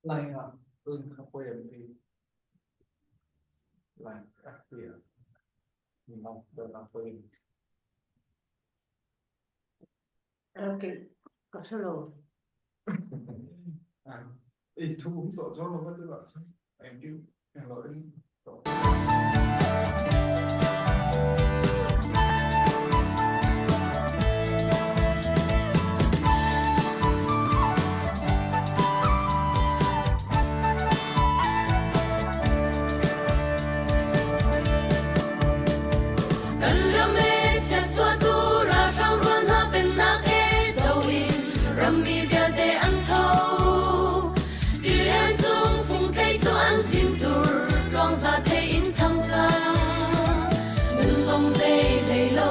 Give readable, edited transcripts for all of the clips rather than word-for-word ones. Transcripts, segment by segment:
Lai ah inn 来 啊，你们的那会 Okay, kasalo. 啊，诶，图所说的对吧？Thank you. Hello. Kan ram e chiatchuahtu ralhrang rual hna pennak e do in rammi vialte an tho. Tilian cung fungthei cu an thintur tluangza thei in thang cang. Nun zong zei hlei lo,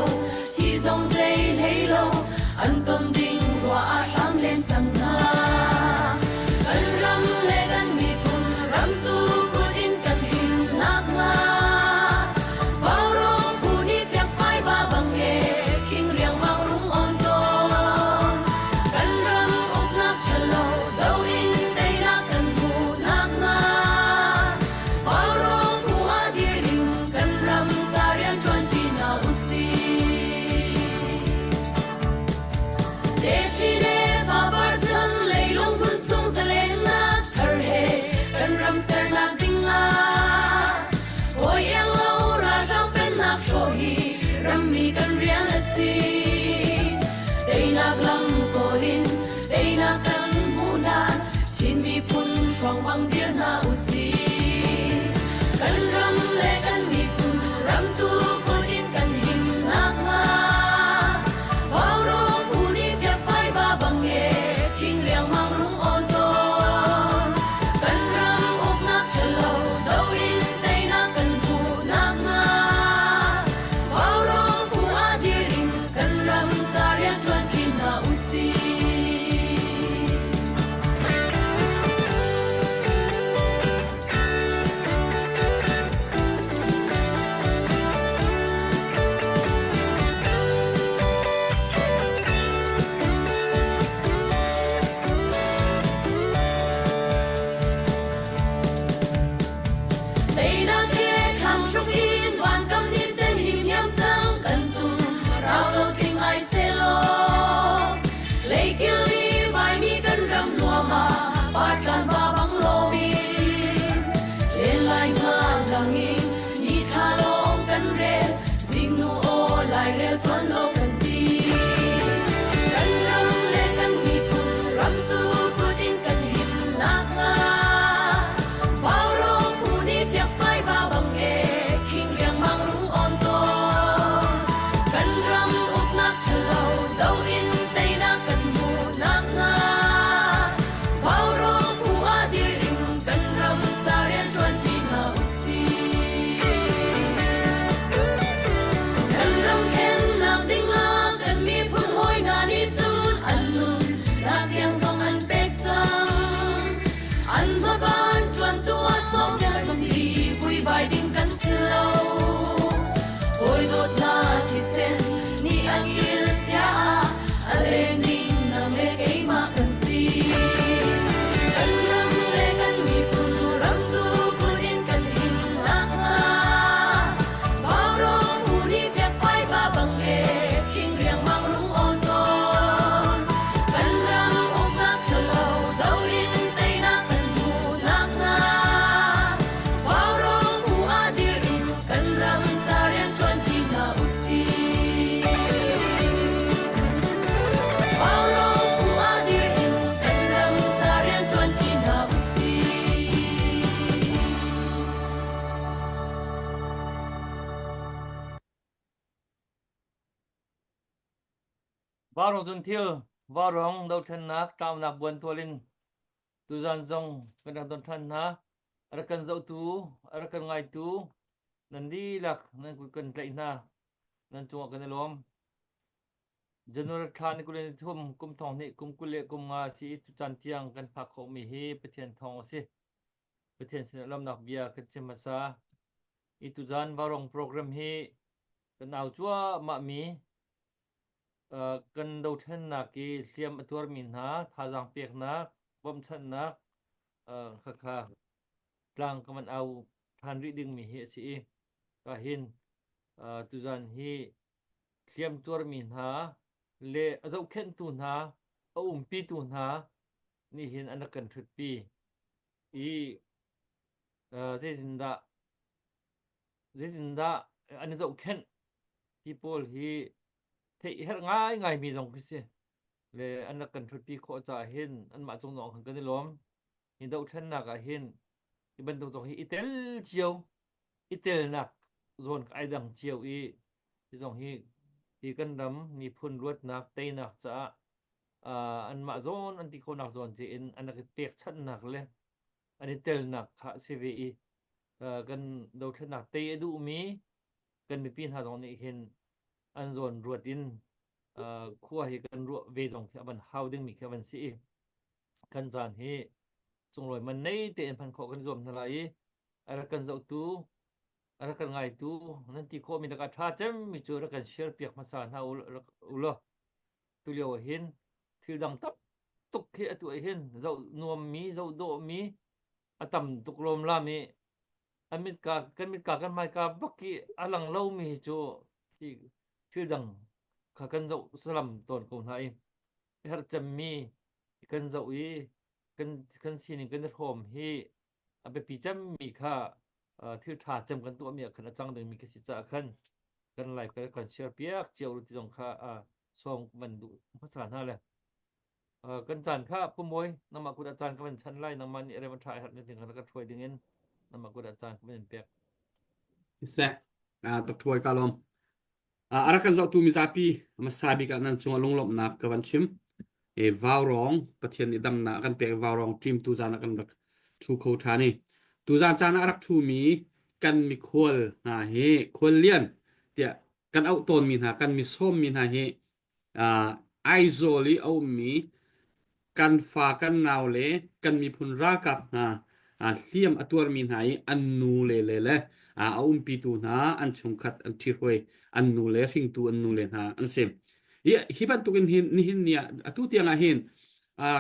thi zong zei hlei lo, an ton ding ruah ah hram len cang hna. Kan ram le kan miphun ramtu kut in kan him nakhnga Vaurawng phu nih fiakfai va bang e khing riangmang rung on tawn. Kan ram uknak ṭhalo do in teinak kan hmuh nakhnga Vaurawng phu ah dir in kan ram ca rian ṭuanṭi hna usih. Techin le fapar chan leilung hmun chung zalennak thar he kan ram sernak ding ah hawi iang lo ralhrang pennak hrawh hi rammi kan rian a si. Teinak lam kawl in teinak kan hmuh hlan Chin miphun hruang bang dir hna usih. Kan ram le kan miphun ramtu kut in kan him nakhnga Vaurawng phu nih fiakfai va bang e khing riangmang rung awn tawn. Kan ram uknak ṭhalo do in teinak kan hmuh nakhnga Vaurawng phu ah dir in kan ram ca rian ṭuanṭi hna usih. Teinak he thlang hruk in vankam ni sen him hiam cang kan tum rau lo tling ai selaw leikil i vaimi kan ram nuam ah partlan va bang lomin len lai nga lang in ni thla lawng kan rel zingnu aw lairel tuan lo kan ti kan ram le kan miphun ramtu kut in kan him nakhnga Vaurawng phu nih fiakfai va bang e khing riangmang rung awn tawn kan ram uknak ṭhalo do in teinak kan hmuh nakhnga Vaurawng phu ah dir in kan ram ca rian ṭuanṭi hna usih. Kan ram khennak dingah kan miphun hawi hna nih cun an nun nak tiang zong an pek cang. An hmaban ṭuantu ah sawmnak si vuivai ding kan si lo. Hawi dawtnak thisen nih an kil chia ah a leng ding nang le keimah kan si. Kan ram le kan miphun ramtu kut in kan him nakhnga Vaurawng phu nih fiakfai va bang e khing riangmang rung awn tawn. Kan ram uknak ṭhalo do in teinak kan hmuh nakhnga Vaurawng phu ah dir in kan ram ca rian ṭuanṭi hna usih. Vaurawng phu ah dir in kan ram ca rian ṭuanṭi hna usih. Vaurawng cun thil vaurawng dothlennak tlaunak buantual in tuzan zong kan rak don ṭhan hna. A rak kan zohtu, a rak kan ngaitu nan dihlak nan kut kan tlaih hna. Nan cungah kan i lawm. January thla ni 23 kum thong hnih kum 25 a si i tucaan tiang kan phak khawhmi hi Pathian thawng a si. Pathian sinah lawmnak bia kan chim hmasa. I tuzan Vaurawng program hi kan au cuahmahmi kan dothlennak i hliam a tuarmi hna thazaang peknak, bawmhchanhnak. Khakha tlang ka van au ṭhan rih dingmi hi a si i ka hin tuzan hi hliam tuarmi hna le a zohkhenhtu hna a umpitu hna nih hin an rak kan ṭhutpi i zeitindah zeitindah an i zohkhenh ti pawl hi theih herh ngaingaimi zong khi si. Le an rak kan ṭhutpi khawh caah hin anmah cung zong khan kan i lawm. Hi dohthlennak ah hin hi bantuk zong hi i tel cio, i telnak zawn ai dang cio i hi zong hi hi kan ram miphun luatnak teinak caah uh, anmah zawn an ti khawhnak zawn ce in an rak i pekchanhnak le an i telnak kha a si ve i uh, kan dothlennak tei a duhmi kan mipi hna zong nih hin an zawn ruat in uh, khua hi kan ruah ve zong khi a van hau dingmi khi a van si i kan caan hi sunglawi man nei tein hman khawh kan zuam hna lai i a rak kan zohtu a rak kan ngaitu nan ti khawhmi lakah ṭha cemmi cu rak kan share piak hmasa hna u law tulio ah hin thil dang tam tuk khi atu ah hin zoh nuammi zoh dawhmi a tam tuk lawmlam i an mitka kan mitka kan hmaika bak i a lang lomi hi cu hi thil dang kha kan zoh salam tawn ko hna i herh cemmi kan zoh i kan kan sining kan i hrawm hi a biapi cemmi kha thil ṭha cem kan tuahmi ah khan a cang dingmi khi si caah khan kan live kan kan share piak cio ti zong kha sawm van duh hmasa hna le kan caan kha pumawi nangmah kut ah caan ka van chan lai nangmah nih rem a ṭha a herh ning kan hruai ding in nangmah kut ah caan ka van in pek. Siseh, Dr. Bawi ka lawm. A rak kan zohtu mizapi hmasa bik ah nan cungah lunglawmhnak ka van chim. E vaurawng Pathian nih damnak a kan pek vaurawng ṭim tuzaan ah kan rak ṭhu kho ṭhan i tuzaan caan ah a rak ṭhumi kan mikhual hna hi khual lian tiah kan auh tawnmi hna kan mi sawmmi hna hi Aizawl i a ummi kan fa kan nau le kan miphun ralkap hna hliam a tuarmi hna i an nu le le le a umpitu hna an chungkhat an ṭhihruai an nu le hringtu an nu le hna an si. Hi, hi bantukin hin nihin ni ah atu tiang ah hin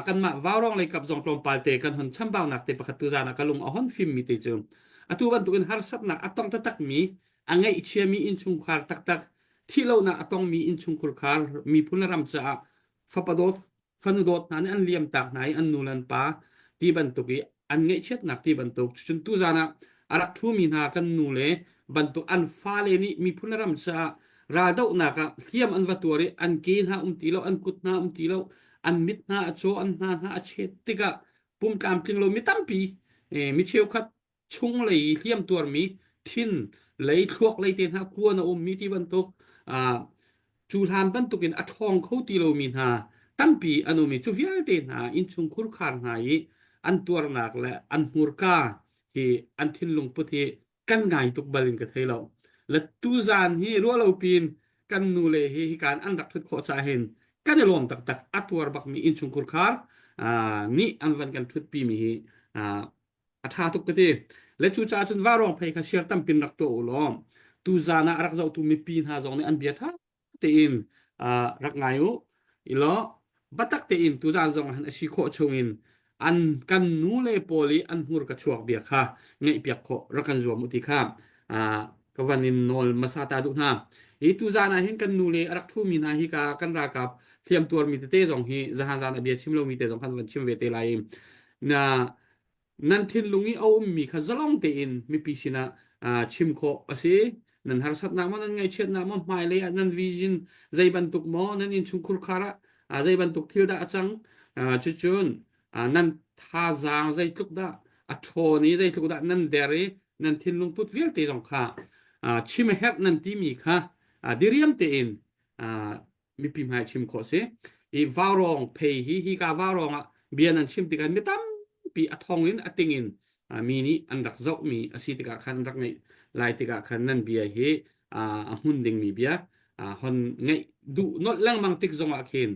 kanmah vaurawng lei kap zong tlawmpal te kan hon chambaunak te pakhat tu zan ah ka lung a hon fimmi te cu atu bantukin harsatnak a tong taktakmi a ngaihchiami innchungkhar taktak thihlonak a tongmi innchungkhar khar miphun le ram caah fapa dawt fanu dawt hna nih an liam tak hna i an nu le an pa ti bantuk i an ngaihchiatnak ti bantuk cun tuzan ah a rak ṭhumi hna kan nu le bantuk an fale nih miphun le ram caah raldohnak ah hliam an va tuar i an ke hna um ti lo an kut hna um ti lo an mit hna a caw an hna hna a chet tikah pum tlamtling lo mi tampi mi cheukhat chunglei i hliam tuarmi thin lei thluak lei te hna kuan a ummi ti bantuk cu hlan bantukin a ṭhawng kho ti lomi hna tampi an um i cu vialte hna innchung khurkhar hna i an tuarnak le an hmurka hi an thinlung put hi kan ngai tuk bal in ka thei lo. Le tuzaan hi ruahlo piin kan nu le hi hikaan an rak ṭhut khawh caah hin kan i lawm taktak a tuar bakmi innchung khurkhar nih an van kan ṭhutpi mi hi a ṭha tuk ka ti. Le cucaah cun vaurawng phei kha siar tampin rak tuah u law tuzaan ah a rak zohtu mipi hna zong nih an bia ṭha tein rak ngai u. I law biatak tein tuzaan zong ah hin a si khawh chungin an kan nu le pawl i an hmurka chuak bia kha ngaihpiak khawh rak kan zuam u ti kha ka van in nawl hmasa ta duh hna. Hi tuzaan ah hin kan nu le a rak ṭhumi hna hi ka kan ralkap hliam tuarmi tete zong hi zahan zaan a bia chim lomi te zong khan van chim ve te lai i na nan thinlung i a ummi kha zalong tein mipi sinah chim khawh a si. Nan harsatnak maw, nan ngaihchiatnak maw, hmailei ah nan vision zei bantuk maw, nan innchungkhur khar ah zei bantuk thil dah a cang. Cucun nan thazaang zeitluk dah a ṭhawn i zeitluk dah nan der i nan thinlung put vialte zong kha chim a herh nan timi kha diriam tein mipi hmai chim khawh si. I vaurawng phei hi hika vaurawng ah bia nan chim tikah mi tampi a thong in a ting in mi nih an rak zohmi a si tikah khan an rak ngaih lai tikah khan nan bia hi a hmun dingmi bia hon ngaih duh nolh lengmang tik zongah khin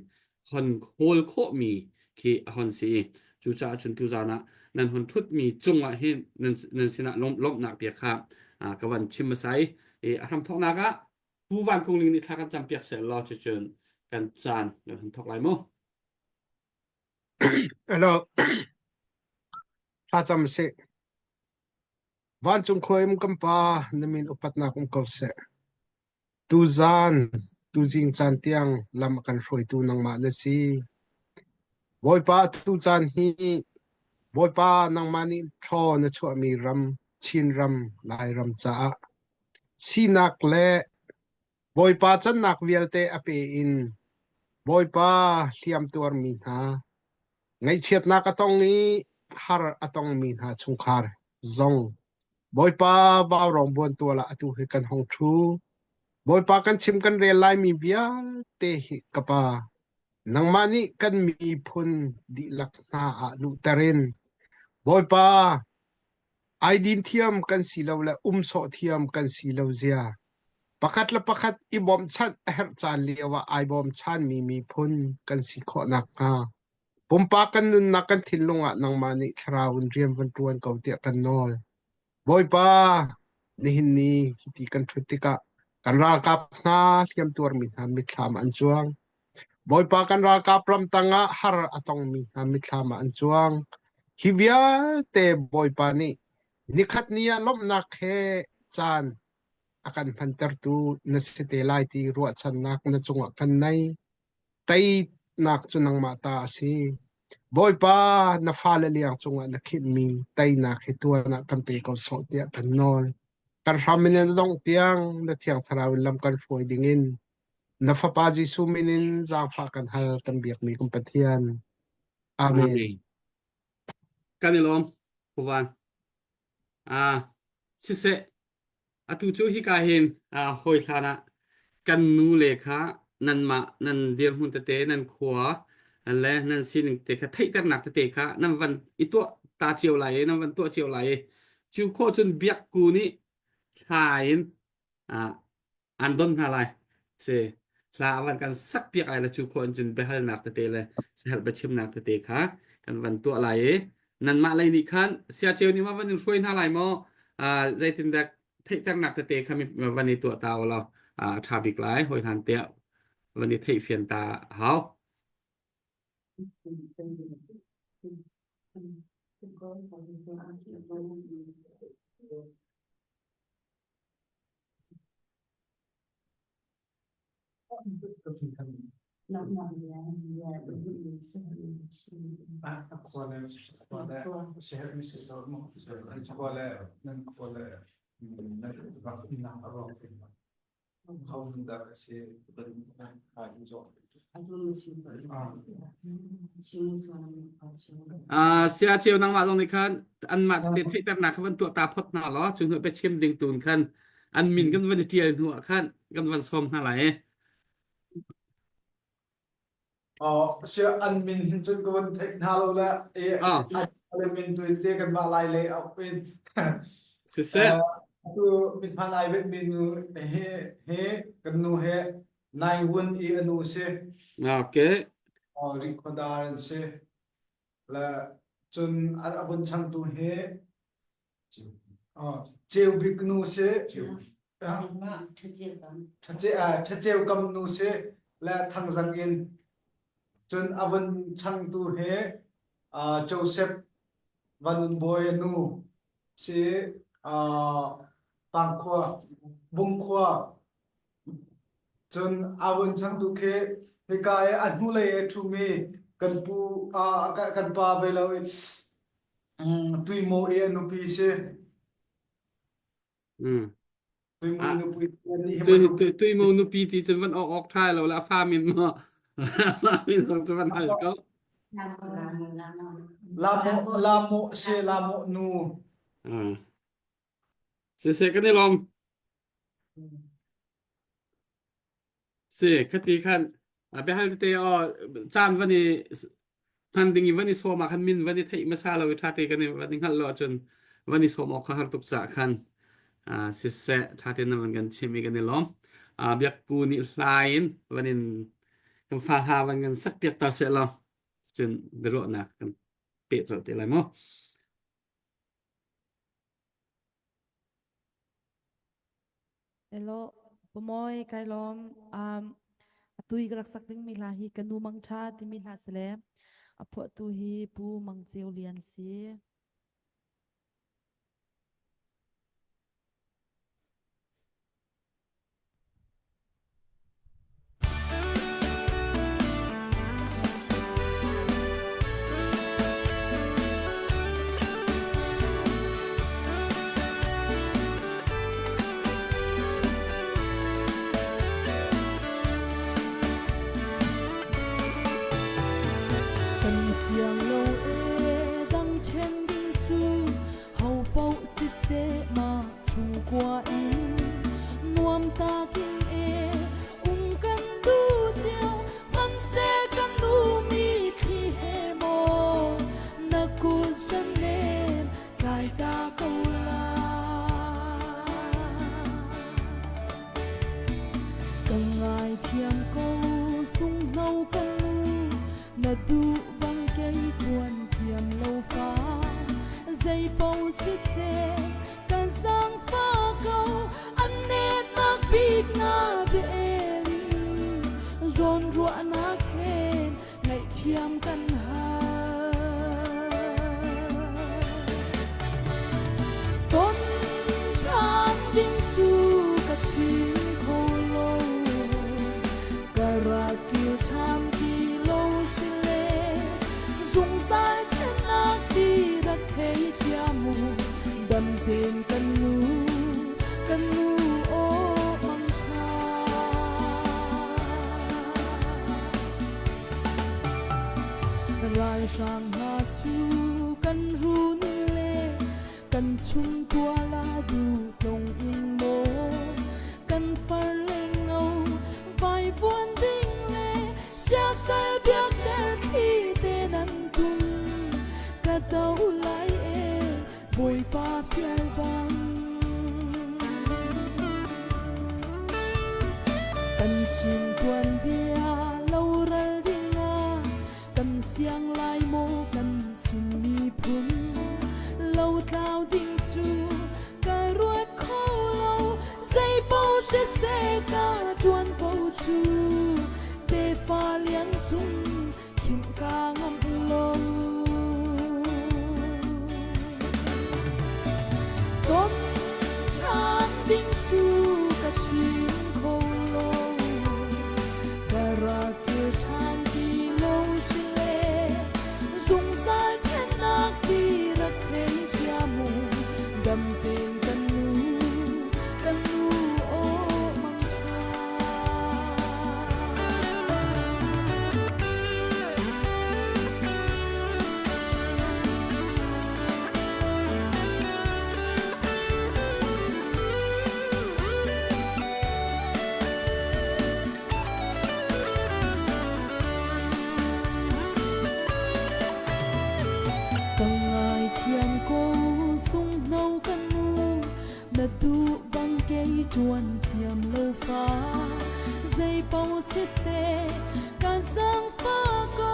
hon hawl khawhmi khi a hon si i cucaah cun tuzaan ah nan hon ṭhutmi cungah hin nan, nan sinah lawmhnak bia kha ka van chim hmasa i a hramthawknak ah Pu Van Kung Ling nih thla kan campiak seh law cucun kan caan kan hun thawk lai mu. Hello. Thlacam sih. Vancung khua um kan Pa, na min upatnak um ko seh. Tuzaan, tuzing caan tiang lam a kan hruaitu nangmah na si. Bawipa, tu caan hi Bawipa nangmah nih thlaw na chuahmi ram, Chinram, Lairam caah sinak le Bawipa cannak vialte a pe in Bawipa hliam tuarmi hna, ngaihchiatnak a tong i har a tongmi hna chungkhar zong Bawipa vaurawng buantual ah atu hi kan hong ṭhu. Bawipa kan chim kan rel laimi vialte hi ka Pa, nangmah nih kan miphun dihlak hna ah luhter in Bawipa ai din thiam kan si lo le um sawh thiam kan si lo zia pakhat le pakhat i bawmhchanh a herh caan lio ah ai bawmchanmi miphun kan si khawh nakhnga pumpak kan nunnak kan thinlung ah nangmah nih thlarau in rian van ṭuan ko tiah kan nawl. Bawipa, nihin ni hiti kan ṭhut tikah kan ralkap hna hliamtuarmi hna mitthlam an cuang. Bawipa kan ralkap ramtang ah har a tongmi hna mitthlam ah an cuang. Hi vialte Bawipa nih nikhat ni ah lawmhnak he caan a kan hmantertu na si te lai ti ruahchannak na cungah kan nei. Teinak cu nangmah ta a si. Bawipa, na fale liang cungah na khinhmi teinak hi tuan ah kan pe ko sawh tiah kan nawl. Kan hram in na dongh tiang na Thiang Thlarau in lam kan hruai dingin na Fapa Jesuh min in zaangfah kan hal kan biakmi kan Pathian. Amen. Amen. Kan i lawm, Pu Van. Ah, siseh, Atu cu hika hin hawi hlan ah kan nu le kha nanmah nan dirhmun tete nan khua le nan sining te kha theihternak tete kha nan van i tuah ta cio lai i nan van tuah cio lai i cu khawh cun biakku nih hla in an don hna lai. Si hla a van kan sak piak lai le cu khawh in cun biahalnak tete le sahelh biachimnak tete kha kan van tuah lai i nanmah lei nih khan siaceu nih ma van in hruai hna lai maw zeitindah theihternak tete kha van i tuah ta law a ṭha bik lai hawi hlan tiah van i theihfian ta hau. Sia ceu nangmah zong nih khan anmah tete theihternak kha van tuah ta phot hna law cu hnu biachim ding tun khan an min kan van i ṭial hnu ah khan kan van sawm hna lai. Oh, sia an min hin cun ka van theih hna lo le e Ah. an min tu in te kan mah lai lei au in. Siseh. Tu min hman ai bet mi nu he he kan nu he nai wun i anu si. Okay. Oh, rikhodar an si. Le cun a bun changtu hi Ceu bik nu si. Ṭhaceu kam nu si le Thangzang in. Cun a vun changtu hi Joseph Van Un Bawi nu si Pangkhua, Bungkhua. Cun a vun changtu khi hika i a hnulei i a ṭhumi kan pu kan pa ve lo i Tuimaw i a nupi si. Mm. Tuimaw Ah, nupi nih hi tui bantuk tui tui mo nupi ti cun van awk awk ṭha lo la fa min mo fa min zong cu van hal ko. Lamo lamo si lamo nu. Mm. Siseh kan i lawm. Si, khati khan a biahal tete aw caan van i hman ding i van i sawm ah khan min van i theih hmasa lo i ṭha te kan i van i hngalh lo ahcun van i sawm awk kha har tuk caah khan ah siseh ṭha tein na van kan chim i kan i lawm. Ah biakku nih hlai in van in kan fa hla van kan sak piak ta seh law cun biaruahnak kan peh colh te lai mu. Hello, Pamoy, kai lawm. Um, atu i ka rak sak dingmi hla hi ka nu mangṭha timi hla si le a phuahtu hi Pu Mang Ceu Lian si. Siang lo e dang ṭhen ding cu ho paoh siseh mah chungkua in nuam takin e um kan duh cio hmanhseh kan duhmi thli he maw na kut zanem tlai ta ko lai. Ka ngaithiam ko sunghno ka nu na duh bang kei tuan thiam lo fa zei paoh siseh kan zaangfah ko an netnak bik na bia in zawnruahnak he ngaihthiam kan hal. Ton ṭhan ding cu ka chim kho lo, ka rak kir ṭhan ti lo si le zungzal ṭhennak ti rak thei cia mu dam tein kan nu kan nu aw mangṭha. Ralhrang hna cu kan run le kan chungtual ah duh in maw kan far le ngo vaivuan ding le siasal biakter thli te nan tum ka do lai e Bawipa fial bang. Kan chin tuanbia loral dingah kan siang lai maw kan Chin miphun lotlau ding cu ka ruat kho lo zeipaoh siseh ka ṭuanvo cu tefa liang cung khimh ka ngamh lo. Ton ṭhan ding cu ka chim kho lo, ka rak kir ṭhan ti lo si le zungzal ṭhennak ti rak thei cia mu dam tein kan nu kan nu aw mangṭha. Ka ngaithiam ko sunghno kan nu na duh bang kei ṭuan thiam lo fa zei paoh siseh ka zaangfah ko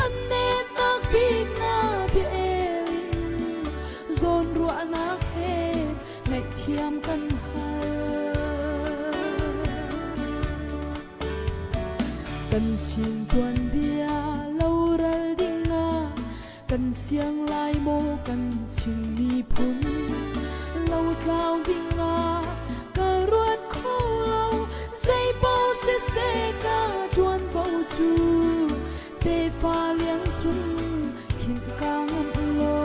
an netnak bik na bia el in zawnruahnak he ngaihthiam kan hal. Kan Chin tuanbia loral dingah kan siang lai maw kan Chin miphun lotlau dingah ka ruat kho lo zeipaoh siseh ka ṭuanvo cu tefa liang cung khin ka ngamh lo.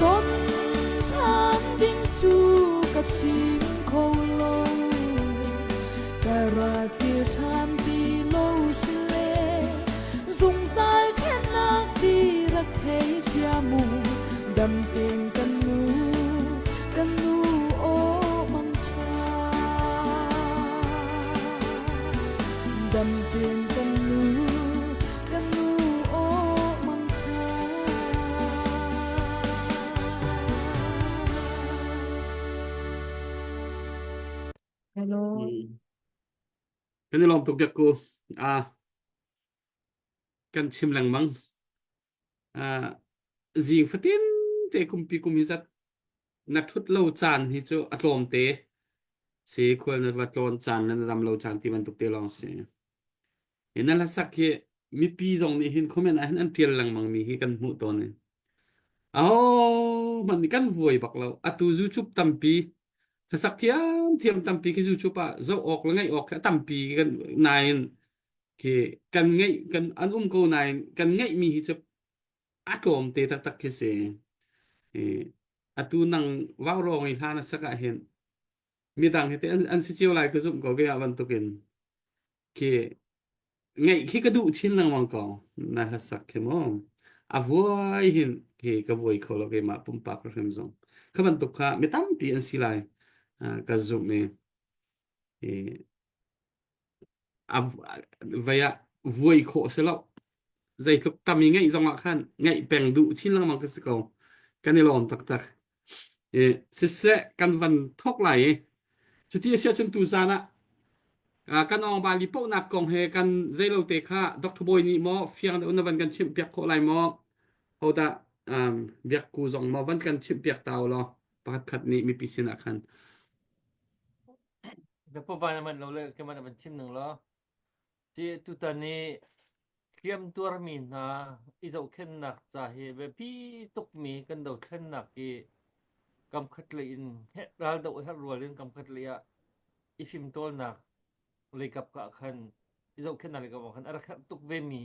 Ton ṭhan ding cu ka chim kho lo ka rak kir ṭhan ti lo si le zungzal ṭhennak ti rak thei cia mu dam tein kan nu kan nu aw mangṭha dam tein kan nu kan nu aw mangṭha Hello. Kan i lawm tuk biak ku. Ah, kan chim lengmang. Ah, zing fatin te kumpi kum hi zat na ṭhut lo caan hi cu a tlawm te. Si khual na va tlawn caan le na dam lo caan ti bantuk te lawng si. Hi na hlasak hi mipi zong nih hin comment ah hin an ṭial lengmang mi hi kan hmuh tawn i. Aho hmanh nih kan vuai bak lo. Atu YouTube tampi hlasak thiam thiam tampi khi YouTube ah zoh awk le ngaih awk khi a tampi kan nain khi kan ngeih kan an um ko nain kan ngeihmi hi cu a tlawm te taktak khi si. I atu nang vaurawng i hla na sak ah hin midang hi te an, an si cio lai ka zumh ko keimah bantukin khi. Ngaih khi ka duh chin lengmang ko. Na hlasak khi mu. A vuai hin khi ka vuai kho lo keimah pumpak hrim zong. Kha bantuk kha mi tampi an si lai. Ah, ka zumh i i a vei ah vuai khawh si lo. Zeitluk tam i ngaih zong ah khan ngaih peng duh chin lengmang ka si ko. Kan i lawm taktak. I siseh kan van thok lai i cuti a si ahcun tuzaan ah ah, kan awngbali pohnak kong he kan zeilo te kha Dr. Bawi nih maw fiang deuh na van kan chimh piak khawh lai maw? Hodah um, biakku zong maw van kan chimh piak ta u law pakhat khat nih mipi sinah khan. Ka pu van man lo le ke man van chim ning law. Ti tutan i hliam tuarmi hna i zohkhenhnak ca hi biapi tukmi kan dothlennak i kamkhat lei in raldoh herh rual in kamkhat lei ah i fimtawlnak leikap ah khan i zohkhenhnak leikap ah khan a rak herh tuk vemi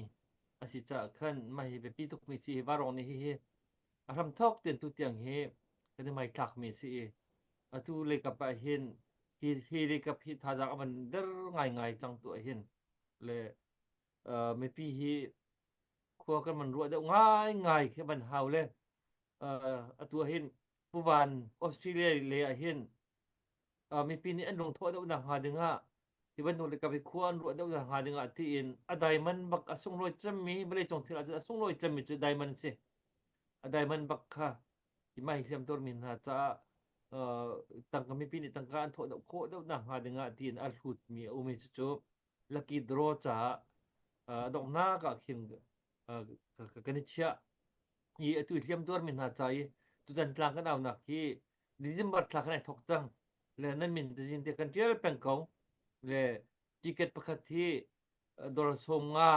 a si caah khan mah hi biapi tukmi si hi Vaurawng nih hihi a hramthawk tein tutiang hi kan i hmaitlakmi a si i atu leikap ah hin hi hi leikap hi thazaang a van der ngaingai cang tu ah hin le uh, mipi hi khua kan van ruah deuh ngaingai khi van hau le uh, atu ah hin Puvan Australia le ah hin uh, mipi nih an lungthawh deuh nak hnga ding ah hi bantuk le kapi khua an ruah deuh nak hnga ding ah tiin a diamond bak a sunglawi cemmi vawlei cung thil ah cun a sunglawi cemmi cu diamond si a diamond bak kha hi mah hi hliam tuarmi hna caah uh, tangka mipi nih tangka an thawh deuh khawh deuh nak hnga ding ah tiin a hlutmi a um i cucu lucky draw caah uh, donghnak ah khin uh, kan i chiah i atu hliam tuarmi hna ca i tutan tlang kan aunak hi December thla kan ai thok cang le nan min tazin te kan tial peng ko le ticket pakhat hi dollar som nga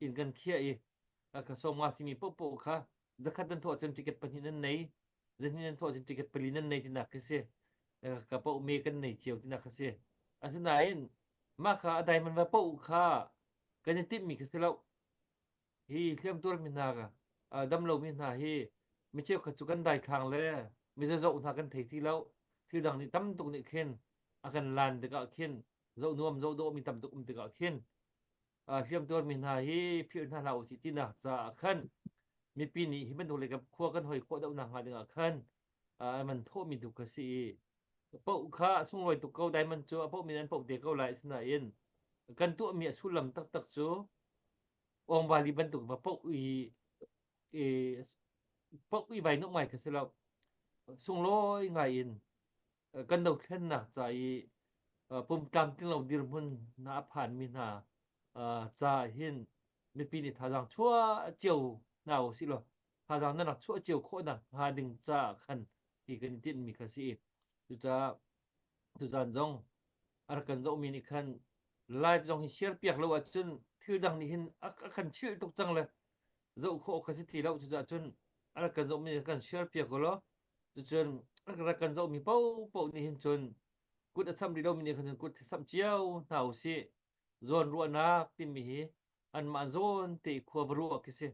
in kan khiah i ka som nga simi popo kha zakhat nan thawh cun ticket pahnih nan nei zahnih nan thawh cun ticket pali nan nei tinak khi si ka poh me kan nei cio tinak khi si asinain mah kha a diamond va poh kha kan i timhmi khi si lo hi hliamtuar mi hna damlo mi hna hi mi cheukhat cu kan daithlang le mi zazoh hna kan thei ti lo thil dang nih tam tuk nih khin a kan lan tikah khin zoh nuam zoh dawh mi tam tuk um tikah khin hliamtuar mi hna hi philh hna hlah usih tinak caah khan mipi nih hi bantuk lei khua kan hoi khawh deuh nak hnga dingah khan an thawh mi tu kha si i poh kha sunglawi tuk ko diamond cu a poh min an poh te ko lai sinain kan tuah mi a sullam taktak cu Ongvali bantuk va poh i i poh i vai nuk ngai kha si lo sunglawi ngai in kan dothlennak ca i pum tlamtling lo dirhmun hna a phanmi hna ca hin mipi nih thazaang chuah cio hna usih law thazaang nan rak chuah cio khawh nak hnga ding caah khan hi kan i tinhmi kha si i cucaah tuzan zong a rak kan zohmi nih khan live zong hi share piak lo ahcun thil dang nih hin a kan chilh tuk cang le zoh khawh kha si ti lo cucaah cun a rak kan zohmi nih kan share piak u law cucun a rak kan zohmi paohpaoh nih hin cun kut a samh rih lomi nih khan kut samh cio hna usih zawn ruahnak timi hi anmah zawn te i khua va ruah khi si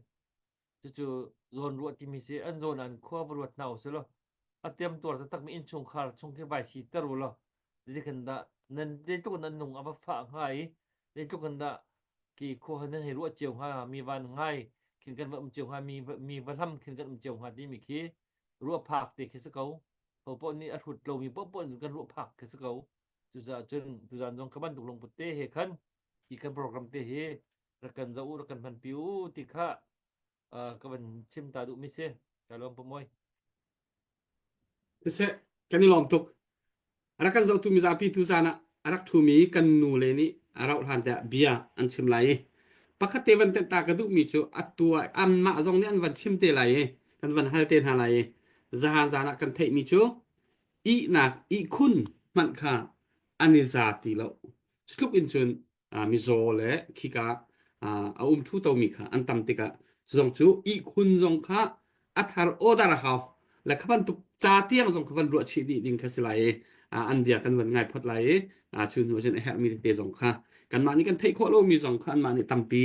cucu zawn ruah timi si an zawn an khua va ruat hna usih law a temtuar taktakmi innchungkhar chung khi vai si ter u law zeitin dah nan zeitluk in nan nung a va fah hnga i zeitluk in dah ki khua nan hei ruah cio hnga mi van ngai khin kan va um cio hnga mi mi va hlam khin kan um cio hnga timi khi ruah phak te khi si ko ho paoh nih a hrut lomi paoh paoh kan ruah phak khi si ko cucaah cun tuzan zong ka bantuk lungput te he khan hi kan program te hi rak kan zoh u rak kan hmanpi u ti kha ka van chim ta duh mi si ka lawm pamoy Siseh, kan i lawm tuk. A rak kan zohtu mizapi tu zan ah a rak ṭhumi kan nu le nih a rauh hlan te ah bia an chim lai i pakhat te van tenh ta ka duhmi cu atu ah anmah zong nih an van chim te lai i kan van hal te hna lai i zahan zan ah kan theihmi cu ihnak ihkhun hmanh kha an i za ti lo. Cutluk in cun mizaw le khika a um ṭhu tomi kha an tam tikah zong cu ihkhun zong kha a thar order a hau le kha bantuk ca tiang zong kha van ruah chih dih ding kha si lai i an bia kan van ngai phot lai i cu hnu cun a herhmi tete zong kha kanmah nih kan theih khawh lomi zong kha anmah nih tampi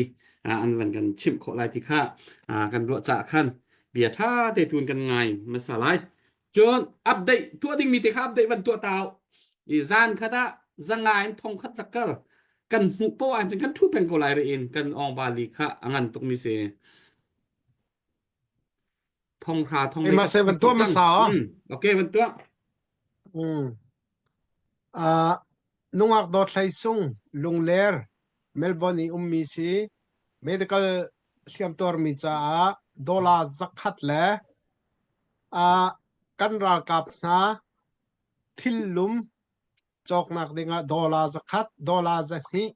an van kan chimh khawh lai ti kha kan ruah caah khan bia ṭha te tun kan ngai hmasa lai Cun update tuah dingmi te kha update van tuah tau. I zan khat ah zanga in thong khat rak kal. Kan hmuh poah ahcun kan ṭhu peng ko lai ri in kan ong bali kha a ngan tukmi si. Thong hra thong Ema se van tuah hmasa. Okay, van tuah. Mm. Uh, nungak dawt hlei sung lungler Melbourne i ummi si medical hliamtuarmi caah dollar zakhat le uh, kan ralkap hna thil lum cawknak dingah dollar zakhat dollar zahnih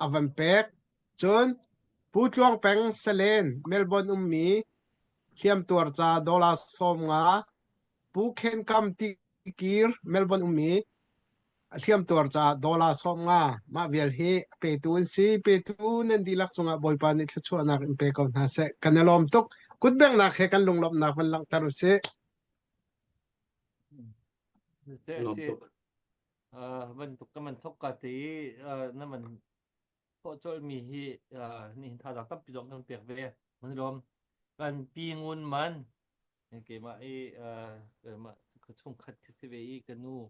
a van pek. Cun Pu Tluang Peng Salen Melbourne ummi hliamtuar ca dollar 50 Pu Khen Kam Tikir Melbourne ummi hliamtuar ca dollar 50 mah vial hi petu an si. Petu nan dihlak cungah Bawipa nih thluachuahnak in pe ko hna seh. Kan i lawm tuk. Kutbenghnak he kan lunglawmhnak van langhter u sih. Lawm tuk. Bantuk ka man thok ka te i na man thawh colhmi hi nihin thazaang tampi zong kan pek ve. Man lawm. Kan pi ngun man keimah i keimah ka chungkhat khi si ve i ka nu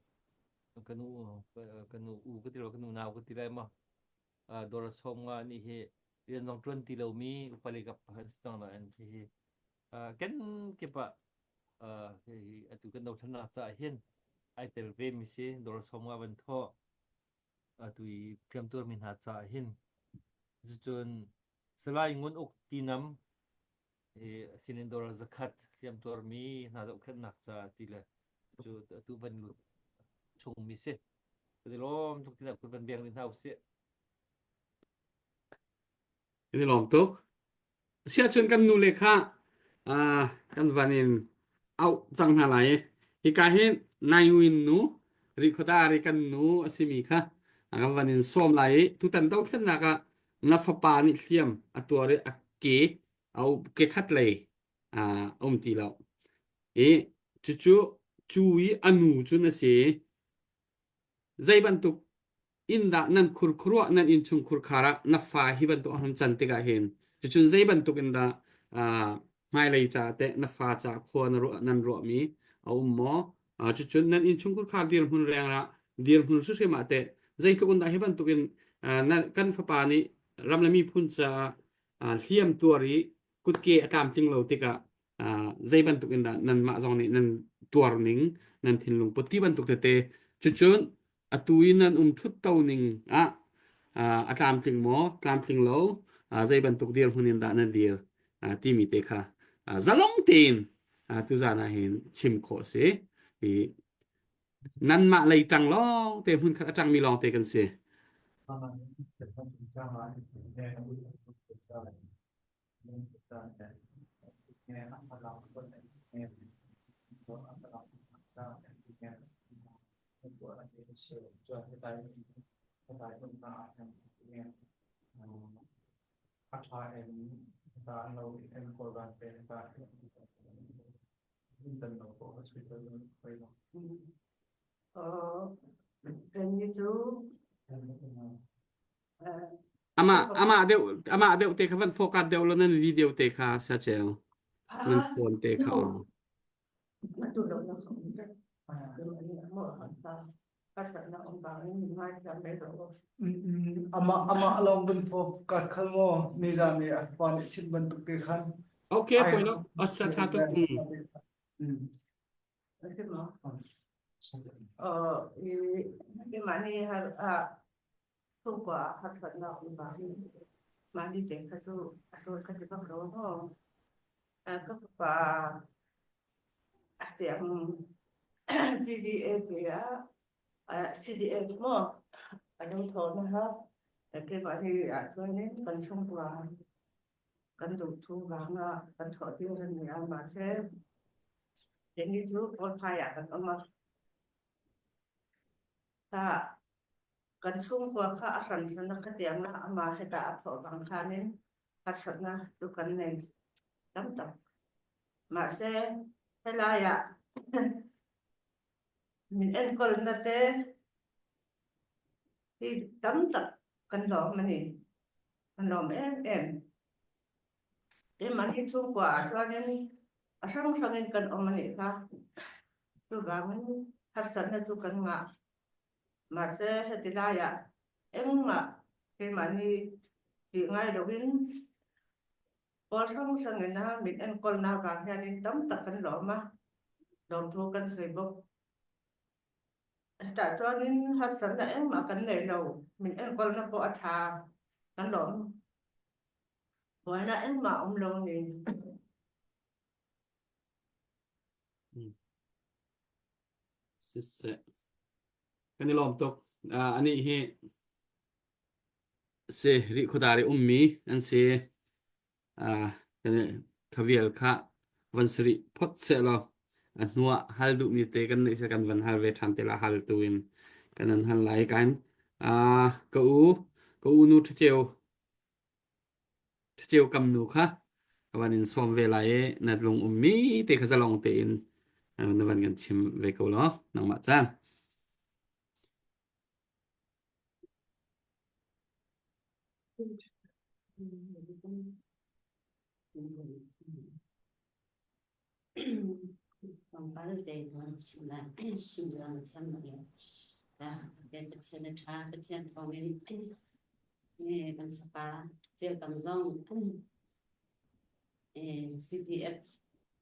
ka nu ka nu u ka ti lo ka nu nau ka ti lai ma dawr som nga ni hi rian zong ṭuan ti lomi upali kap an si cang nain hi ken kip ah hihi atu kan dothlennak caah hin ai tel ve mi si dawr som nga van thawh atu i hriamtuar mi hna caah hin cucun Salai Ngun Uk Tinam sinin dawr zakhat hriamtuar mi hna zohkhenhnak caah ti le cu atu van lut chung mi si lawm tuk tina kun van beng hna usih Kan i lawm tuk. Siahcun kan nu le kha uh, kan van in auh cang hna lai. Hika hin Naiwin nu Rikhuda ri kan nu a simi kha kan van in sawm lai i tutan dothlennak ah na fapa nih hliam a tuar i a ke a ke khat lei uh, um ti lo. I cucu cu i a nu cu na si. Zei bantuk inn dah nan khurkhuruah nan innchung khurkhar ah na fa hi bantuk a hun can tikah hin cucun zei bantuk in dah uh, hmailei ca teh na fa ca khua na ruah nan ruahmi a um maw uh, cucun nan innchung khurkhar dirhmun rengah dirhmun hrimhrim ah teh zeitluk in dah hi bantuk in uh, na, kan fapa nih ram le miphun caah uh, hliam tuar i kutke a tlamtling lo tikah zei bantuk in dah nanmah zong nih nan tuar ning nan thinlung put ti bantuk tete cucun atu i nan um thut to ning ah a tlamtling maw tlamtling lo zei bantuk dirhmun in dah nan dir timi te kha zalong tein tuzan ah hin chim khawh si i nanmah lei ṭang lawng te hmun khat a ṭangmi lawng te kan si. Amah amah deuh amah deuh te kha van focus deuh lo nan video te kha sa ceu nan phone te kha on. Amah amah lawng van focus khal maw nizan i a pa nih chim bantuk te khan. Okay, poi lo. Asa tha tuk. Chungkhua ah harsatnak um bangin mah ni te kha cu a hlawi ka ti bak lo maw. Ka fapa a tiang PDA te ah CDF maw a lo thaw na ha. Keimah hi ahcun kan chungkhua kan duh thu vang ah kan thawh ding an ni a mahse Teni cu Kawlphai ah kan um a. Tah kan chungkhua kha a hran hran a ka tiang ah amah he tah a thawh bang khan in harsatnak cu kan nei tam tak. Mahse helai ah min enkawlna te hi tam tak kan lawm a ni. Kan lawm em em. Keimah hi chungkhua ah chuanin a hranghrang in kan um a nih kha. Chuvangin harsatnak cu kan ngah. Mahse heti lai ah. Engmah keimah nih ti ngai loin Pawl hranghrang in a min enkawlnak ah hian in tam tak kan lawm a, lawmthu kan sawi bawk. Tah chuanin harsatna engmah kan nei lo, min enkawlna pawh a tha, kan lawm. Buaina engmah a awm lo ni. Siseh. Kan i lawm tuk. Uh, anih hi Si, Rihkhawdar i ummi an si. Uh, khavial kha van si rih phot sehlaw a hnuah hal duhmi te kan neih se kan van hal ve ṭhan te la hal tu in kan an hal lai kan. Uh, ka u, ka u nu ṭhaceu, ṭhaceu kam nu kha ka van in sawm ve lai i na lung ummi te kha zalong tein na van kan chim ve ko law nangmah caan. Tlawmpal te kan chim lai. Chim zong na thiam lo. Ta Pathian a ṭha. Pathian thawngin kan fapa ceu tam zong CDF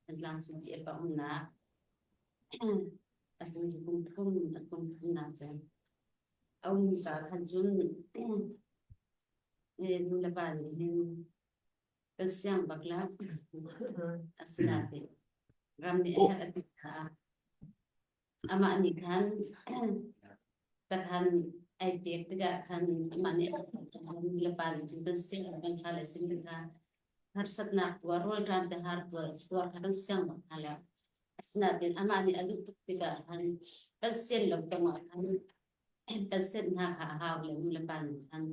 Thantlang CDF a umnak Atu hi kum thum a kum thumnak cu a ummi pa khan cun nu le pa nih hin kan siang bak la asinain ram nih a herh a ti caah amah nih khan takhan ai pek tikah khan amah nih nu le pa nih cun kan siang kan fale sin kha harsatnak tuar rawlṭam te har tuar tuar kha kan siang bak hna lo. Asinain amah nih a duh tuk tikah khan kan sian lo cangah khan kan senh hna kha a hau le nu le pa nih khan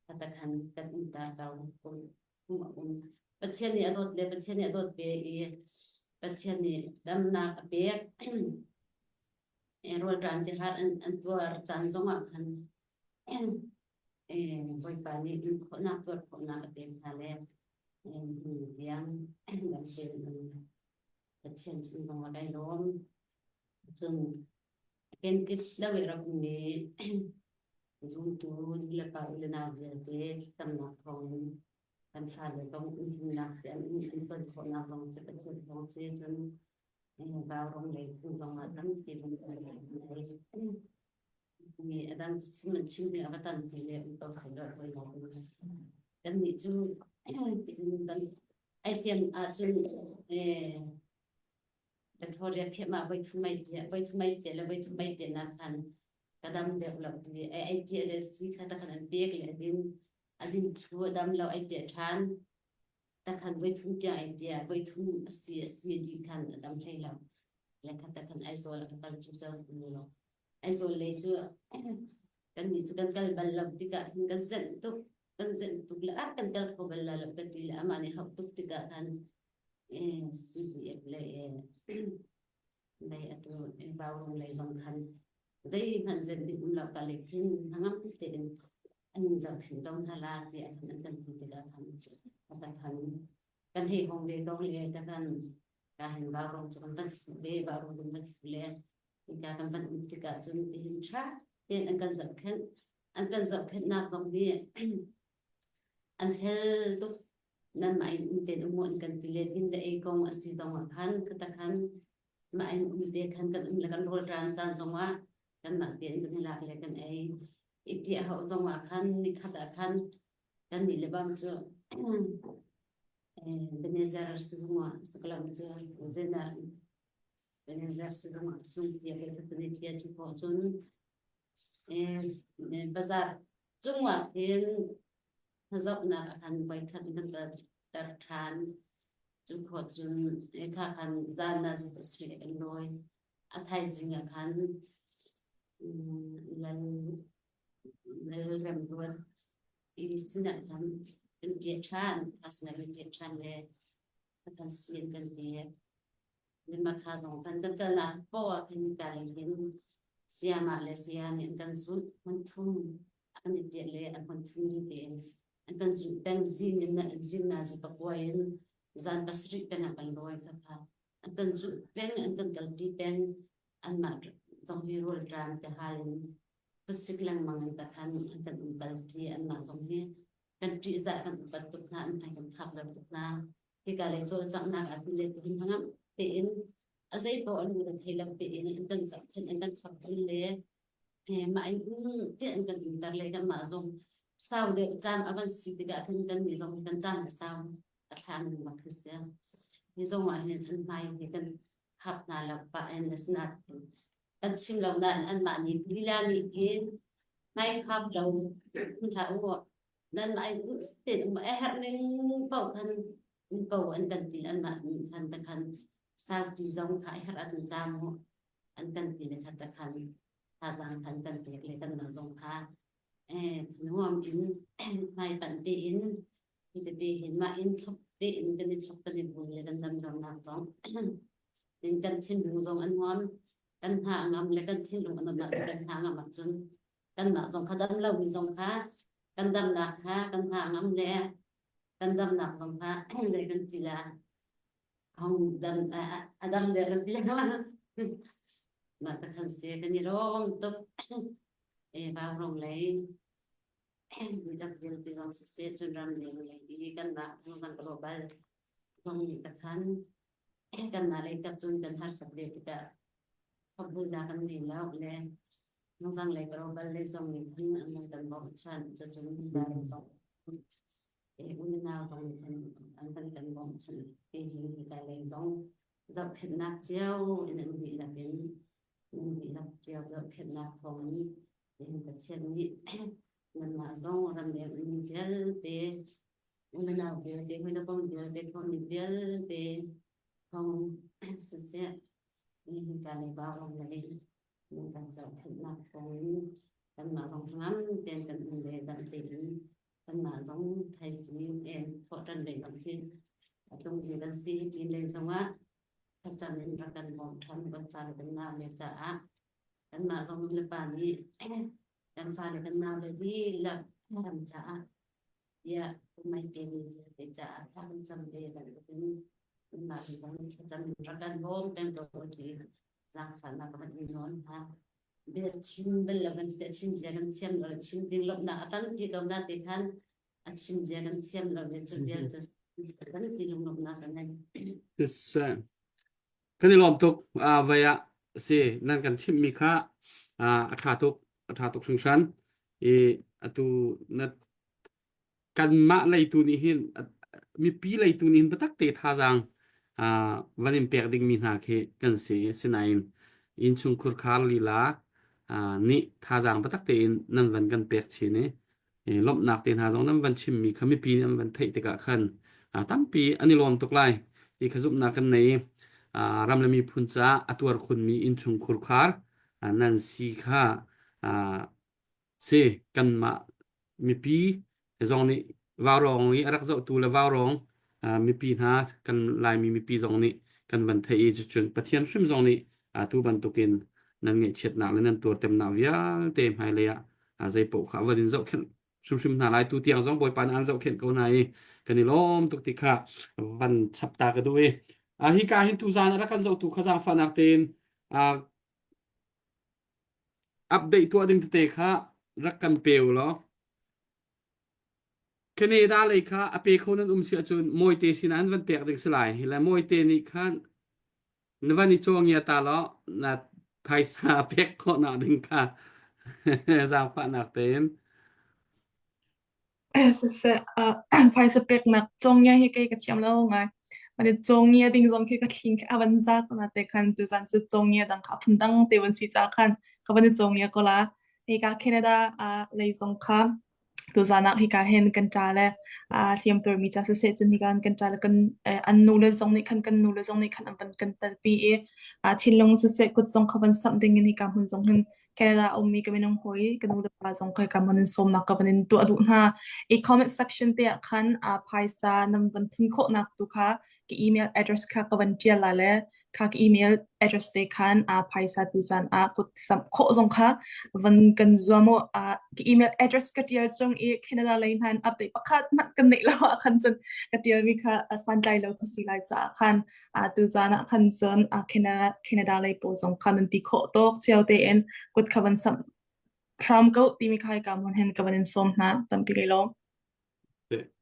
kha khan kan umter ko um a um. Pathian nih a dawt le Pathian nih a dawt ve i Pathian nih damnak a pek. Rawlṭam ti har an, an tuar caan zongah khan Bawipa nih in khawhnak tuar khawhnak a pek hna le tiang dam tein Pathian cung zong ah kai lawm. Cun kenkip lo i rak ummi zumtu nulepa u le nau vialte thlacamnak thawngin kan fale zong umhimnak ci an an ton khawhnak zong cu Pathian thawng ci cun Vaurawng lei thing zong ah tampi lung mi a dang chim an chim ding a va tampi le um ko seh law hoi lo kan nih cu kan ai hliam ahcun kan thawriat phiah ma voi thum ai piah voi thum ai piah le voi thum ai piah nak khan ka dam deuh lo ti ai ai piah le si kha ta khan an pek le adin adin thu a dam lo ai piah ṭhan takhan voi thum tiang ai piah voi thum a si a si dih khan a dam hlei lo le kha takhan Aizawl a kal pi cang ti lo Aizawl lei cu kan nih cu kan kal bal lo tikah hin kan zenh tuk kan zenh tuk le ah kan kal kho bal la lo ka ti le amah nih hauh tuk tikah khan CDF le lei atu Vaurung lei zong khan zeihmanh zenh ding um lo ka le khin hnangam tein an in zohkhenh ko hna la tiah khan an kan ti tikah khan ka khan kan hei hong ve ko le ta kan ka hin Vaurung cu kan van fuh ve Vaurung kan van fuh le hika kan van um tikah cun tihin ṭha tein an kan zohkhenh an kan zohkhenhnak zong hi an fel tuk nanmah in um tein um an kan ti le din le ei kong a si zong ah khan khata khan mah in um te khan kan um le kan rawlṭam caan zong ah kanmah tein kan i lak le kan ei i piah hauh zong ah khan nikhat ah khan kan nih le bang cu Benezer sizung ah sakalam cu zenar Benezer sizung ah sung tiah le kan i piah cu khawh cun bazar cungah hin hnazohnak ah khan voikhat kan kalter ṭhan. Cu khua cun kha khan zan ah pasarih a kan lawi. A thaizing ah khan lal lal remruat i sinah khan kan piah ṭhan. Kha sinah kan piah ṭhan le a kan sin kan pek. Makha zong kan kan kalnak poah ah khin ka lei hin sayamah le saya nih an kan zulh hmun thum an i piah le a hmun thum ning tein an kan zulh peng zing in zing na zu pakua in zan pasarih peng ah kan lawi kha kha an kan zulh peng an kan kalpi peng anmah zong hi rawl ṭam te hal in. Khuasik lengmang in takhan an kan umkalpi anmah zong hi kan ṭihzah kan upat tuk hna an hmai kan khap lo tuk hna. Hika lei cawlcanghnak ah tule tuhin hnangam tein a zei paoh an lungre thei lo tein an kan zohkhenh an kan thlopbul le mah in tiah an kan umter le kanmah zong sau deuh caan a van si tikah khin kannih zong hi kan caan a sau a thla nung bak khi si. Hi zong ah hin an hmai hi kan khap hna lo pah in asinain kan chim lo nain anmah nih lila nih hin hmai khap lo hlah u nanmah in tein um a herh ning paoh khan um ko an kan ti anmah nih khan te khan saupi zong kha a herh ahcun caam u an kan ti le khat te khan thazaang khan kan pek le kanmah zong kha eh nuam in hmai panh tein hi tete hin mah in thlop tein kan i thlop kan i bul le kan dam lonak zong in kan thinlung zong a nuam kan hna a ngam le kan thinlung a nuam ahcun kan hna a ngam ahcun kanmah zong kha dam lomi zong kha kan damnak kha kan hna a ngam le kan damnak zong kha zei kan ti la hong dam a dam deuh kan ti la mah ta khan se kan i rawm tuk e vau rong lei Dak vialte zong siseh cun ramleng lei i kanmah thangzang global zong nih ka khan kanmah lei kap cun kan harsat ve tikah thlopbulnak kan nei lo le thangzang lei global lei zong nih khan an kan bawmhchanh cucun lei zong unau zong nih khan an kan kan bawmhchanh ti hi hika lei zong zohkhenhnak cio in an dihlak in an dihlak cio zohkhenhnak thawng in Nihin Pathian nih nanmah zong ramleng ummi vialte, unau vialte, hawikom vialte, khuami vialte thawng siseh, nihin ka le bawang lei nan kan zohkhenhnak thawngin kanmah zong hnangam tein kan um le dam tein kanmah zong thaizing en thawhṭan lei zong hi a tlungmi kan si pin lei zongah thlacam in rak kan bawm ṭhan kan fale kan nau le caah Kanmah zong nu le pa nih kan fale kan naule dihlak ram caah tiah pumai pemi vialte caah thla kan cam ve bantukin kanmah zong thlacam in rak kan bawm peng ko ti zaangfahnak ka van in nawl hna. Bia chim bal lo kan chim zia kan thiam lo chim ding lawmhnak a tampi ko na ti khan a chim zia kan thiam lo le cu vial cu kan ti lunglawmhnak kan ngei. Kan i lawm tuk. Uh, vai ah si nan kan chimhmi kha uh, a ṭha tuk, a ṭha tuk hringhran. I atu na kanmah leitu nih hin mipi leitu nih hin biatak te thazaang uh, van in pek dingmi hna khi kan si. Sinain innchungkhur khar lila uh, nih thazaang biatak tein nan van kan pek chin i lawmhnak te hna zong nan van chimmi kha mipi nih an van theih tikah khan tampi an i lawm tuk lai ti kha zumhnak kan nei ram le miphun caah a tuar khunmi innchungkhur khar nan si kha si kanmah mipi zong nih vaurawng i a rak zohtu le vaurawng mipi hna kan Laimi mipi zong nih kan van theih i cucun Pathian hrim zong nih tu bantukin nan ngaihchiatnak le nan tuartemnak vialte hmailei ah zeipaoh kha van in zohkhenh hrimhrim hna lai tu tiang zong Bawipa nih an zohkhenh ko hna i kan i lawm tuk ti kha van chap ta ka duh i hi ka hin tuzaan a rak kan zohtu kha zaangfahnak tein update tuah ding tete kha rak kan pe u law Canada lei kha a pe kho nan um si ahcun Mawite sinah an van pek ding si lai. Hi le Mawite nih khan na van i cawngia ta law na phaisa pek khawhnak ding kha zaangfahnak tein. Siseh, phaisa peknak cawngia hi kei ka thiam lo ngai. Mane cawngia ding zong khi ka thling khi a van za ko na te khan tuzan cu cawngia dang kha phun dang te van si ca khan ka van i cawngia ko la. Hika Canada ah lei zong kha Tuzaan ah hika hin kan ṭa le aa hliamtuarmi ca siseh cun hika hin kan ṭa le kan an nule zong nih khan kan nule zong nih khan an van kan telpi i aa thinlung siseh kut zong kha van samh ding in hika hmun zong hin Canada a ummi ka minung hawi ka nu le pa zong kha hika hmun in sawmnak ka van in tuah duh hna. I comment section te ah khan aa phaisa nan van thun khawhnak tu kha ka email address kha ka van ṭial lai le kha ka email address te khan aa phaisa tuzan ah kut samh khawh zong kha van kan zuam u. Uh, ka email address ka ṭial chung i Canada lei hna in update pakhat hmanh kan neih lo ah khan cun ka ṭialmi kha santlai lo ka si lai caah khan uh, tuzan ah khan cun uh, Canada, Canada lei pawl zong kha nan ti khawh tawk cio tein kut kha van samh. hram ko timi kha hika hmun hin ka van in sawm hna. Tampi kai lawm.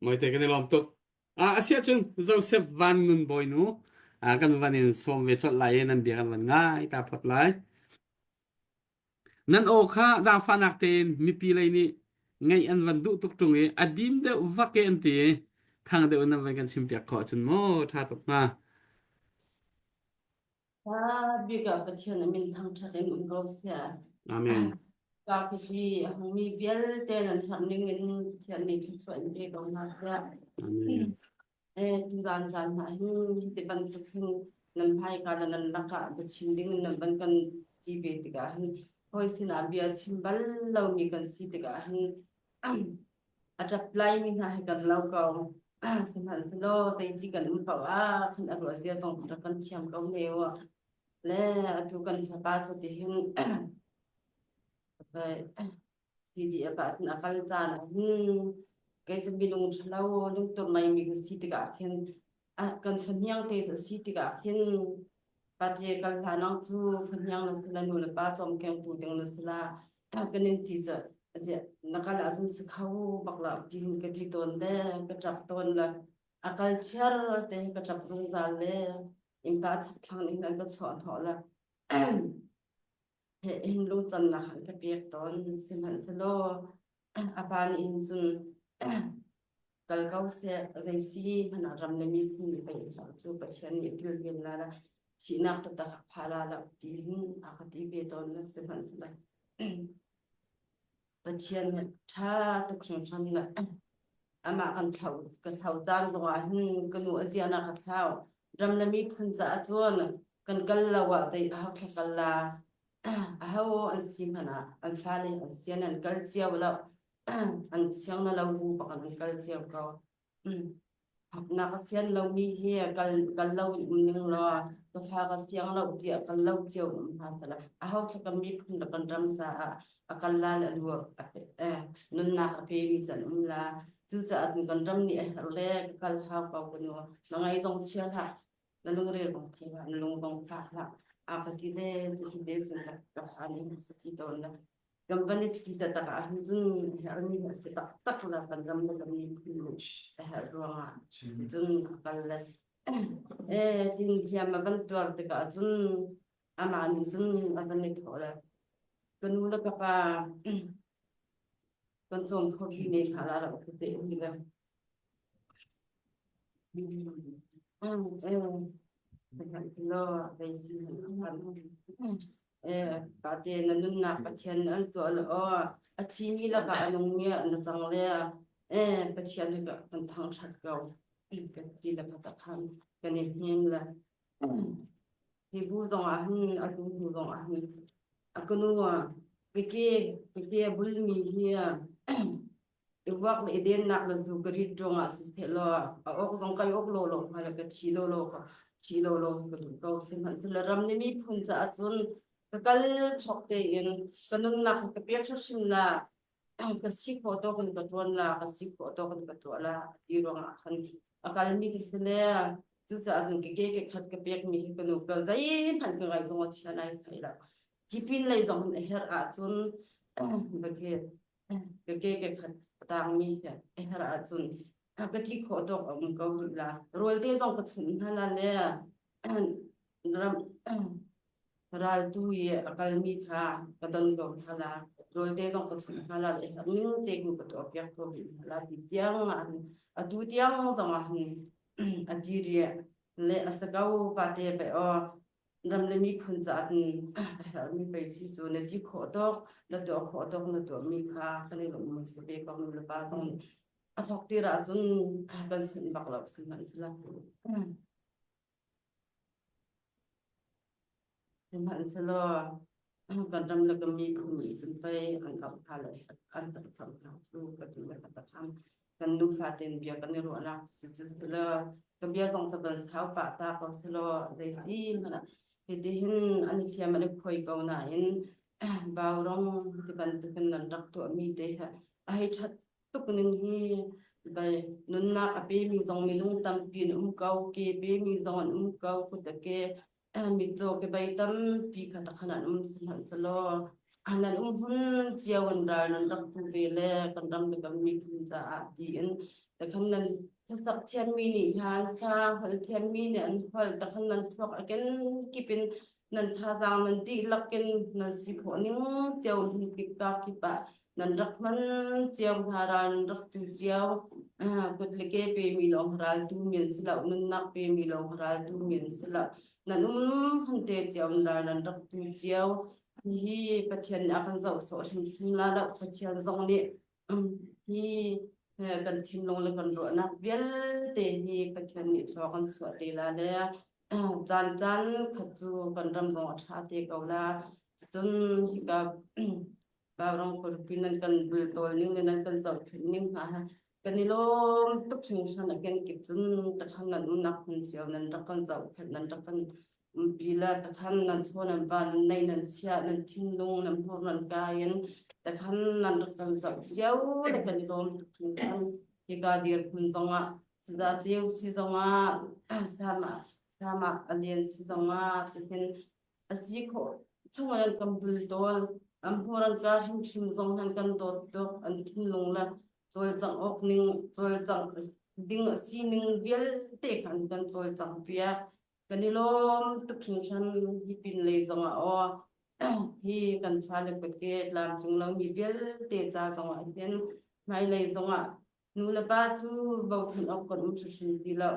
Moi te kan i lawm tuk. Ah, asiah cun Joseph Van Nun Bawinu ah, kan van in sawm ve colh lai i nan bia kan van ngai ta phot lai. Nan aw kha zaangfahnak tein mipi lei nih ngaih an van duh tuk ṭung i a dim deuh vak e an ti i thang deuh in nan van kan chimpiak khawh ahcun maw ṭha tuk hnga. Tha bik ah Pathian a min thangṭhat in um ko seh. Amen. Ka khi a hungmi vialte nan herh ning in Pathian nih thluachuah in pe ko hna seh. Amen. Eh, tuzaan caan hna hin hiti bantuk hin nan hmaika le nan lakah biachim ding in nan van kan ci ve tikah hin hawi sinah bia chim bal lomi kan si tikah hin a ṭap laimi hna hi kan lo ko. Sihmanhsehlaw zeici kan um paoh ah khan a ruah zia zong rak kan thiam ko ne u. Le atu kan fapa cu tihin CDF ah cun a kal caan ah hin kei cu milung ṭhalo lungtur meimi ka si tikah khin kan fahniang te a si tikah khin pate kal hlan ang cu fahniang na si la nu le pa cawmkengtu ding na si la kan in ti cu na kal ahcun si kho bak lo ti hin ka ti tawn le ka ṭap tawn le a kal chiar te ka ṭap zungzal le innpa chakthlang nih an ka chuah hnawh le hin lungcannak an ka pek tawn sihmanhsehlaw a pa nih hin cun kal ko seh zei si hmanh ah ram le miphun nih pei cu Pathian nih kilven la la thihnak taktak a pha la lo ti hin a ka ti ve tawn sihmanhsehlaw Pathian nih ṭha tuk hringhran le amah kan thlau ka thlau caan zongah hin ka nu a zian a ka thlau. Ram le miphun caah cun kan kal lo ah dei aho thla kal la aho an si hmanh ah an fale an sian an kal cio lo an siang na lo bu bak an kal cio ko. Na ka sian lomi hi kal kal lo in um ning law ka fa ka siang lo tiah kal lo cio um hna sala aho thla kan miphun le kan ram caah a kal la le a lu a pe eh, nunnak a pe mi can um la cucaah cun kan ram nih a herh le ka kal hau ko ka nu na ngai zong chia hlah na lungre zong thei hlah na lung zong fak hlah a ka ti le cuti te cun ka ka fa nih a si ti tawn la Kan van i ti taktak ahhin cun a herhmi a si taktak la kan ram le kan miphun nih a herh ruangah cun a kal le eh tin thiam a van tuar tikah cun amah nih cun a van i thawh le ka nu le ka pa kan cawm kho hi ne hna la rak te hi le Pate na nunnak Pathian an tuah le aw a thimi lakah a nungmi ah na cang le eh Pathian nih kan thangṭhat ko kan ti le kha kan i hnem le hi bu zong ah hin atu hnu zong ah hin a ka nu ka ke ka ke bulmi hi i vuak le i dennak le zu ka rit ruangah siseh law a awk zong kai awk law law hnga le ka thi law law ka thi law law ka duh ko sihmanhsehlaw ram le miphun caah cun ka kal thawk tein ka nunnak ka pek hrimhrim la ka si khawh tawk in ka ṭuan la ka si khawh tawk in ka tuah la ti ruangah khan a kalmi ka si le cucaah cun ka ke ke khat ka pekmi hi ka nu ka zeihmanh ka ngaih zong a chia nai sai lo hi pin lei zong a herh ahcun ka ke ka ke ke khat a tangmi he a herh ahcun ka thi khawh tawk a um ko rih la rawl te zong ka chunh hna la le ram raltu i a kalmi kha ka don ko hna la rawl te zong ka chunh hna la le ning te ku ka tuah piak ko rih hna la ti tiang ah atu tiang zong ah hin a ti ri le a sa ko pa te pe aw ram le miphun caah a herhmi pei si cu na ti khawh tawk na tuah khawh tawk na tuahmi kha kan i lawmmi si ve ko nu le pa zong nih a thawk tir ahcun kan sanh bak lo sihmanhsehlaw sihmanhsehlaw kan ram le kan miphun nih cun pei an kauh hna le an kan phorh hna cu ka ti le ka takam kan nufa ten bia kan i ruahnak cu cu si lo ka bia zong ca ban sau pah ta ko si law zei si hmanh ah hitihin an i hliam an i khuai ko nain Vaurawng ti bantukin nan rak tuahmi te hi a hei ṭhat tuk ning hi bai nunnak a pemi zong minung tampi an um ko ke pemi zong an um ko kut a ke mitcaw ke bei tampi kha takhan an um sihmanhsehlaw. Nan um hmun cio in ral nan rak tu ve le kan ram le kan miphun caah tiin takhan nan hlasak thiammi nih hlan sa holh thiammi nih an holh takhan nan thluak a kenkip in nan thazaang nan dihlak in nan si khawh ning cio hmun kip ka kip ah nan rak hman cio hna ral nan rak tu cio kut le ke pe mi lawng ral tu mi an si lo nunnak pe mi lawng ral tu mi an si lo nan um han te cio ral nan rak tu cio hi Pathian nih a kan zoh sawh hrimhrim la lo Pathian zong nih hi kan thinlung le kan ruahnak vialte hi Pathian nih thlua kan chuah te la le caan caan khat cu kan ram zong a ṭha te ko la cun hika Vaurawng khuarupi nan kan bultawl ning le nan kan zohkhenh ning hna ha kan i lawm tuk hringhran a kenkip cun takhan nan umnak hmun cio nan rak kan zohkhenh nan rak kan umpi le takhan nan chaw nan va nan nei nan chiah nan thinlung nan hmur nan kai in takhan nan rak kan zoh cio le kan i lawm tuk hringhran hika dirhmun zongah saza ceu si zongah sama sama alian si zongah tihin a si khawh chung an kan bultawl an hmur an ka hrimhrim zong han kan dawt tuk an thinlung le cawlcangh awk ning cawlcangh ding a sining vialte khan kan cawlcangh piak kan i lawm tuk hringhran hi pin lei zong ah aw hi kan fale kutke tlamtling lomi vialte ca zong ah hin hmailei zong ah nu le pa cu bochan awk kan um hrimhrim ti lo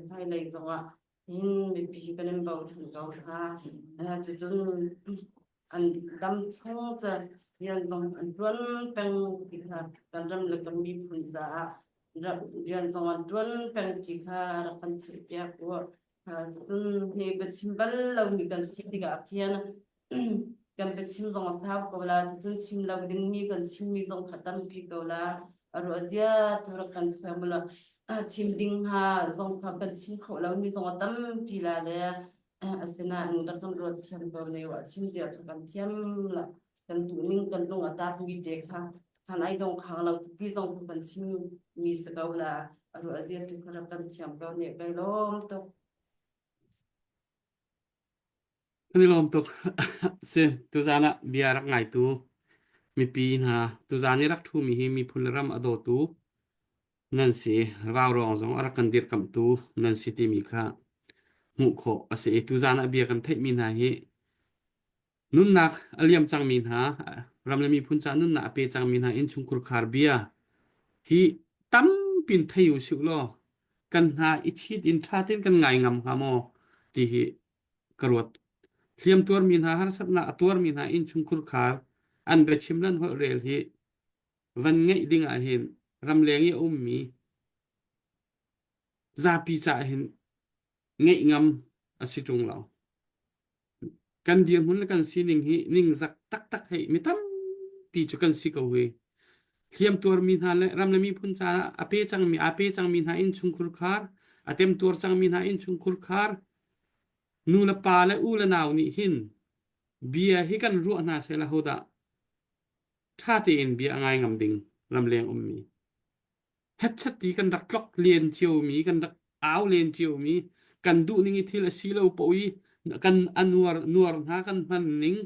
hmailei zong ah hin mipi kan in bochan ko hna. Cucun an dam chung cu rian zong an ṭuan peng ti kha kan ram le kan miphun caah rian zong an ṭuan peng ti kha rak kan theihpiak u. Cucun hi biachim bal lomi kan si tikah khin kan biachim zong a sau ko la cucun chim lo dingmi kan chimmi zong kha tampi ko la a ruah zia tu rak kan thiam la chim ding hnga zong kha kan chim khawh lomi zong a tampi la le asinain rak kan ruat thiam ko ne wa chim zia kha kan thiam la kan duh ning kan lung a tak mi te kha khan ai dong khang lo pi zong kha kan chim mi si ko la a ruah zia tu kha rak kan thiam ko ne kai lawm tuk Kan i lawm tuk. Si, tuzaan ah bia rak ngaitu mipi hna, tuzaan i rak ṭhumi hi miphun le ram a dawtu nan si. Raurawng zong a rak kan dirkamhtu nan si timi kha hmuh khawh a si i tuzaan ah bia kan theihmi hna hi nunnak a liam cangmi hna, ram le miphun ca nunnak a pe cangmi hna innchungkhur khar bia hi tampin thei u sih law kan hna i ṭhit in ṭha tein kan ngai ngam hnga maw ti hi ka ruat. Hliam tuarmi hna harsatnak a tuarmi hna innchungkhur khar an biachim lan holh rel hi van ngeih ding ah hin ramleng i a ummi zapi caah hin ngeih ngam a si ṭung lo. Kan dirhmun le kan sining hi ningzak taktak hei mi tampi cu kan si ko hi. Hliam tuarmi hna le ram le miphun caah a pe cangmi aa pe cangmi hna innchungkhur khar a temtuar cangmi hna innchungkhur khar nu le pa le u le nau nih hin bia hi kan ruah hna seh hodah ṭha tein bia a ngai ngam ding ramleng ummi hetchet ti kan rak tlok len ciomi kan rak au len ciomi kan duh ning i thil a si lo po i kan a nuar nuar hna kan hman ning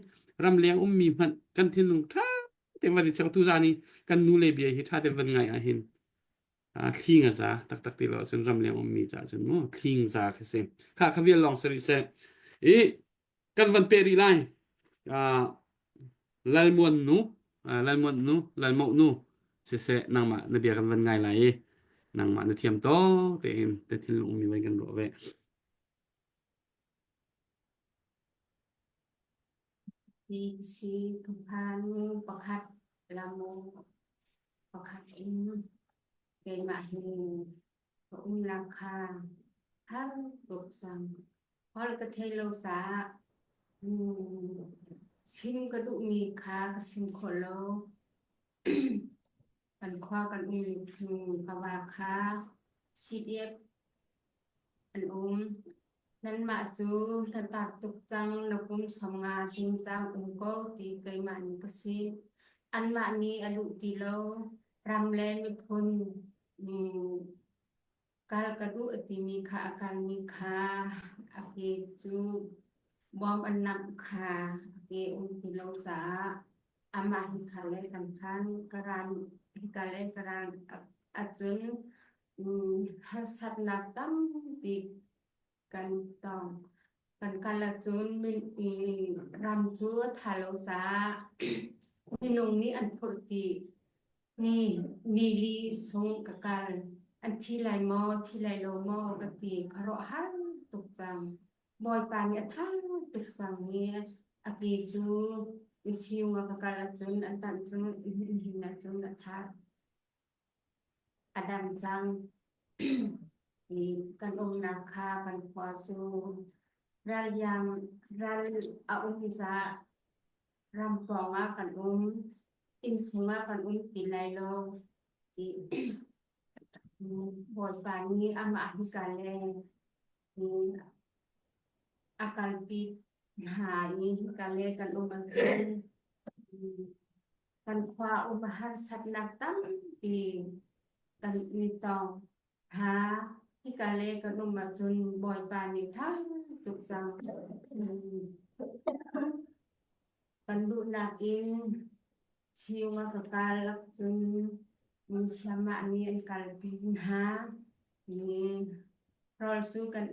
ramleng ummi hmanh kan thinlung ṭha te van i cheu tu zan i kan nu le bia hi ṭha te van ngai ahhin thling a za taktak ti lo cun ramleng ummi ca cun mu thling za khi si kha kha vial lawng si rih seh i kan van pe rih lai lalmuan nu lalmuan nu lalmoh nu siseh nangmah na bia kan van ngai lai i nangmah na thiam to tein te thinlung ummi van kan ruah ve Si nu pakhat lamu pakhat in keimah hi ka um lang kha har tuk sang hol ka thei lo caah chim ka duhmi kha ka sim khawh lo kan khua kan um cu ka va kha CDF an um. Nanmah cu na tar tuk cang, na kum 50 tling cang um ko ti keimah nih ka si. Anmah nih a duh ti lo. Ram le miphun kal ka duh a timi kha a kalmi kha a ke cu bawm an namh kha a. Ke um ti lo caah amah hika le kan phan karan hika le karan ahcun harsatnak tampi kan tong. Kan kal ahcun min i ram cu a tha lo caah minung nih an phurh dih. Ni ni li sung ka kal. An thi lai maw, thi lai lo maw ka ti khuaruahhar tuk cang. Bawipa nih a tha tuk cang i a ke cu misiung ah ka kal ahcun an tanh cu hin ahcun a tha a dam cang. I kan umnak kha kan khua cu ralliam ral a um caah ram pawng ah kan um. Inn chungah kan um ti lai lo. Ti Bawipa nih amah hika le a kalpi hna i hika le kan um ahcun kan khua um harsatnak tampi kan i tong hna. Hika le kan um ahcun Bawipa nih tha tuk cang. Kan duhnak in Chiung a ka kal ahcun mi siamah nih an kalpi hna. Rawl cu kan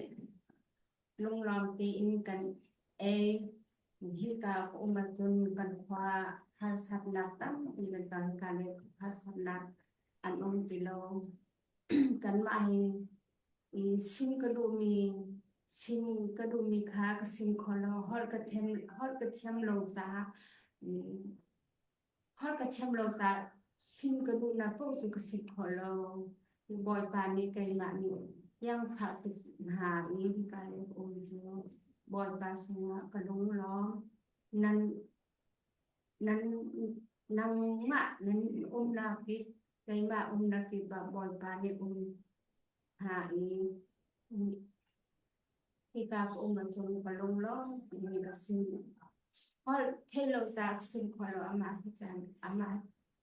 lunglawm tein kan ei. Hika ka um ahcun kan khua harsatnak tampi kan ton. Hika le harsatnak an um ti lo. Kanmah hi sim ka duhmi sim ka duhmi kha ka sim kho lo. Holh ka thiam holh ka thiam lo caah holh ka thiam lo caah sim ka duhnak paoh cu ka sim kho lo. Bawipa nih keimah nih iangfah tuk hna i hika i ka um cu Bawipa sungah ka lunglawm. Nan nan nangmah nan umnak bik keimah umnak kip ah Bawipa nih um hna i hika ka um ahcun ka lunglawm timi ka si. Holh thei lo caah ka sim kho lo amah hi caan amah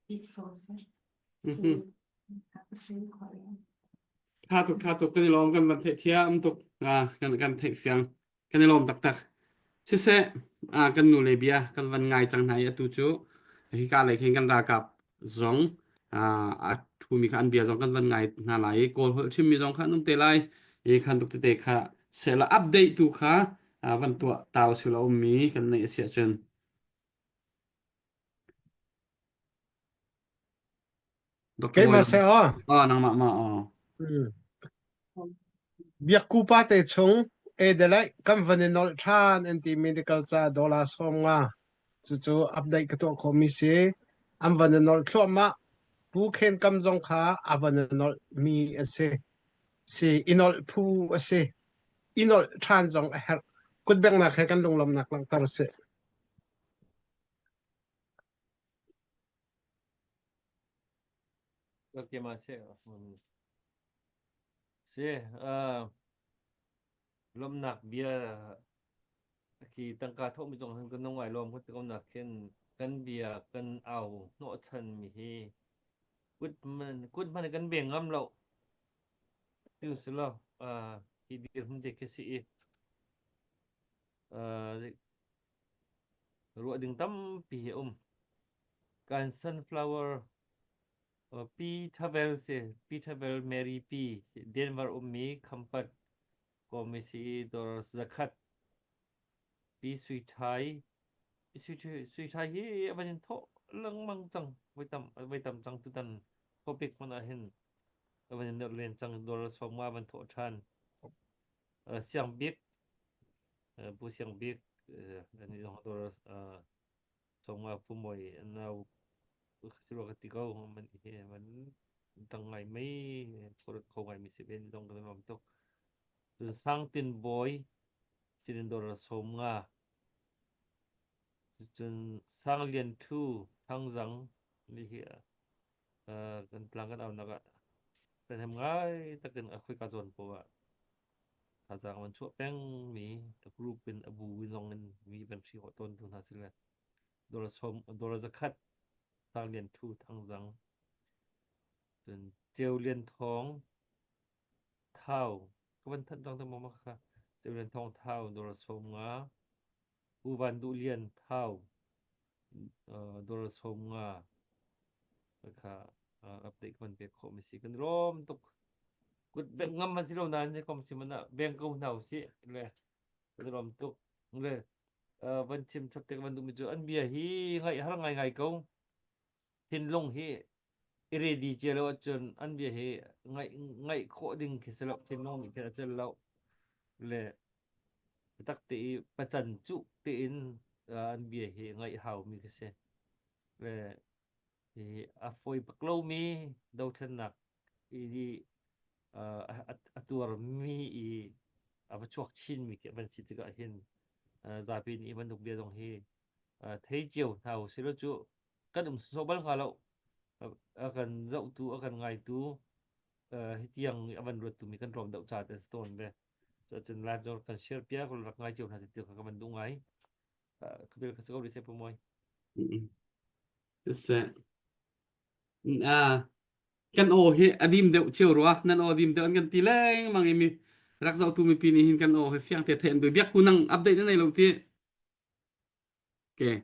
bik ko seh. Sim ka sim kho lo. Tha tuk tha tuk kan i lawm kan van theih thiam tuk ah kan kan theih fiang Kan i lawm taktak. Siseh, ah, kan nu le bia kan van ngai cang hna i atu cu hika lei khin kan ralkap zong ah, a ṭhumi kha an bia zong kan van ngai hna lai i Kawl holh chimmi zong kha an um te lai. I khan tuk tete kha sehla update tu kha ah, van tuah tau sila ummi kan neih a si ahcun. Dr. Keimah Bawi seh aw. Ah, nangmah ma aw. Mm. Biakku pa te chung Adelaide kan van i nolh ṭhan an ti medical ca dollar 50 cucu update ka tuah khawhmi si an van i nolh thluahmah Pu Khen Kam zong kha a van i nolh mi a si si i nolh phu a si i nolh ṭhan zong a herh kutbengnak he kan lunglawmnak langhter a si. Okay, ma se. Si, uh, lawmnak bia khi tangka thawhmi zong han kan ngai lawm kan ti ko nak khin kan bia kan au hnawhchan mi hi kut man kut man kan beng ngam lo tu si lo uh, hi dirhmun te khi si i uh, Ruah ding tampi hi a um. Kan sunflower Pi Thavel si Pi Thavel Mary Pi si Denver ummi Khampat kawmi si i dawr zakhat Pi Sui Thai Pi Sui Thai Sui Thai hi a van in thawh lengmang cang voi tam voi tam cang tutan topic hmanh ah hin a van in nolh len cang dawr sawm nga van thawh ṭhan Siang Bik Pu Siang Bik an i dawr Sawmnga Phu Mawi an nau silo ka ti ko man hi man dang ngai mei phurut kho ngai mi si ven dong kan lawm tuk cun Sang Tin Bawi sinin dawr Sawmnga cun Sang Lian Thu Thangzang ni hi kan tlang kan au nak ah kan hem ngai takin a khoi ka zawn po ah Thazaang an chuah pengmi a group in a bu zong in mi van hri khawh tawn tu hna si le dollar sawm dollar zakhat Sang Lian Thu Thangzang cun Ceu Lian Thawng Thau ka van thanh cang te maw kha Ceu Lian Thawng Thau dollar 50. Pu Van Duh Lian Thau dollar 50 kha update kan pek khawh mi si kan rom tuk kut beng ngam man si lo nain si kom si man ah beng ko hna usih le kan rom tuk le van chim chap te van duh mi cu an bia hi ngaih har ngai ngai ko thinlung hi i ready cia lo ahcun an bia hi ngaih ngaih khawh ding khi si lo thinlung nih khin a cel lo le tak te i pacan cuh tein an bia hi ngaih hau mi khi si le hi a fawi bak lomi dothlennak i a tuarmi i a va chuak chinmi khi van si tikah hin zapi nih bantuk bia zong hi thei cio hna u silo cu kan um sawh bal hnga lo a kan zohtu a kan ngaitu hi tiang a van ruattu mi kan rawm deuh ca te si tawn le cun live zong kan share piak rak ngai cio hna si ti kha ka van duh ngai ka bil ka si ko rih se pu Siseh. Ah, kan aw hi a dim deuh cio rua. Nan aw dim deuh an kan ti lengmang i mi rak zohtu mipi nih hin kan aw hi fiang te theih an duh. Biak ku nang update na nei lo ti. Okay.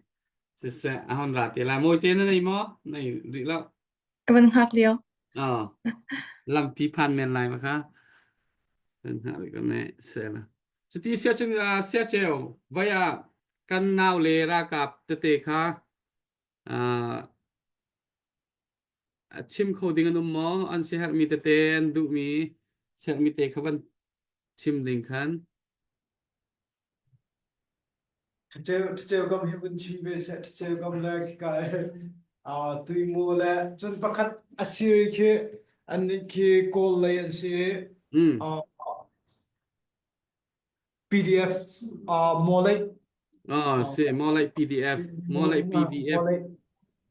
Siseh, a hon ra te la. Mawi te na nei maw? Nei rih lo. Ka van hngak lio. Oh, lampi phan men lai ma kha. Kan hngak rih ko ne. Sela. Cuti sia cun sia ceu vai ah kan nau le ralkap tete kha a chim kho ding an um maw? An siaherhmi tete an duhmi siaherhmi te kha van chim ding khan. Ṭhaceu kam hi vun chim ve seh ṭhaceu kam le khika tuimu le cun pakhat a siri khi annih khi Kawl lei an si i PDF Mawleih Oh, si Mawleih PDF Mawleih PDF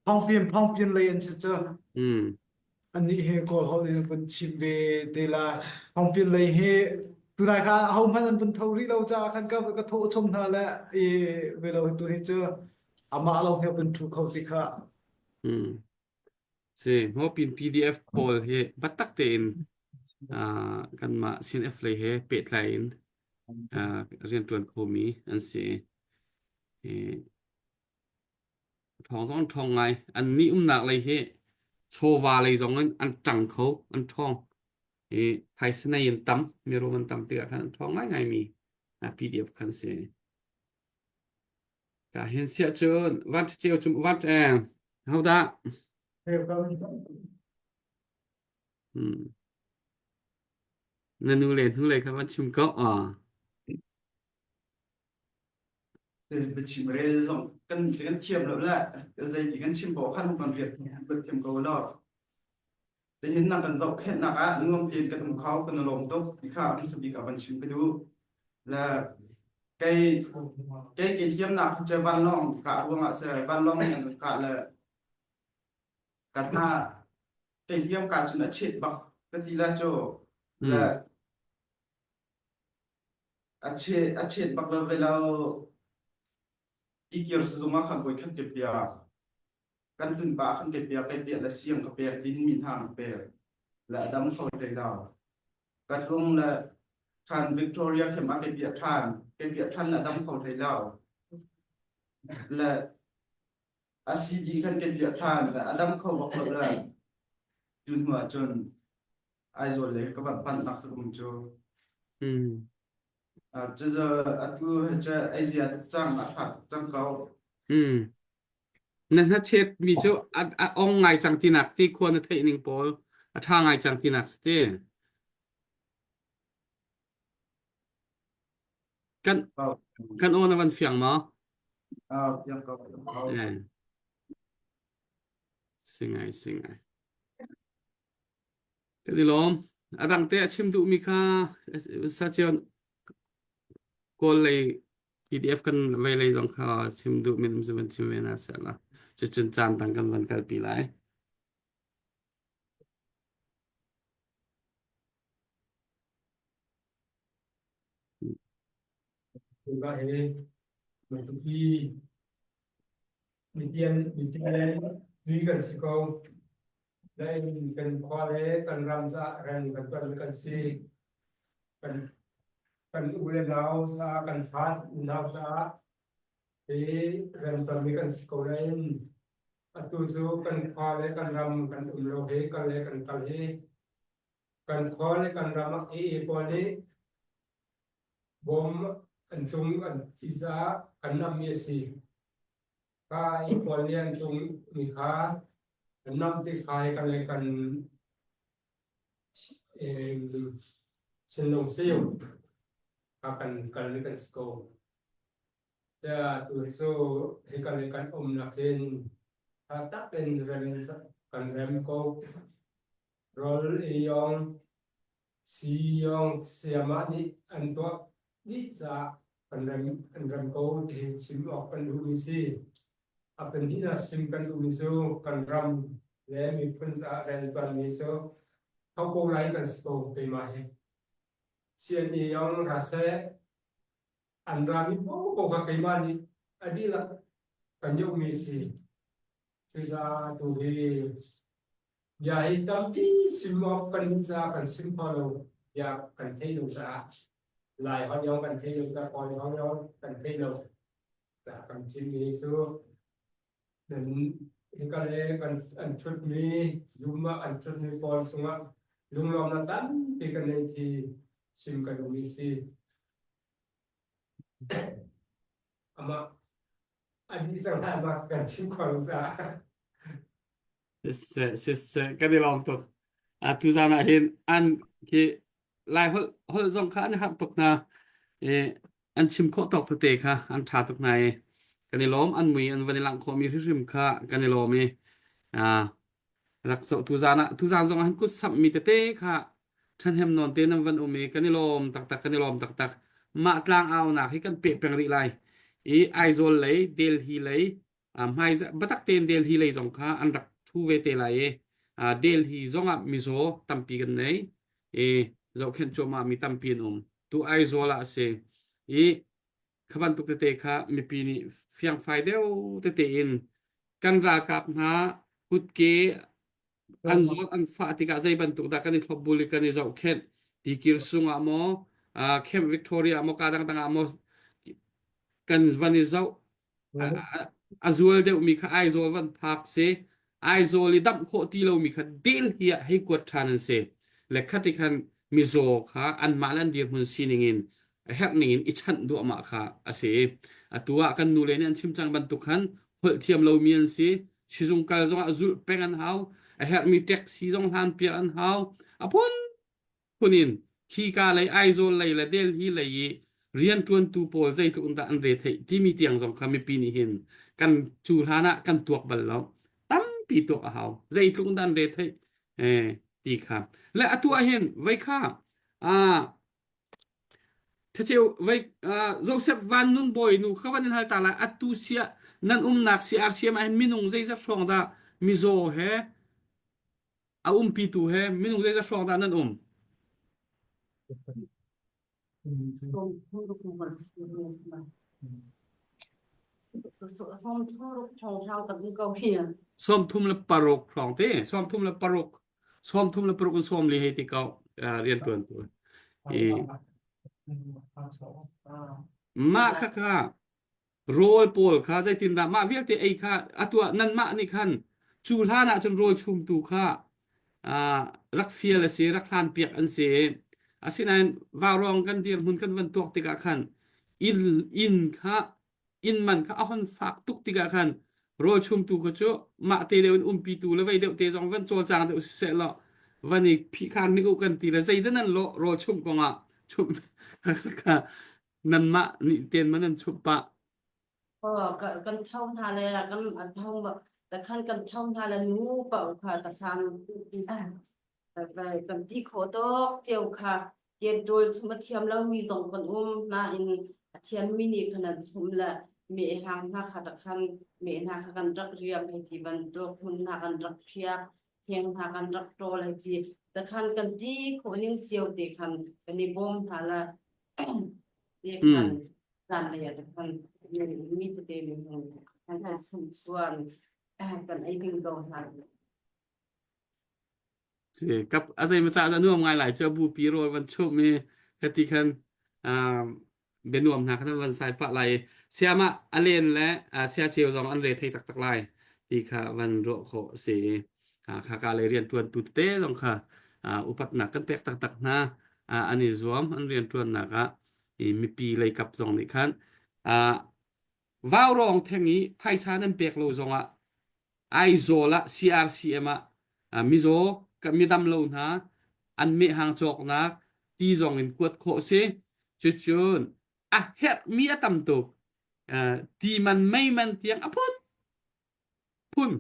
Phangpian Phangpian lei an si cu. Mm. Annih hi Kawl holh in vun chim ve te lai. Phangpian lei hi tunai kha ahohmanh an vun tho rih lo caah khan ka ka thawh chom hna le i ve lo tu hi cu amah lawng hi vun thu kho ti kha. Mm. Si, Ngawpin PDF pawl hi biatak tein uh, kanmah CNF lei he pehtlai in uh, rianṭuan khomi an si. I ṭhawng zong an ṭhawng ngai. An nih umnak lei hi chawva lei zong in an ṭang kho, an ṭhawng. I phaisa nei in tam, mirum an tam tikah khan an ṭhawng ngaingaimi PDF khan si. Ka hin siah cun van ceu cum van eh hodah hmm. Na nu le hnu le kha van chim ko ah. Biachim rel zong kan kan thiam lo le zei ti kan chim paoh khan kan riat kan thiam ko lo. Nihin na kan zohkhenhnak ah nuam tein kan um kho kan i lawm tuk ti kha hmasa bik ah van chim ka duh. Le kei kei ke thiamnak cu vanlawng kah ruangah si vanlawng nih an kan kah le ka hna kei hliam ka cun a chet bak ka ti la cu le a chet a chet bak lo ve lo tikir sizung ah khan voi khat ke pia kan tlun pah khan ke pia ke pia le siang ka pek din mi hna ka pek le a dam kho hlei lo ka tlung le khan Victoria khem a ke pia than ke pia than le a dam kho hlei lo le a CD khan ke pia than le a dam kho bak lo le cu hnu ah cun Aizawl le ka van panh nak sakum cu Mm. cu atu cu aizia tuk cang a tha tuk cang ko Mm. Na hnachet mi cu a, a ong ngai cang tinak ti khua na theih ning pawl a ṭha ngai cang tinak si ti. Kan kan aw na van fiang maw? Ah, fiang ko. Eh. Si ngai, si ngai. Kan i lawm. A dang te a chim duhmi kha sacion Kawl lei PDF kan vei lei zong kha chim duh min um van chim ve na seh la. Cucun caan dang kan van kalpi lai. Ka he matupi mitian mitian tui kan si ko. Nain kan khua le kan ram caah rian kan tuan kan si. Kan kan u le nau caah kan fa unau caah. Hi rianṭuanmi kan si ko nain atu cu kan khua le kan ram kan um lo hi kal le kan kal hi kan khua le kan ram ah AA pawl nih bom an tlung an ti caah kan nammi a si. Ka i pawl nih an tlung mi kha an nam ti kha hi kan le kan thinlung siu kha kan kal mi kan si ko. Tiah tu hi cu hika le kan umnak hin tha tak in rem kan rem ko. Rawl ei yong, si yong sayamah nih an tuah dih caah kan rem kan rem ko ti hi chim awk kan duhmi si. A pahnihnak chim kan duhmi cu kan ram le miphun caah riantuanmi cu tho ko lai kan si ko keimah hi. CNA yong ra seh an rami paohpaoh kha keimah nih a dihlak kan yohmi si. Cucaah tu hi bia hi tampi sim awk kan duh caah kan sim kho lo bia kan thei lo caah Lai holh yong kan thei lo caah Kawl holh yong kan thei lo caah kan chimmi cu nan hika le kan an ṭhutmi lum ah an ṭhutmi pawl chungah lunglawmnak tampi kan nei thi chim ka duhmi si. Amah a dih cang lai amah kan chim kho lo caah. Siseh, siseh, kan i lawm tuk. A tuzan ah hin an khi Lai holh holh zong kha an i harh tuk hna. I an chim khawh tawk tete kha an ṭha tuk hna i kan i lawm. An mui an van i langh khawhmi hrimhrim kha kan i lawm i ah rak zoh tuzan ah tuzan zong ah hin kut samhmi tete kha ṭhahnem nawn te nan van um i kan i lawm taktak kan i lawm taktak. Mah tlang aunak hi kan peh peng rih lai. I Aizawl lei, Delhi lei, hmai biatak tein Delhi lei zong kha an rak ṭhu ve te lai i Delhi zong ah mizaw tampi kan nei i zohkhenh cuahmah mi tampi an um. Tu Aizawl ah a si i kha bantuk tete kha mipi nih fiangfai deuh tete in kan ralkap hna kutke an zawt an fah tikah zei bantuk dah kan i thlopbul i kan i zohkhenh tikir sung ah maw Camp Victoria maw ka dangdang ah maw kan van i zoh a zual deuhmi kha Aizawl van phak si Aizawl i damh khawh ti lomi kha Delhi ah hei kuat ṭhan an si le khati khan mizaw kha anmah le an dirhmun sining in a herh ning in i chanh duahmah kha a si atu ah kan nule nih an chim cang bantuk khan holh thiam lomi an si sizung kal zongah zulh peng an hau a herhmi taxi zong hlan piak an hau a phun phun in khika lei Aizawl lei le Delhi lei i rianṭuantu pawl zeitluk in dah an re theih timi tiang zong kha mipi nih hin kan cu hlan ah kan tuak bal lo tampi tuak a hau zeitluk in dah an re theih eh ti kha le atu ah hin vei kha ah Thaceu vei Joseph Van Nun Bawi nu kha van in hal ta lai atu sia nan umnak CRCM ah hin minung zeizat hrawng dah mizaw he a umpitu he minung zeizat hrawng dah nan um? 36 hrawng te 36 36 in sawm li hei ti ko rian tuan tu i mah kha kha rawl pawl kha zeitindah mah vialte ei kha atu ah nanmah nih khan cu hlan ah cun rawl chumtu kha rak fial a si rak hlan piak an si asinain vaurawng kan dirhmun kan van tuak tikah khan inn inn kha inn man kha a hon fak tuk tikah khan rawl chumtu kha cu mah te deuh in umpitu le vei deuh te zong van cawlcang deuh siseh law van i phihkhar nik u kan ti le zeidah nan lawh rawl chumh kongah chumh kha nanmah nih ten man an chumh pah Oh, kan tho hna le kan tho takhan kan tho hna le nu pa kha takhan kan ti khawh tok cio kha ken ṭawl chum a thiam lomi zong kan um nain a thiammi nih khan an chum le meh hang hna kha takhan meh hna kha kan rak riam hei ti bantuk hmun hna kan rak phiak kheng hna kan rak ṭawl hei ti takhan kan ti khawh ning cio te khan kan i bawm hna la te khan zan lei ah khan mi tete nih kan kan chum chuan kan ei ding ko hna Si kap a zei ma ca nuam ngai lai cu a bupi rawl van chumh i khati khan um, bianuam hna kha van sai pah lai siama alen le sia ceu zong an re thei taktak lai ti kha van ruah khawh si kha ka le rian tuan tu te zong kha upatnak kan pek taktak hna an i zuam an rian tuannak ah mipi lei kap zong nih khan vaurawng theng i phaisa nan pek lo zong ah Aizawl ah CRCM ah mizaw midam lo hna an mehhang cawknak ti zong in kuat khawh si. Cucun a herhmi a tam tuk. Ti man mei man tiang a phun phun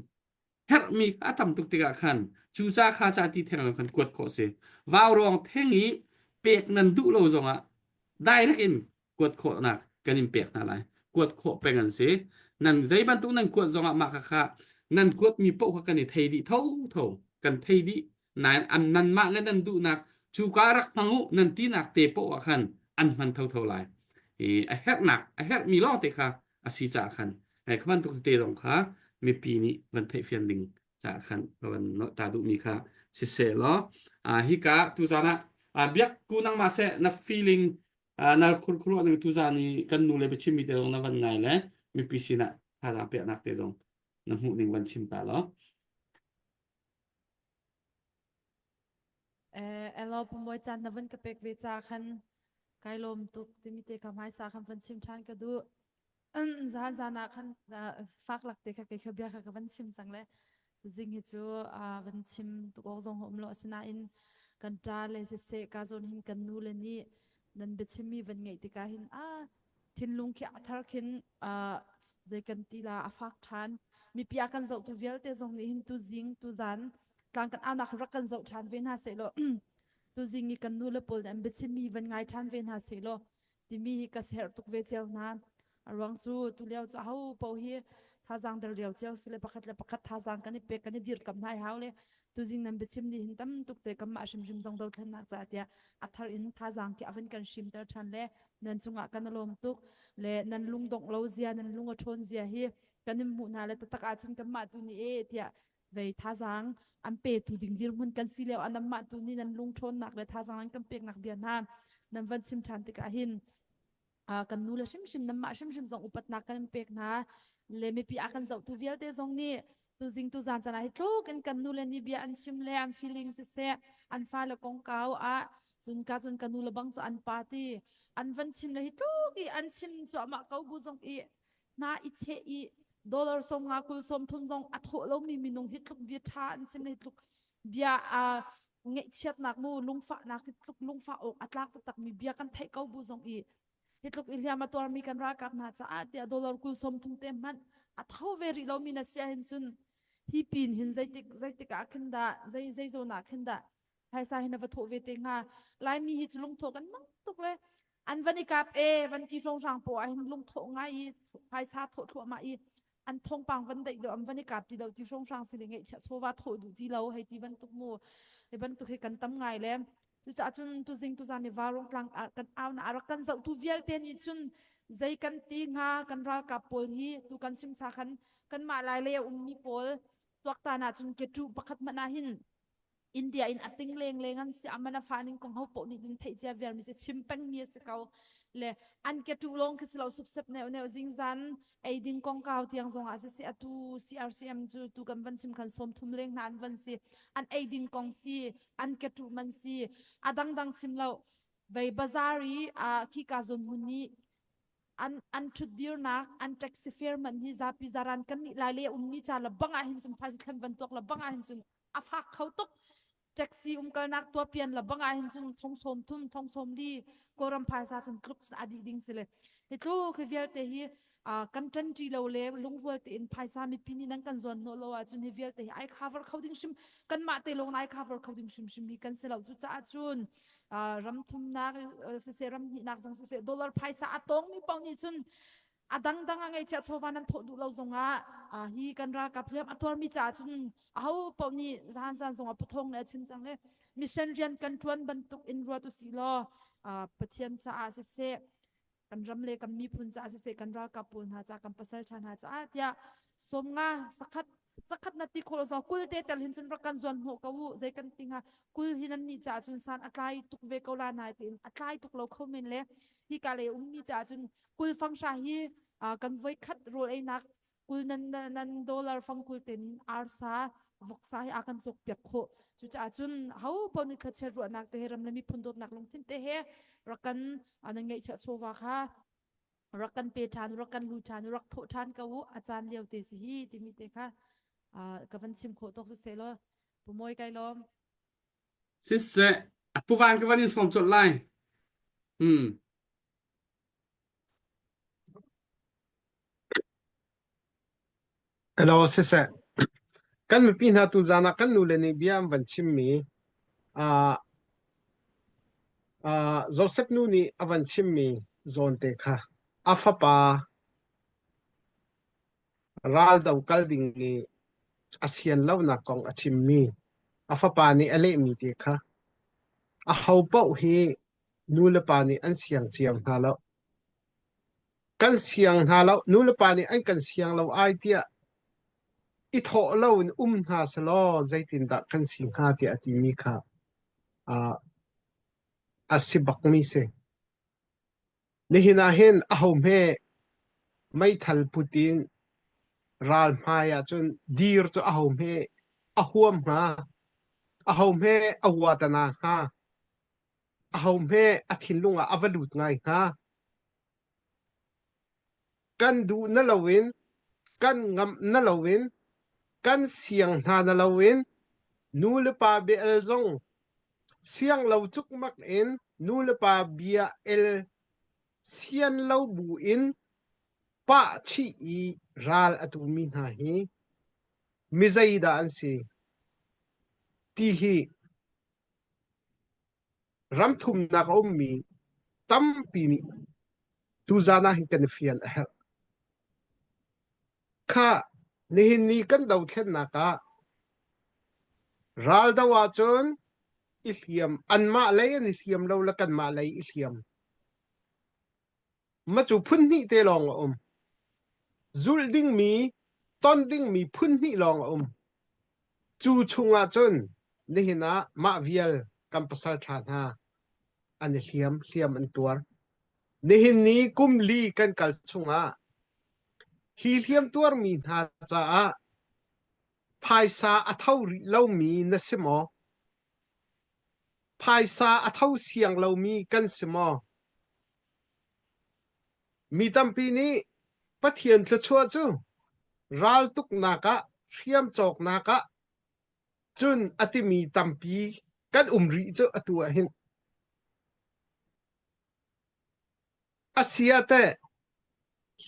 herhmi a tam tuk tikah khan cu ca kha ca ti theng lo khan kuat khawh si. Vaurawng theng i pek nan duh lo zongah direct in kuat khawhnak kan in pek hna lai kuat khawh peng an si nan zei bantuk nan kuat zongah mah kha kha nan kuatmi paoh kha kan i thei dih tho tho kan thei dih nain an nanmah le nan duhnak cu ka rak hmang u nan tinak te paoh ah khan an hman tho tho lai i a herhnak a herhmi lawng te kha a si caah khan hei kha bantuk te zong kha mipi nih van theihfian ding caah khan van ta duhmi kha siseh law hika tuzan ah biak ku nangmah seh na feeling na khurkhur ning tuzan i kan nu le biachimmi te zong na van ngai le mipi sinah thazaang peknak te zong na hmuh ning van chim ta law. Eh, elo pumoi caan na van ka pek ve ca khan kai lawm tuk timi te ka hmaisa khan van chim than ka duh. Zan zan ah khan fak lak te kha kei kha bia kha ka van chim cang le zing hi cu van chim tuk awk zong um lo asinain kan ṭa le siseh ka zawn hin kan nu le nih nan biachimmi van ngeih tikah hin a thinlung khi a thar khin zei kan ti la a fak ṭhan mipi a kan zohtu vialte zong nih hin tu zing tu zan tlang kan aunak rak kan zoh ṭhan ve hna seh law tu zing i kan nu le pawl nih an biachimmi van ngai ṭhan ve hna seh law timi hi ka serh tuk ve cio hna. A ruang cu tulio cu aho paoh hi thazaang der lio cio si le pakhat le pakhat thazaang kan i pek kan i dirkamh hna i hau le tuzing nan biachim nih hin tam tuk te kanmah hrimhrim zong dothlennak caah tiah a thar in thazaang khi a van kan hrimter ṭhan le nan cungah kan i lawm tuk le nan lungdongh lo zia nan lung a ṭhawn zia hi kan in hmuh hna le taktak ahcun kanmah tu nih e tiah vei thazaang an petu ding dirhmun kan si lio ah nanmah tu nih nan lung ṭhawnnak le thazaang an kan peknak bia hna nan van chim ṭhan tikah hin kan nu le hrimhrim nanmah hrimhrim zong upatnak kan in pek hna le mipi a kan zohtu vialte zong nih tuzing tuzan caan ah hi tluk in kan nu le nih bia an chim le an feeling siseh an fale kongkau ah cun ka cun ka nu le bang cu an pa ti an van chim le hi tluk i an chim cuahmah ko bu zong i hna i cheh i dollar 50 kul 30 zong a thawh lomi minung hi tluk bia ṭha an chim hi tluk bia a ngaihchiatnak mu lungfahnak hi tluk lungfah awk a tlak taktakmi bia kan theih ko bu zong i hi tluk i hliam a tuarmi kan ralkap hna caah tiah dollar kul 30 te hmanh a tho ve rih lomi na si ahhin cun hi pin hin zeitik zeitik ah khin dah zei zei zawn ah khin dah phaisa hi na va thawh ve te hnga laimi hi cu lungthawh kan hmang tuk le an van i kap e van ti hrawnghrang paw ah hin lungthawh ngai i phaisa thawh thluahmah i an thawngpang van daih deuh an van i kap ti lo ti hrawnghrang si le ngeihchiah chawva thawh duh ti lo hei ti bantuk mu hi bantuk hi kan tam ngai le cucaah cun tuzing tuzan i varung tlang ah kan au na rak kan zohtu vialte nih cun zei kan ti hnga kan ralkap pawl hi tu kan chim sa khan kanmah lai lei a ummi pawl tuaktan ah cun ke tu pakhat hmanh ah hin India in a ting leng leng an si aman a fa ning kong ho poh nih din theih cia viar mi si chim peng mi a si ko le an ke tu long khi si lo supsep neu neu zingzan ei ding kong kau tiang zong ah si si atu CRCM cu tu kan van chim khan som thum leng hna an van si an ei ding kong si an ke tu man si a dang dang chim lo vei bazar i a khi ka zon hun ni an an ṭhutdirnak an taxi fare man hi zapi zaran kan nih lai le ummi ca la bang ah hin cun phaisi thlan van tuak la bang ah hin cun a fak kho tuk taxi umkalnak tuapian la bang ah hin cun thong sawm thum thong sawm li kawlram phaisa cun tluk cun a dih ding si le hi tluk hi vialte hi kan ṭanṭi lo le lungrual tein phaisa mipi nih nan kan zuan hnawh lo ahcun hi vialte hi ai cover kho ding hrim kanmah te lawng ai cover kho ding hrimhrim hi kan si lo cucaah cun ram thumnak siseh ram hnihnak zong siseh dollar phaisa a tawngmi paoh nih cun a dangdang a ngeihchiah chawva nan thawh duh lo zongah hi kan ralkap hliam a tuarmi caah cun aho paoh nih zan zan zongah puthong le a chim cang le mission rian kan ṭuan bantuk in ruat usih law Pathian caah siseh kan ram le kan miphun caah siseh kan ralkap pawl hna caah kan pasal ṭha hna caah tiah 50 sakhat. Zakhat na ti khawh zo kul te tel hin cun rak kan zuan hnawh ko u zei kan ti hnga kul hi nan nih caah cun san a tlai tuk ve ko la nai tiin a tlai tuk lo kho men le hi ka le ummi caah cun kul fanghra hi kan voi khat rawl einak kul nan nan dollar fang kul ten hin arsa voksa hi a kan cawk piak khawh cucaah cun ho paoh nih thlachiat ruahnak te he ram le miphun dawtnak lungthin te he rak kan nan ngeihchiah chawva kha rak kan pe ṭhan rak kan lu ṭhan rak thawh ṭhan ko u a caan lio te si hi timi te kha ka van chim khawh tawk siseh law pu Mawi kai lawm. Siseh pu Van ka van in sawm colh lai. Hmm. Hello, siseh. Kan mipi hna tu zan ah kan nule nih bia an van chimmi uh, uh, Joseph nu nih a van chimmi zawn te kha a fapa raldo kal ding nih a sian lonak kong a chimmi a fapa nih a lehmi te kha a ho paoh hi nu le pa nih an siang cio hna lo. Kan siang hna lo. Nu le pa nih an kan siang lo ai tiah i thawh lo in um hna selaw zeitindah kan si hnga tiah a timi kha uh, a si bakmi si. Nihin ah hin aho hme meithal put in ral hmai ahcun dir cu aho hme a huam hnga? Aho hme a uatana hnga? Aho hme a thinlung ah a va lut ngai hnga? Kan duh na loin, kan ngamh na loin, kan siang hna na loin, nu le pa bia el zong siang lo cukmak in nu le pa bia el sian lo bu in pah chih i ral a tumi hna hi mi zeidah an si ti hi Ramthumnak a ummi tampi nih tuzaan ah hin kan i fian a herh. Khah, nihin ni kan dothlennak ah raldo ahcun i hliam anmah lei an i hliam lo le kanmah lei i hliam. Ma cu phun hnih te lawng a um. Zulh dingmi, ton dingmi phun hnih lawng a um. Cu chungah cun nihin ah mah vial kan pasal ṭha hna an i hliam, hliam an tuar. Nihin ni kum li kan kal chungah hi hliam tuarmi hna caah phaisa a tho rih lomi na si maw? Phaisa a tho siang lomi kan si maw? Mi tampi nih Pathian thluachuah cu raltuknak ah, hriam cawknak ah cun a timi tampi kan um rih cu atu ah hin. A si ah teh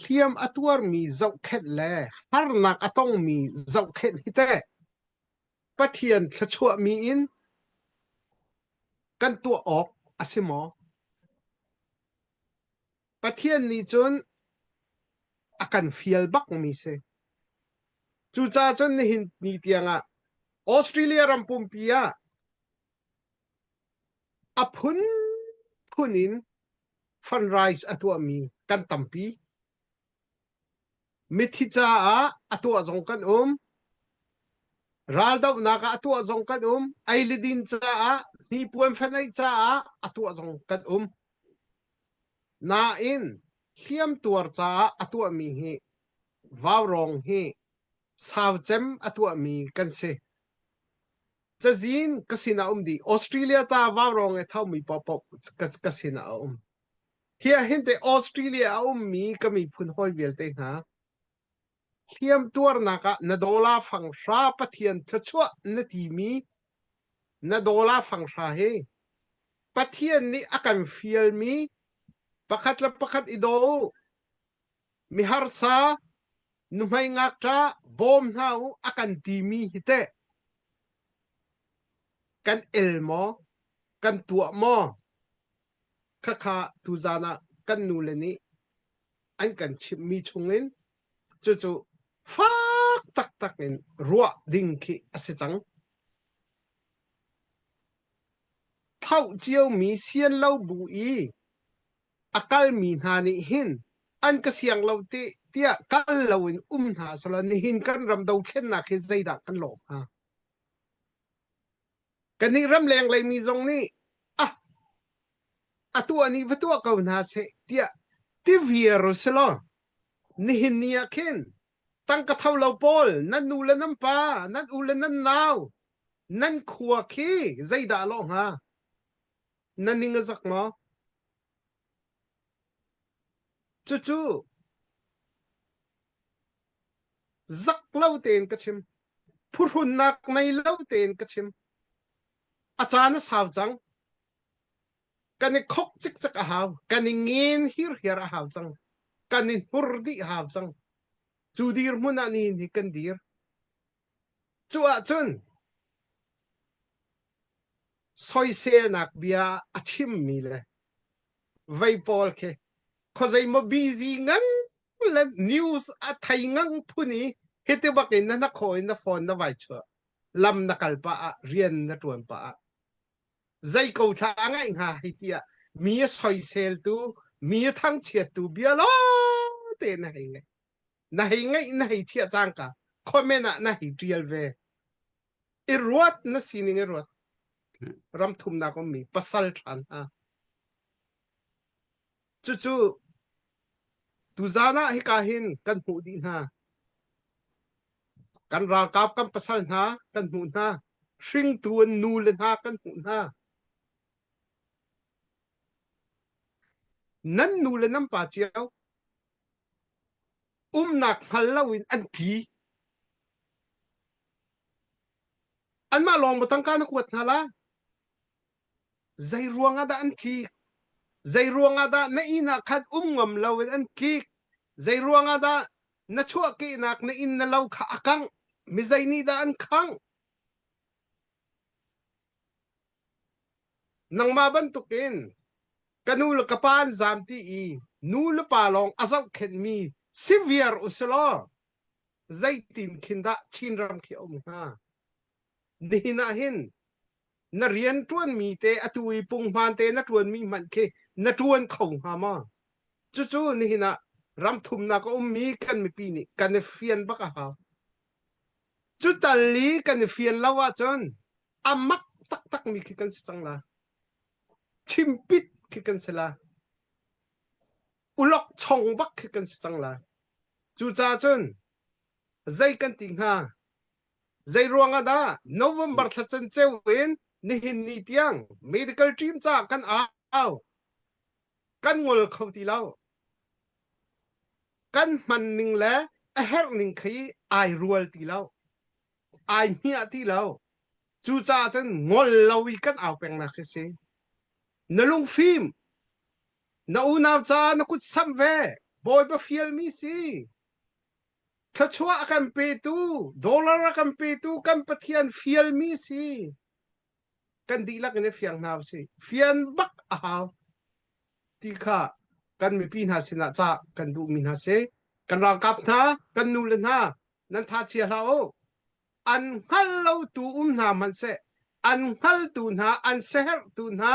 hliam a tuarmi zohkhenh le harnak a tongmi zohkhenh hi teh Pathian thluachuahmi in kan tuah awk a si maw? Pathian nih cun a kan fial bakmi si. Cucaah cun nihin ni tiangah Australia ram pumpi ah a phunphun in fundraise a tuahmi kan tampi. Mithi caah a tuah zong kan um. Raldohnak ah a tuah zong kan um. Ei le din caah, hnipuan feneih caah a tuah zong kan um. Nain hliamtuar caah a tuahmi hi vaurawng hi saucem a tuahmi kan si. Cazin ka sinah um dih. Australia ta vaurawng i thomi paohpaoh ka, ka sinah a um. Hi ah hin teh Australia a ummi ka miphun hawi vialte hna, hliam tuarnak ah na dollar fanghra Pathian thluachuah na timi na dollar fanghra hi Pathian nih a kan fialmi pakhat le pakhat i daw u, miharsa, nuhmei ngakṭah bawm hna u a kan timi hi teh kan el maw, kan tuah maw? Khakha tuzaan ah kan nule nih an kan chimhmi chungin cucu fak taktak in ruah ding khi a si cang. Thlauh ciomi sian lo bu i a kalmi hna nih hin. An ka siang lo ti tiah kal loin um hna selaw nihin kan ram dothlennak hi zeidah kan lawh hnga? Kannih ramleng leimi zong nih ah a tuah nih va tuah ko hna seh tiah ti viar u selaw nihin ni ah khin tangka tho lo pawl nan nu le nan pa nan u le nan nau nan khua khi zeidah lawh hnga? Na ning a zak maw? Cucu zak lo tein ka chim. Phuhrunnak ngei lo tein ka chim. A caan a sau cang. Kan i khok cikcek a hau. Kan i ngen hirhiar a hau cang. Kan i hnur dih a hau cang. Cu dirhmun ah nihin hi kan dir. Cu ahcun soiselnak bia a chimmi le vei pawl khi khuazei maw busy ngang le news a thei ngang phun i hiti bak in na hnakhaw in na phone na vai chuah lam na kal pah ah rian na ṭuan pah ah zei ko thla a ngaih hnga hei tiah mi a soiseltu mi a thangchiattu bia lawng te na hei ngaih na hei ngaih na hei chiah cangka comment ah na hei ṭial ve i ruat na sining i ruat ram thumnak ummi pasal ṭhan hna cucu tuzan ah hika hin kan hmuh dih hna kan ralkap kan pasal hna kan hmuh hna hringtu an nu le hna kan hmuh hna nan nu le nan pa cio umnak hngal loin an tli. Anmah lawng maw tangka na kuat hna la? Zei ruangah dah an tlik? Zei ruangah dah na inn ah khan um ngam loin an tlik? Zei ruangah dah na chuahkehnak na inn na lo kha a kangh? Mi zei nih dah an khangh? Nangmah bantukin ka nu le ka pa an zaam ti i nu le pa lawng a zohkhenhmi si viar u si law zeitin khin dah Chinram khi a um hnga? Nihin ah hin na rian ṭuanmi te atu i punghman te na ṭuanmi hmanh khi na ṭuan kho hnga maw? Cucu nihin ah ram thumnak a ummi kan mipi nih kan i fian bak a hau. Cu tal i kan i fian lo ahcun a mak taktakmi khi kan si cang la. Chimpit khi kan si la. Ulok chong bak khi kan si cang la. Cucaah cun zei kan ti hnga? Zei ruang ah dah November thla canceu in nihin ni tiang medical team caah kan au. Kan ngol kho ti lo. Kan hman ning le a herh ning khi ai rual ti lo. Ai hmiah ti lo. Cucaah cun ngol lo i kan au pengnak hi si. Na lungfim, na unau ca na kut samh ve, Bawipa fialmi si. Thluachuah a kan petu, dollar a kan petu kan Pathian fialmi si. Kan dihlak in i fiang hna usih. Fian bak a hau ti kha kan mipi hna sinah ca kan duhmi hna si. Kan ralkap hna, kan nule hna, nan tha chia hlah u. An hngal lotu um hna hmanhseh, an hngaltu hna, an siaherhtu hna,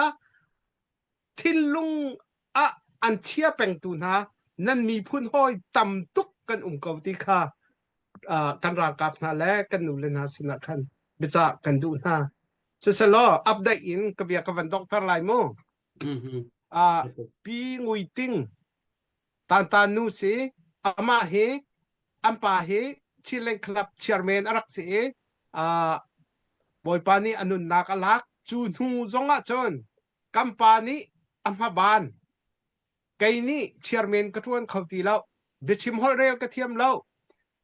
thinlung ah an chia pengtu hna nan miphun hawi tam tuk kan um ko ti kha uh, kan ralkap hna le kan nule hna sinah khan biacah kan duh hna. Siselaw update in ka bia ka van dokter lai mu. Mm-hmm. Uh, Pi Ngui Ting Tantan nu si amah hi an pa hi Chinland Club chairman a rak si i uh, Bawipa nih a nunnak a lak cu hnu zong ah cun kan pa nih a hmaban kei nih chairman ka ṭuan kho ti lo biachim holhrel ka thiam lo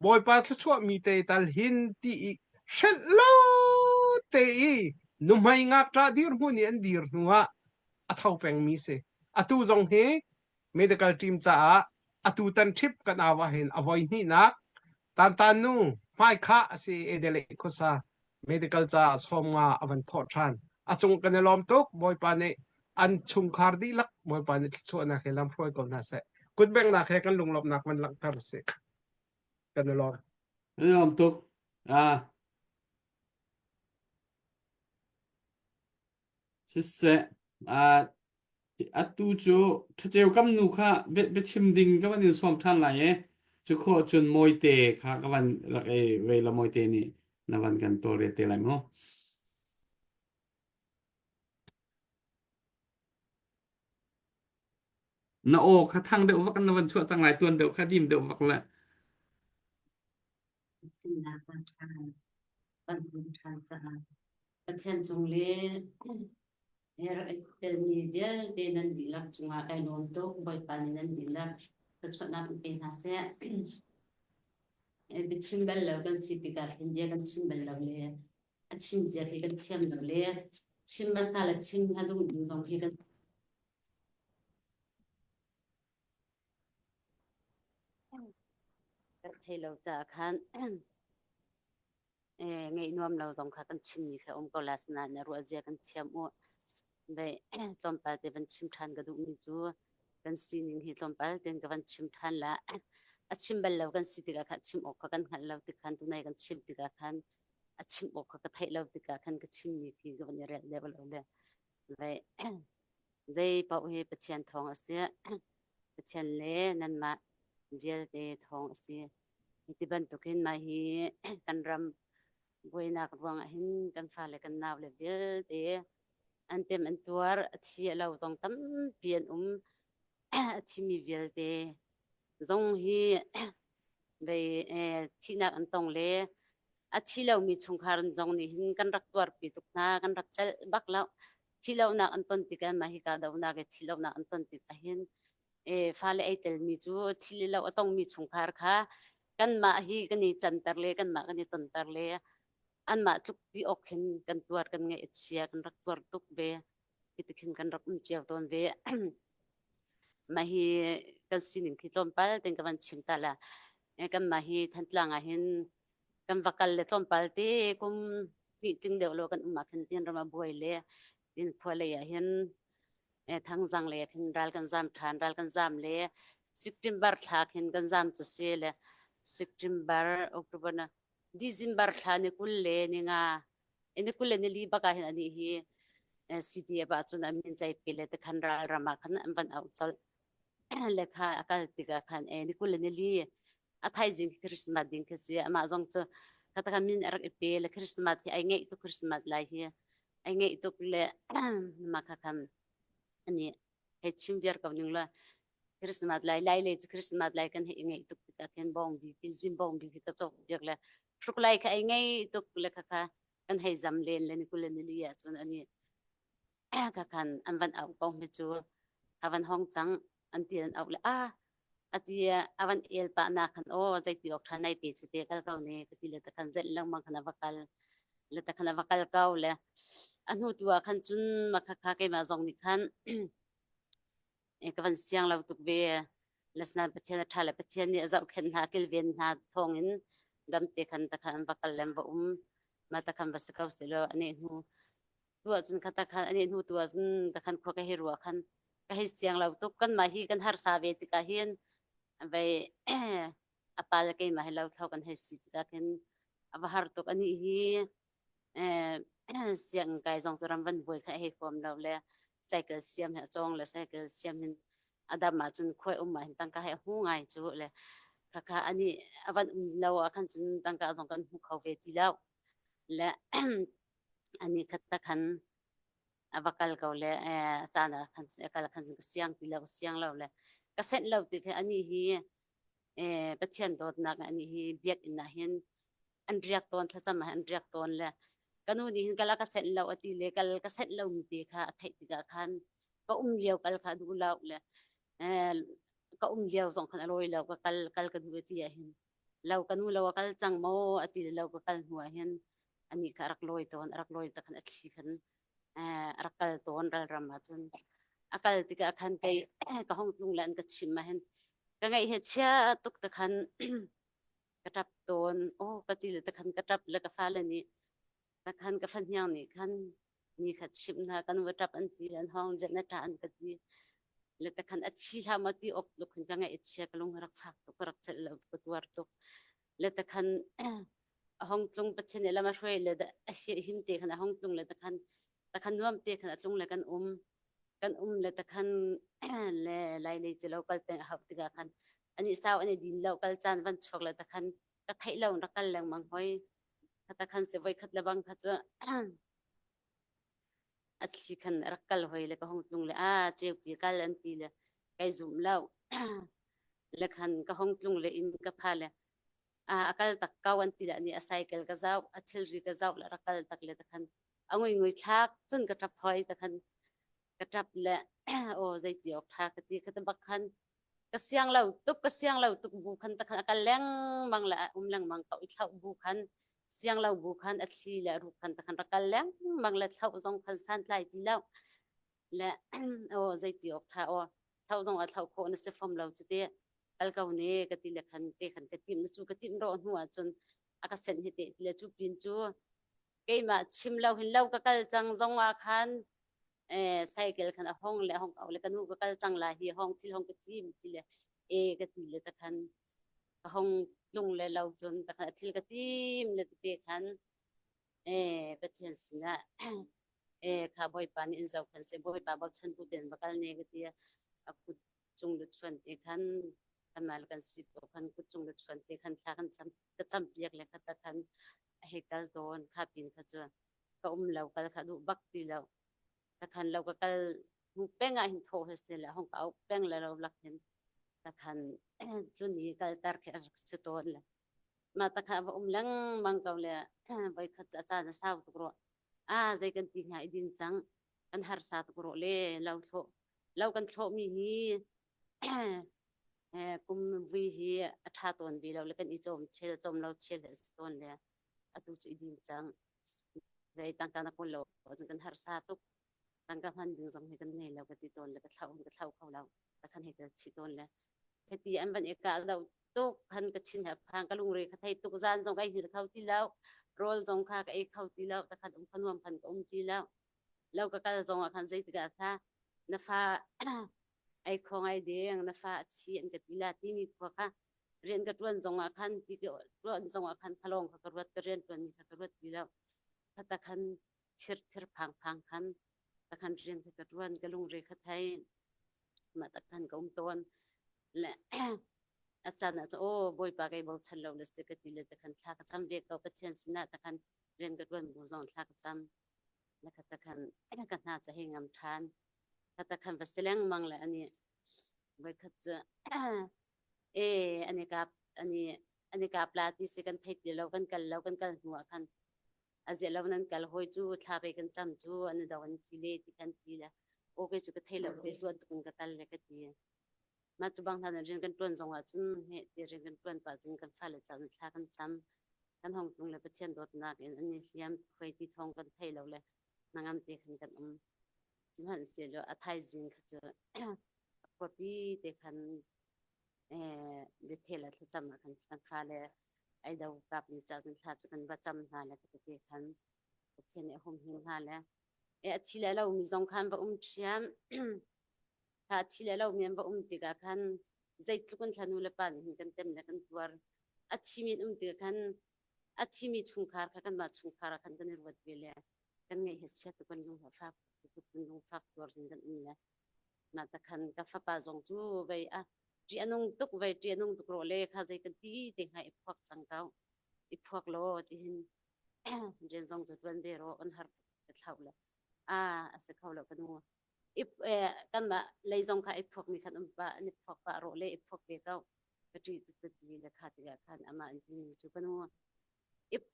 Bawipa thluachuah mi te tal hin ti i hrelh lo te i nuhmei ngakṭah dirhmun i an dir hnu ah a tho pengmi si atu zong hi medical team caah atu tan trip kan au ah hin a voi hnihnak Tantan nu hmaikhah a si edele khuasa medical caah sawmnga a van thawh ṭhan a cung kan i lawm tuk Bawipa nih an chungkhar dihlak Bawipa nih thluachuahnak he lam hruai ko hna seh kutbengnak he kan lunglawmhnak van langhter usih kan i lawm Kan i lawm tuk. Ah, siseh. Ah, Atu cu Thaceu kam nu kha biachim ding ka van in sawm ṭhan lai i cu khawh cun Mawite kha ka van rak ei ve la Mawite nih na van kan tawlrel te lai mu. Na aw kha thang deuh vak na van chuah cang lai tuan deuh kha dim deuh vak le. Thimnak kan ṭhan kan hun ṭhan caah Pathian cung le he rak i telmi vialte nan dihlak cungah kai lawm tuk. Bawipa nih nan dihlak thluachuahnak in pe hna seh. Biachim bal lo kan si tikah hin bia kan chim bal lo le a chim zia hi kan thiam lo le chim hmasa le chim hmadung ding zong hi kan kan thei lo caah khan ngeih nuam lo zong kha kan chimmi kha um ko la sinain a ruah zia kan thiam u. Ve tlawmpal te van chim ṭhan ka duhmi cu kan sining hi tlawmpal tein ka van chim ṭhan la. A chim bal lo kan si tikah khan chim awk kha kan hngalh lo tik khan tunai kan chim tikah khan a chim awk kha ka theih lo tikah khan ka chimmi khi ka van i relh deuh lo le ve zei paoh hi Pathian thawng a si. Pathian le nanmah vialte thawng a si. Hi bantukin mah hi kan ram buainak ruangah hin kan fale kan naule vialte an tem an tuar a thi a lo zong tampi an um a thimi vialte zong hi vei thihnak an tong le a thi lomi chungkhar zong nih hin kan rak tuarpi tuk hna kan rak celh bak lo thi lonak an ton tikah mah hi kahdohnak i thi lonak an ton tikah hin fale ei telmi cu thil lo a tongmi chungkhar kha kanmah hi kan i canter le kanmah kan i tonter le anmah tluk ti awk khin kan tuar kan ngaih a chia kan rak tuar tuk ve hi khin kan rak um cio tawn ve mah hi kan sining khi tlawmpal ten ka van chim ta la kanmah hi Thantlang ah hin kan va kal le tlawmpal te kum hnih tling deuh lo kan um ah khin tin ram a buai le tin khua lei ah hin Thangzang le khin ral kan zam ṭhan ral kan zam le September thla khin kan zam cu si le September October na December thla ni 20 le ni nga ni 20 le ni li bak ah hin anih hi CDF ah cun a min cai pe le tikhan ral ram ah khan an van auh colh le kha a kal tikah khan e ni 20 le ni li a thaizing Christmas ding khi si amah zong cu kha min a rak i pe le Christmas hi ai ngeih tuk Christmas lai hi ai ngeih tuk le mah kha khan ani hei chim viar ko ning la Christmas lai lai le cu Christmas lai kan hei ngeih tuk tikah khin bong bi ki zim bong bi ki ka cawk biak le hruk lai kha ai ngei tuk le kha kha kan hei zam len le ni kul le ni li ah cun ani kha khan an van auh ko mi cu a van hong cang an ti an auh le a ati a van el pah na khan aw zeiti awk ṭha nai pe chu te kal ko ne ka ti le ta khan zelh lengmang khan a va kal le ta khan a va kal ko le a hnu tu ah khan cun ma kha kha keimah zong nih khan ka van siang lo tuk ve lesnan Pathian a ṭha le Pathian nih a zohkhenh hna kilven hna thawng in dam te khan ta khan an va kal le an va um ma ta khan va si ko selaw ane hnu tu ahcun kha ta khan ane hnu tu ahcun ta khan khua ka hei ruah khan ka hei siang lo tuk kanmah hi kan harsa ve tikah hin vei a pa le keimah hi lothlo kan hei si tikah khin a va har tuk anih hi sianginn kai zong cu ram van buai kha a hei huam lo le cycle siam he a cawng le cycle siam hin a dam ahcun khuai um ah hin tangka he a hmu ngai cu le khakha ani a van um lo ah khan cun tangka zong kan hmu kho ve ti lo le ani khat ta khan a va kal ko le a caan ah khan a kal khan ka siang ti lo ka siang lo le ka senh lo ti khi ani hi Pathian dawtnak ani hi biakinn ah hin an riak tawn thlacam ah an riak tawn le ka nu nih hin kal a ka senh lo a ti le kal ka senh lo mi te kha a theih tikah khan ka um lio kal kha duh lo le ka um lio zong khan a lawi lo ka kal kal ka duh ti ah hin lo ka nu lo a kal cang maw a ti lo ka kal hnu ah hin anih kha a rak lawi tawn a rak lawi tak khan a thli khan a rak kal tawn ralram ah cun a kal tikah khan kei ka hong tlung le an ka chim ah hin ka ngaih he chia tuk te khan ka ṭap tawn aw ka ti le te khan ka ṭap le ka fale nih ta khan ka fahniang nih khan mi kha chimh hna kan va ṭap an ti an hong jet na ṭah an ka ti le ta khan a thi hlah maw ti awk tluk khan ka ngaih a chia ka lung a rak fak tuk ka rak celh lo ka tuar tuk le ta khan a hong tlung Pathian nih lam a hruai le a him te khan a hong tlung le ta khan ta khan nuam te khan a tlung le kan um. Kan um le takhan le lai lei cu lo kal peng a hauh tikah khan ani sau ani din lo kal caan van chuak le takhan ka theih lo rak kal lengmang hoi. Khata khan si voi khat le bang kha cu a thli khan rak kal hoi le ka hong tlung le a ceupi kal an ti le kai zum lo le khan ka hong tlung le in ka pha le a a kal tak ko an ti le ani a cycle ka zau a thilri ka zau le rak kal tak le takhan a ngui ngui thlak cun ka ṭap hoi takhan ka ṭap le aw zeiti awk ṭha ka ti kha ta bak khan ka siang lo tuk ka siang lo tuk bu khan takhan a kal lengmang le a um lengmang ko i thlauh bu khan siang lo bu khan a thli le a ruk khan takhan rak kal lengmang le thlauh zong khan santlai ti lo le aw zeiti awk ṭha aw thlauh zong a thlauh khawh na si fom lo cu te kal ko ne ka ti le khan te khan ka tim na cu ka tim rawh hnu ah cun a ka senh hi te ti le cu pin cu keimah chim lo hin lo ka kal cang zong ah khan eh cycle khan a hong le hong au le ka nu ka kal cang la hi hong thil hong ka tim ti le e ka ti le ta khan ka hong tlung le lo cun ta khan thil ka tim le te khan eh Pathian sinah eh kha Bawipa nih in zohkhan seh Bawipa bochan bu ten va kal ne ka ti a kut cung lu chuan te khan kanmah le kan si ko khan kut cung lu chuan te khan thla kan cam ka cam piak le kha ta khan a hei kal tawn kha pin kha cu ka um lo kal kha duh bak ti lo ka khan lo ka kal hmu peng ah hin thaw he se le hong ka au peng le lo lak hin ta khan tlun i kal tar khi a rak si tawn le mah ta kha va um lengmang ko le voi khat a caan a sau tuk rawh a zei kan ti hna i din cang kan harsa tuk rawh le lo thlawh lo kan thlawh mi hi kum vui hi a ṭha tawn ve lo le kan i cawm chel cawm lo chel he si tawn le atu cu i din cang vei tangka na kawl lo cun kan harsa tuk tangka hman ding zong hi kan nei lo ka ti tawn le ka thlau ka thlau kho lo ka khan hei tel chih tawn le heti an van i ka lo tuk khan ka thin he phang ka lungre ka thei tuk zan zong kai hil kho ti lo rawl zong kha ka ei kho ti lo ta khan um kha nuam khan ka um ti lo lo ka kal zong ah khan zeitikah kha na fa ei kho ngai ding na fa a thi an ka ti la timi khua kha rian ka ṭuan zong ah khan ti ka ṭuan zong ah khan thalong kha ka ruat ka rian ṭuan mi kha ka ruat ti lo khata khan thir thir phang phang khan ta khan rian kha ka ṭuan ka lungre kha thei mah ta khan ka um tawn le a caan ah aw bawipa kei bochan lo le si ka ti le ta khan thla ka cam ve ko Pathian sinah ta khan rian ka ṭuan bu zong thla ka cam le kha ta khan ka hna ca hei ngam ṭhan kha ta khan va si lengmang le ani voikhat cu e ani kap ani ani kap la ti si kan thei ti lo kan kal lo kan kal hnu ah khan a zia lo nan kal hoi cu thla pe kan cam cu an do an ti le ti kan ti le okay cu ka thei lo te tuan tukin ka kal le ka ti mah cu bang hna rian kan tuan zong ah cun he ti rian kan tuan pah cun kan fale ca thla kan cam kan hong tung le Pathian dawtnak in an i hliam khuai ti thawng kan thei lo le hnangam te khan kan um sihmanhsehlaw a thaizing kha cu a khuapi te khan eh biathel a thlacam ah khan kan fale ai do kap ni ca cun thla cu kan va cam hna le ka te khan Pathian nih a humhim hna le e a thi le lo mi zong khan va um ṭhiam kha a thi le lo mi an va um tikah khan zeitluk in thla nu le pa nih hin kan tem le kan tuar a thimi an um tikah khan a thimi chungkhar kha kanmah chungkhar ah khan kan i ruat ve le kan ngaih he chia tuk kan lung a fak tuk kan lung fak tuar in kan um le mah ta khan ka fapa zong cu vei a ṭih a nung tuk vei ṭih a nung tuk rawh le kha zei kan ti te hnga i phuak cang ko i phuak law tihin rian zong cu ṭuan ve rawh kan har ka thlauh le a a si kho lo ka nu i kanmah lei zong kha i phuak mi khan um pa an i phuak pah rawh le i phuak ve ko ka ṭih tuk ka ti le kha tikah khan amah an ti mi cu ka nu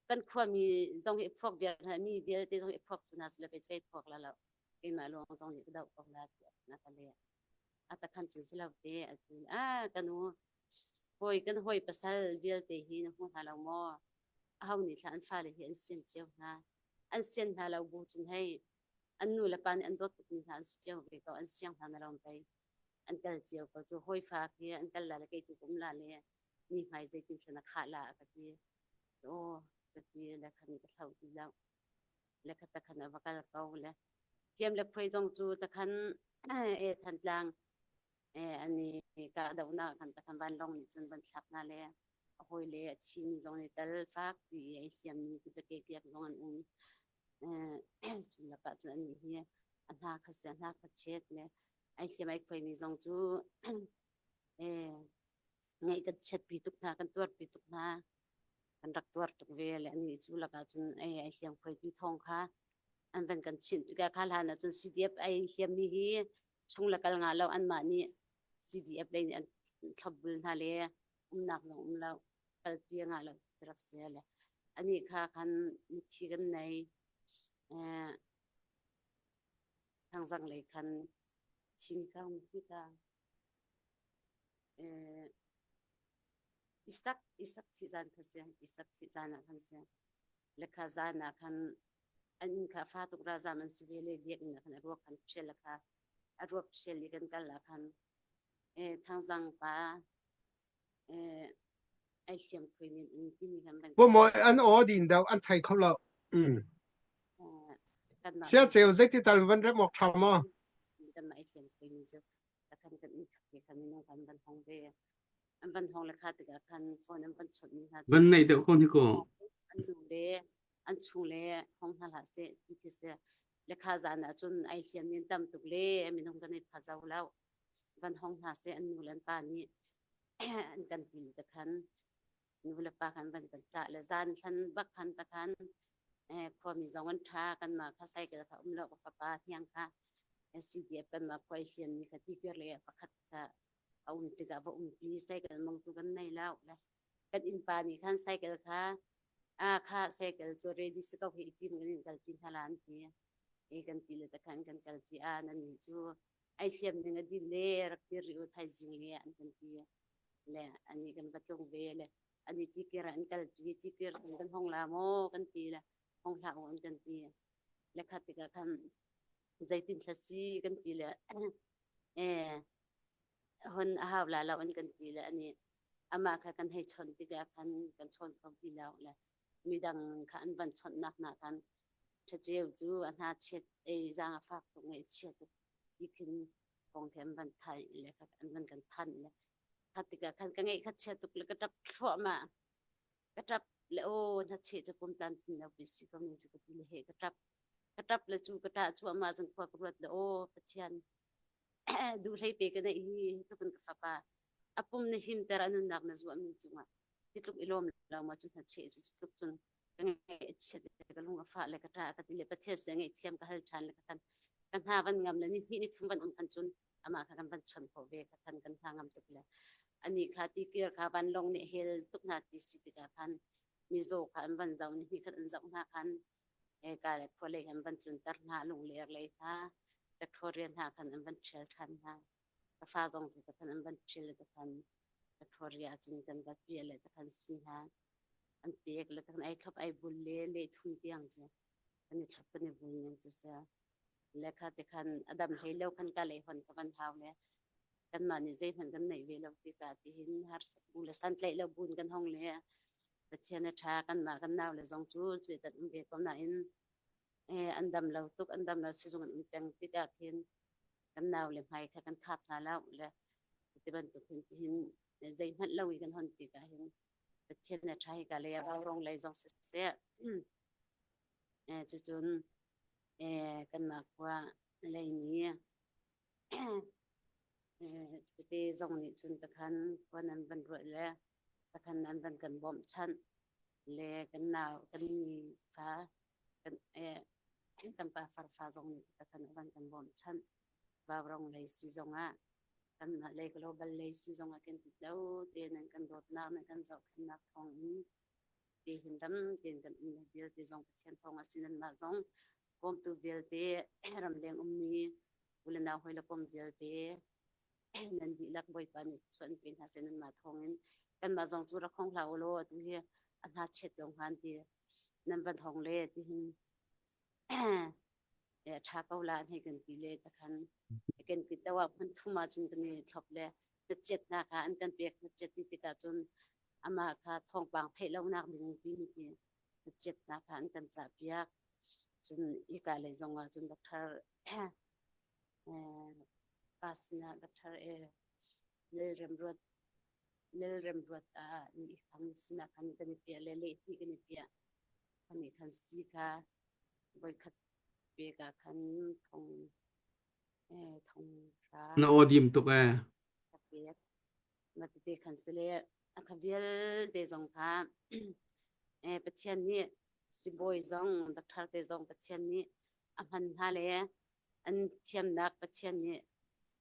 kan khuami zong hi i phuak vial hna mi vialte zong i phuak tu hna sile kei cu kai phuak la lo keimah lawng zong nih ka doh ko la tiah na ka leh a ta khan cun si lo te a ti a ka nu hawi kan hawi pasal vialte hi na hmu hna lo maw aho nih thla an fale hi an sian cio hna an sian hna lo bu cun hei an nu le pa nih an dawt tuk mi hna an si cio ve ko an siang hna na lo pei an kal cio ko cu hawi fa khi an kal la le kei tu kum la le mi hmai zeitin thla na khah la ka ti aw ka ti le khan ka thlau ti lo le kha ta khan a va kal ko le thiam le khuai zong cu ta khan e Thantlang e ani ka dohnak khan ta khan vanlawng nih cun van thlak hna le a hawi le a chimi zong nih tal fak ti ai hliam mi kutake piak zong an um cu lakah cun an hi. A hna kha si a hna kha chet le ai hliam ai khuaimi zong cu eh ngaih kan chiatpi tuk hna kan tuarpi tuk hna. Kan rak tuar tuk ve le annih cu lakah cun ei ai hliam khuai ti thawng kha an van kan chimh tikah kha hlan ah cun CDF ai hliammi hi chung le kal ngah lo anmah nih CDF lei nih an thlopbul hna le umnak zong um lo kalpi ngah lo ti rak si le anih kha khan mithi kan nei eh thangzang lei khan chim kha mithi kha eh Isak Isak thi zan kha si Isak thi zan ah khan si lekha zan ah khan an inn kha fa tuk ralzam an si ve le biakinn ah khan a ruak kan ṭhial kha a ruak ṭhial i kan kal ah khan eh thangzang pa eh ai hliam khui min in timi kan van Pu Mawi an aw din deuh an thei kho lo. Mm. eh kanmah Sia ceu zeiti tal van rem awk ṭha maw? kanmah ai hliam khui min cu khan kan inn khat te khan minung kan van hong ve an van hong le kha tikah khan phone an van chawnh mi hna Van nei deuh ko ni ko. an nu le an chung le hong hna hlah seh ti khi si le kha zan ah cun ai hliam nin tam tuk le minung kan i pha zo lo van hong hna seh an nu le an pa nih an kan ti te khan nu le pa khan van kan cah le zan thlan bak khan ta khan eh khuami zong an ṭha kanmah kha cycle kha um lo ka fapa hniang kha CDF kanmah khuai hliam mi kha tipir le pakhat kha a um tikah va umpi cycle mongtu kan nei lo le kan innpa nih khan cycle kha a kha cycle cu ready si ko hi tim kan in kalpi hna la an ti e kan ti le takhan kan kalpi a nan ni cu ai hliam ning a din le rak ti ri u thaizing le an kan ti le ani kan va tlung ve le ani tikir an kalpi tikir kan hong la maw kan ti le hong hlah u an kan ti le khat tikah khan zeitin thla si kan ti le eh hon a hau la lo an kan ti le ani amah kha kan hei chawnh tikah khan kan chawn kho ti lo le midang kha an van chawnhnak na khan thaceu cu a hna chiat ei zang a fak tuk ngai chia tuk ti khin kong the an van thai le kha an van kan than le kha tikah khan ka ngeih kha chia tuk le ka tap thluahmah ka tap le aw na che cu pum tan thin lo pi si ko mi cu ka ti le he ka tap ka tap le cu ka tah cuahmah cun khua ka ruat le aw Pathian duh hlei pe ka neih hi tluk in ka fapa a pum na himter a nunnak na zuahmi cungah hi tluk i lawm lo ma cu hna che cu tluk cun ka ngaih chiat le ka lung a fah le ka ṭah ka ti le Pathian se ngaihthiam ka hal ṭhan le ka khan ka hna van ngam le ni hnih ni thum van um khan cun amah kha kan van chon khawh ve kha khan kan hna ngam tuk le ani kha tikir kha vanlawng nih hel tuk hna ti si tikah khan mizaw kha an van zoh ni hnih khat an zoh hna khan ka le khua lei an van tlunter hna lungler lei hna Victoria hna khan an van ṭhial ṭhan hna ka fa zong cu khan an van ṭhial le khan Victoria cun kan va pia le khan si hna an pek le khan ai thlop ai bul le le thum tiang cu kan i thlop kan i bul ning cu sia le kha te khan a dam hlei lo khan ka lei hon ka van hau le kanmah nih zeihmanh kan neih ve lo tikah tihin harsat bu le santlaih lo bun kan hong le Pathian a ṭha kanmah kan nau le zong cu cuai kan um ve ko nain eh, an dam lo tuk an dam lo sizung an um peng tikah khin kan nau le hmai kha kan khap hna lo le ti bantuk hin tihin zeihmanh lo i kan hon tikah hin Pathian a ṭha hi ka lei a rong lei zong siseh eh, cucun eh, kanmah khua lei nih Tete zong nih cun takhan khua nan van ruah le takhan nan van kan bawmhchanh le kan nau kan mi fa kan eh, kan pa farfa zong nih takhan a van kan bawmhchanh vaurong lei si zongah kan lei global lei si zongah kan ti lo te nan kan dawtnak nan kan zohkhenhnak thawng in ti hin dam tein kan um vialte zong Pathian thawng a si nan mah zong bawmtu vialte ramleng ummi u le nau hawi le kom vialte nan dihlak Bawipa nih chuan pe hna seh nanmah thawngin kanmah zong cu rak hong hlah u law atu hi a hna chet lo hngan ti nan van hong le ti hin ṭha ko la an hei kan ti le takhan kan ti to ah phun thum ah cun kan i thlop le hnachetnak kha an kan pek hnachet ti tikah cun amah kha thawngpang theih lonak ding ti ti hnachetnak kha an kan cah piak cun ika lei zong ah cun doctor pa sinah doctor e Lalremruat Lalremruat ah ni khang sinah khan kan i piah le lehhnih kan i piah kan i khan si kha voikhat. Pek ah khan thong eh thong hra Na aw dim tuk ee. ka pek. Mah tete khan si le a kha vialte zong kha eh Pathian nih sibawi zong doctor te zong Pathian nih a hman hna le an thiamnak Pathian nih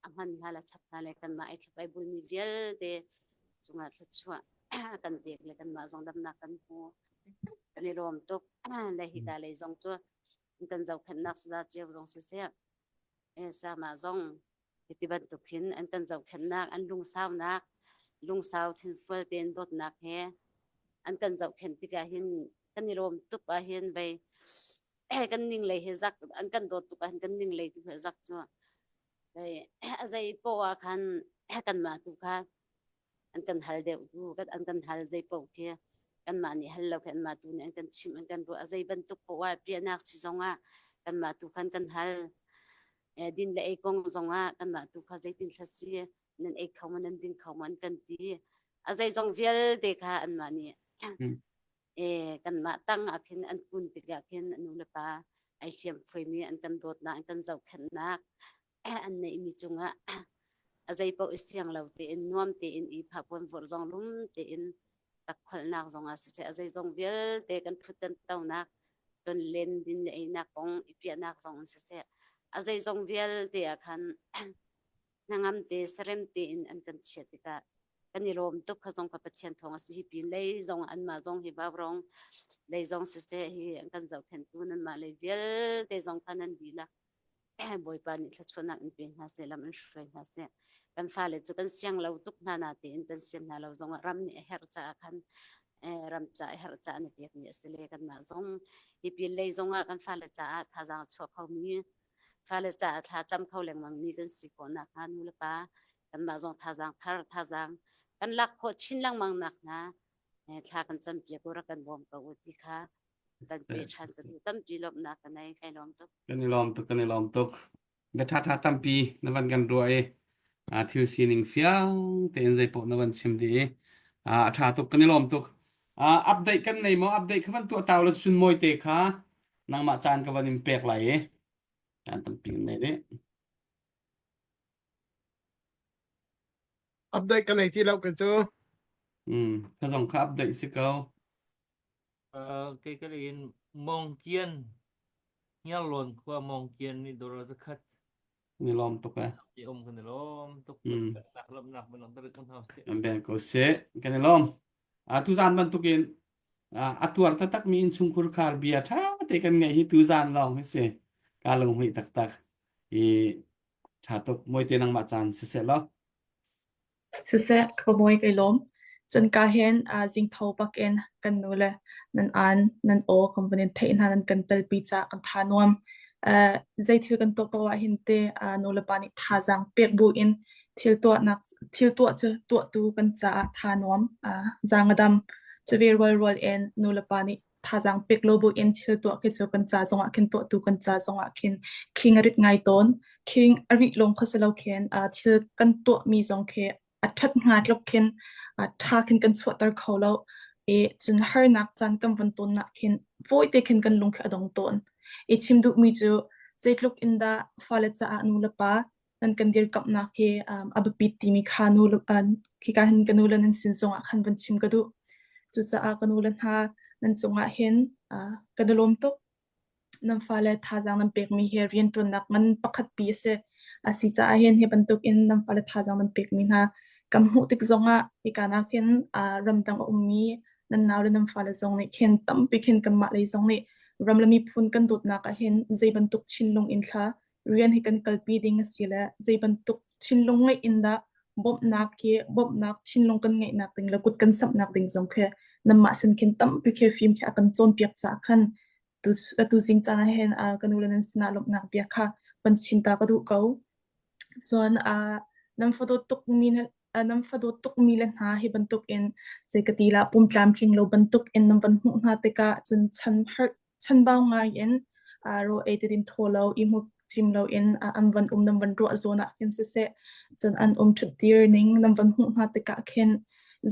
a hman hna le chap hna le kanmah ei thlap ei bulmi vialte cungah thluachuah kan pek le kanmah zong damnak kan hmu. Kan i lawm tuk. Le hika lei zong cu kan zohkhenhnak saza cio zong siseh, sama zong hiti bantuk hin an kan zohkhenhnak, an lungsaunak, lungsau thinfual tein dawtnak he an kan zohkhenh tikah hin kan i lawm tuk ahhin vei kan ning lei hi zak an kan dawt tuk ahhin kan ning lei tu hi zak cu vei a zei poah ah khan kanmah tu kha an kan hal deuh tu kan an kan hal zei paoh khi kanmah nih hal lo khi anmah tu nih an kan chimh an kan ruah a zei bantuk poah ah piahnak si zongah kanmah tu khan kan hal din le ei kong zongah kanmah tu kha zeitin thla si nan ei kho ma nan ding kho ma an kan ti a zeizong vialte kha anmah nih e kanmah tang ah khin an kun tikah khin nu le pa ai hliam phuaimi an kan dawtnak an kan zohkhenhnak an neihmi cungah a zei paoh i siang lo tein nuam tein i phapuan vorh zong lum tein takkholhnak zongah siseh a zeizong vialte kan thut kan tonak ton len din le einak kong i piahnak zong in siseh a zeizong vialte ah khan hnangam te sarem tein an kan chiah tikah kan i lawm tuk kha zong kha Pathian thawng a si hi pin lei zong anmah zong hi vaurong lei zong siseh hi an kan zohkhenhtu nanmah lei vialte zong kha nan dihlak Bawipa nih thluachuahnak in pe hna seh lam in hruai hna seh kan fale cu kan siang lo tuk hna na tein kan sian hna lo zongah ram nih a herh caah khan ram ca a herh caah na pekmi a si le kanmah zong hi pin lei zongah kan fale caah thazaang chuah khomi fale caah thla cam kho lengmang mi kan si khawh nakhnga nu le pa kanmah zong thazaang thar thazaang kan lak khawh chin lengmang nak hna thla kan campiak u rak kan bawm ko u ti kha kan pe ṭhan ka duh tampi lawmhnak ka nei kai lawm tuk kan i lawm tuk kan i lawm tuk bia ṭha tampi na van kan ruah i thil sining fiang tein zei paoh na van chim dih i a ṭha tuk kan i lawm tuk update kan nei maw update kha van tuah tau la cun mawi te kha nangmah caan ka van in pek lai i caan tampi kan nei rih Update ka nei ti lo ka cu. Mm, ka zong kha update si ko. Uh, kei ka in Mongkian Ngiarlawn khua Mongkian nih dawr zakhat Ni lawm tuk eh. I um kan i lawm tuk. Mm. Nak lawmnak bantuk kan hau si. An bel ko seh. Kan i lawm. Tuzaan bantukin a tuar taktakmi innchungkhur khar bia ṭha te kan ngeih hi tuzaan lawng hi si. Kaa lunghmuih taktak. I ṭha tuk. Mawite nangmah caan siseh law. Siseh, ka mawi kai lawm. Cun ka hin zingtho bakin kan nu le nan aan nan aw kan vun in theih hna nan kan telpi caah kan tha nuam. Zei thil kan tuah paoh ah hin te nu le pa nih thazaang pek bu in thil tuahnak thil tuah cu tuahtu kan caah tha nuam zaang a dam. Cuve rualrual in nu le pa nih thazaang pek lo buin thil tuah khi cu kan ca zongah khin tuahtu kan ca zongah khin khing a rit ngai tawn. Khing a rih lawng kha si lo khin thil kan tuahmi zong khi a ṭhat hnga tluk khin ṭha khin kan chuahter kho lo. I cun harnak caan kan von tawnnak khin fawite khin kan lung khi a dong tawn. I chim duhmi cu zeitluk in dah fale caah nu le pa nan kan dirkamhnak hi um, a biapit timi kha nu uh, khika hin ka nu le nan sin zongah khan van chim ka duh. Cucaah ka nu le hna nan cungah hin uh, kan i lawm tuk. Nan fale thazaang nan pekmi hi rianṭuannak ngan pakhat pi a si. A si caah hin hi bantuk in nan fale thazaang nan pekmi hna kan hmuh tik zongah hika nak hin uh, ramdang a ummi nan nau le nan fale zong nih khin tampi khin kanmah lei zong nih ram le miphun kan dawtnak ah hin zei bantuk thinlung in thla rian hi kan kalpi ding a si le zei bantuk thinlung ngeih in dah bawmhnak khi bawmhnak thinlung kan ngeihnak ding le kut kan samhnak ding zong khi nanmah sin khin tampi khi fim khi a kan cawnpiak caah khan tu tu zing caan ah hin ka nu le nan sinah lawmhnak bia kha van chim ta ka duh ko. Cun nan fadawt tukmi nan fadawt tukmi le hna hi bantuk in zei ka ti lah pum tlamtling lo bantuk in nan van hmuh hna tikah cun chan har chanbau ngai in raw ei te din thaw lo i hmu cim lo in an van um nan van ruah zawn ah khin siseh cun an um ṭhut dir ning nan van hmuh hna tikah khin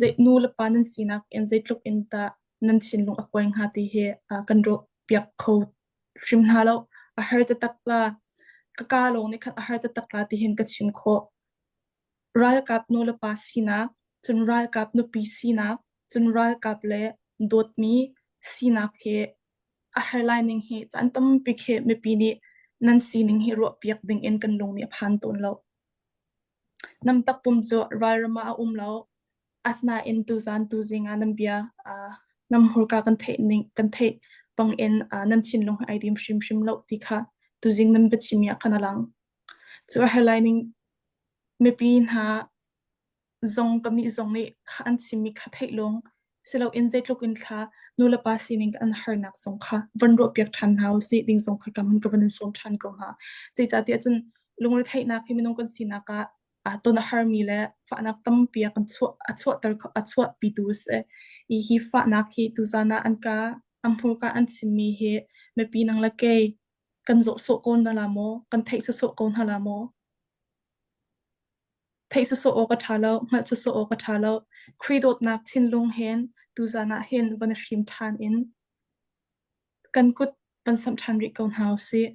zei nu le pa nan sinak in zeitluk in dah nan thinlung a kuai hnga ti hi kan ruah piak kho hrim hna lo. A har taktak la. Ka kaa lawng nih khan a har taktak la ti hin ka chim khawh. Ralkap nulepa sinak, cun ralkap nupi sinak, cun ralkap le dawtmi sinak hi a har lai ning hi caan tampi khi mipi nih nan sining hi ruahpiak ding in kan lung nih a phan tawn lo. Nam takpum cu ralram ah a um lo. Asinain tuzaan tuzing ah nan bia uh, nan hmurka kan theih ning kan theih bangin uh, nan thinlung ai dim hrimhrim lo ti kha tuzing nan biachim ah khan a lang. Cu a har lai ning mipi hna zong kannih zong nih kha an chimmi kha theih lawng siloin zeitluk in thla nulepa sining an harnak zong kha van ruahpiak ṭhan hna usih ding zong kha ka ka van in sawm ṭhan ko hna. Zeicahtiah cun lungretheihnak hi minung kan sinak ah aa ton a harmi le fahnak tampi a kan chuah a chuahter a chuahpitu a si. I hi fahnak hi tuzaan ah an ka an hmurka an chimmi hi mipi nang le kei kan zawh sawh ko hna la maw? Kan theih sawsawh ko hna la maw? Theih sawsawh awk a ṭha lo, hngalh sawsawh awk a ṭha lo. Khrih dawtnak thinlung hen tuzaan ah hin van i hrim ṭhan in kan kut van samh ṭhan rih ko hna usih.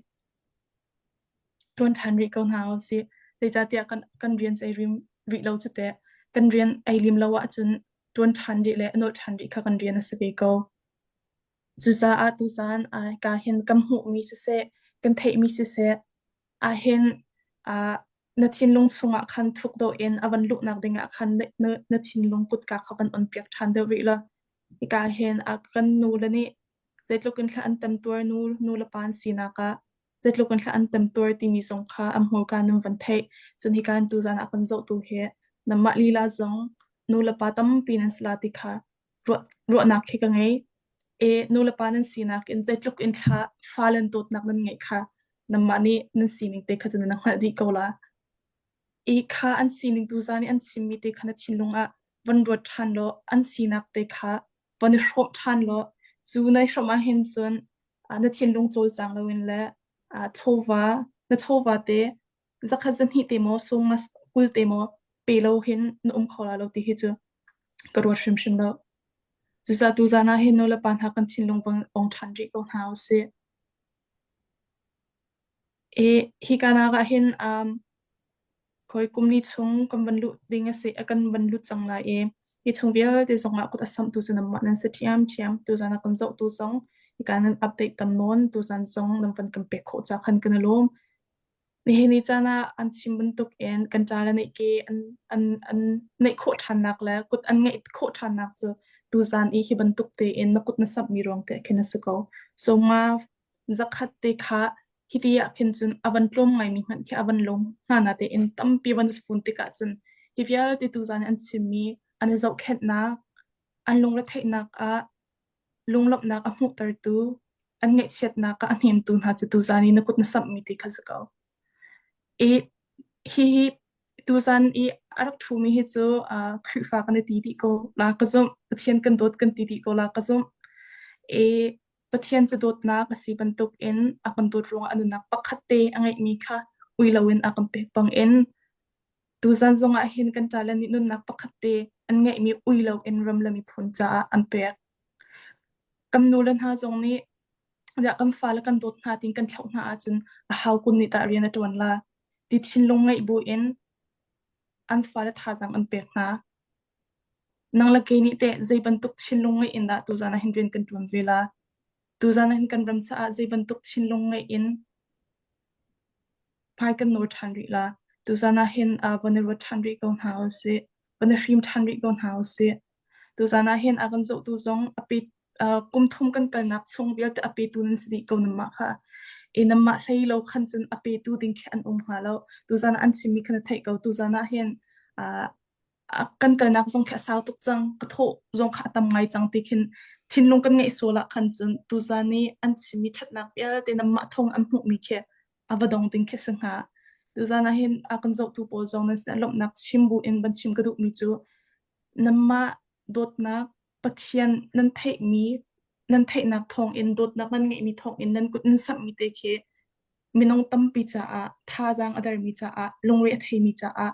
Ṭuan ṭhan rih ko hna usih. Zeicahtiah kan, kan rian cu ei rim rih lo cu teh. Kan rian ei lim lo ahcun ṭuan ṭhan rih le nolh ṭhan rih kha kan rian a si ve ko. Cucaah tuzaan ka hin kan hmuhmi siseh, kan theihmi siseh, ahhin uh, na thinlung chungah khan thuk deuh in a van luhnak dingah khan na, na, na thinlung kutka kha van on piak ṭhan deuh rih la. Hika hin a kan nu le nih zeitluk in thla an temtuar nu nu le pa an sinak ah zeitluk in thla an temtuar timi zong kha an hmurka nan van theih. Cun hika in tuzaan ah kan zohtu hi nanmah lila zong nu le pa tampi nan si la ti kha ruah, ruahnak khi ka ngei. E nu le pa nan sinak in zeitluk in thla fa le dawtnak nan ngeih kha nanmah nih nan sining te kha cu nan hngalh dih ko la. I kha an sining tuzaan i an chimmi te kha na thinlung ah van ruat ṭhan law an sinak te kha van i hrawm ṭhan law cu na i hrawm ahhin cun na thinlung cawlcang loin le chawva na chawva te zakhat zahnih te maw sung 20 te maw pe lo hin na um kho la lo ti hi cu ka ruat hrimhrim lo. Cucaah tuzaan ah hin nu le pa hna kan thinlung van ong ṭhan rih ko hna usih. I hika nak ah hin um, khoi kum li chung kan van luh ding a si, kan van lut cang lai i hi chung vialte zong ah kut a samhtu cu nanmah nan si ṭhiamṭhiam. Tuzaan ah kan zohtu zong hika nan update tam nawn. Tuzaan zong nan van kan pek khawh ca khan kan i lawm. Nihin ni caan ah an chim bantuk in kan ṭale nih ke an, an, an neih khawh ṭhannak le kut an ngeih khawh ṭhannak cu tuzaan i hi bantuk tein na kut na samhmi ruang te khin a si ko. So nga zakhat te kha hiti ah khin cun a van tlawm ngaimi hmanh khi a van lung hna na tein tampi van i fun tikah cun hi vialte tuzaan i an chimmi an i zohkhenhnak an lungretheihnak ah lunglawmhnak a hmuhtertu an ngaihchiatnak ah a hnemtu hna cu tuzaan i na kut na samhmi ti kha si ko. I hihi tuzaan i a rak ṭhumi hi cu uh, Khrihfa kan i ti dih ko la ka zumh Pathian kan dawt kan ti dih ko la ka zumh i Pathian cu dawtnak a si bantuk in a kan dawt ruangah a nunnak pakhat te a ngeihmi kha ui loin a kan pek bangin tuzan zongah hin kan ṭale nih nunnak pakhat te an ngeihmi ui loin ram le miphun caah an pek. Kan nule hna zong nih kan fale kan dawt hna tiin kan thlauh hna ahcun a hau kum nih tah rian a ṭuan la ti thinlung ngeih buin an fale thazaang an pek hna. Nang le kei nih teh zei bantuk thinlung ngeih in dah tuzan ah hin rian kan ṭuan ve la? Tuzan ah hin kan ram caah zei bantuk thinlung ngeih in hmai kan nawl ṭhan rih la? Tuzan ah hin uh, van i ruat ṭhan rih ko hna usih. Van i hrim ṭhan rih ko hna usih. Tuzan ah hin a kan zohtu zong a pe uh, kum thum kan kalnak chung vialte a petu nan si dih ko nanmah kha. I nanmah hlei lo khan cun a petu ding khi an um hnga lo. Tuzan ah an chimmi kha na theih ko. Tuzan ah hin uh, kan kalnak zong khi a sau tuk cang ka thawh zong kha a tam ngai cang ti khin thinlung kan ngeih sual ah khan cun tuzan i an chimmi ṭhatnak vialte nanmah thawng an hmuhmi khi a va dong ding khi si hnga tuzan ah hin a kan zohtu pawl zong nan sin lawmhnak chim bu in van chim ka duhmi cu nanmah dawtnak Pathian nan theihmi nan theihnak thawng in dawtnak nan ngeihmi thawng in nan kut nan samhmi te khi minung tampi caah thazaang a dermi caah lungre a theimi caah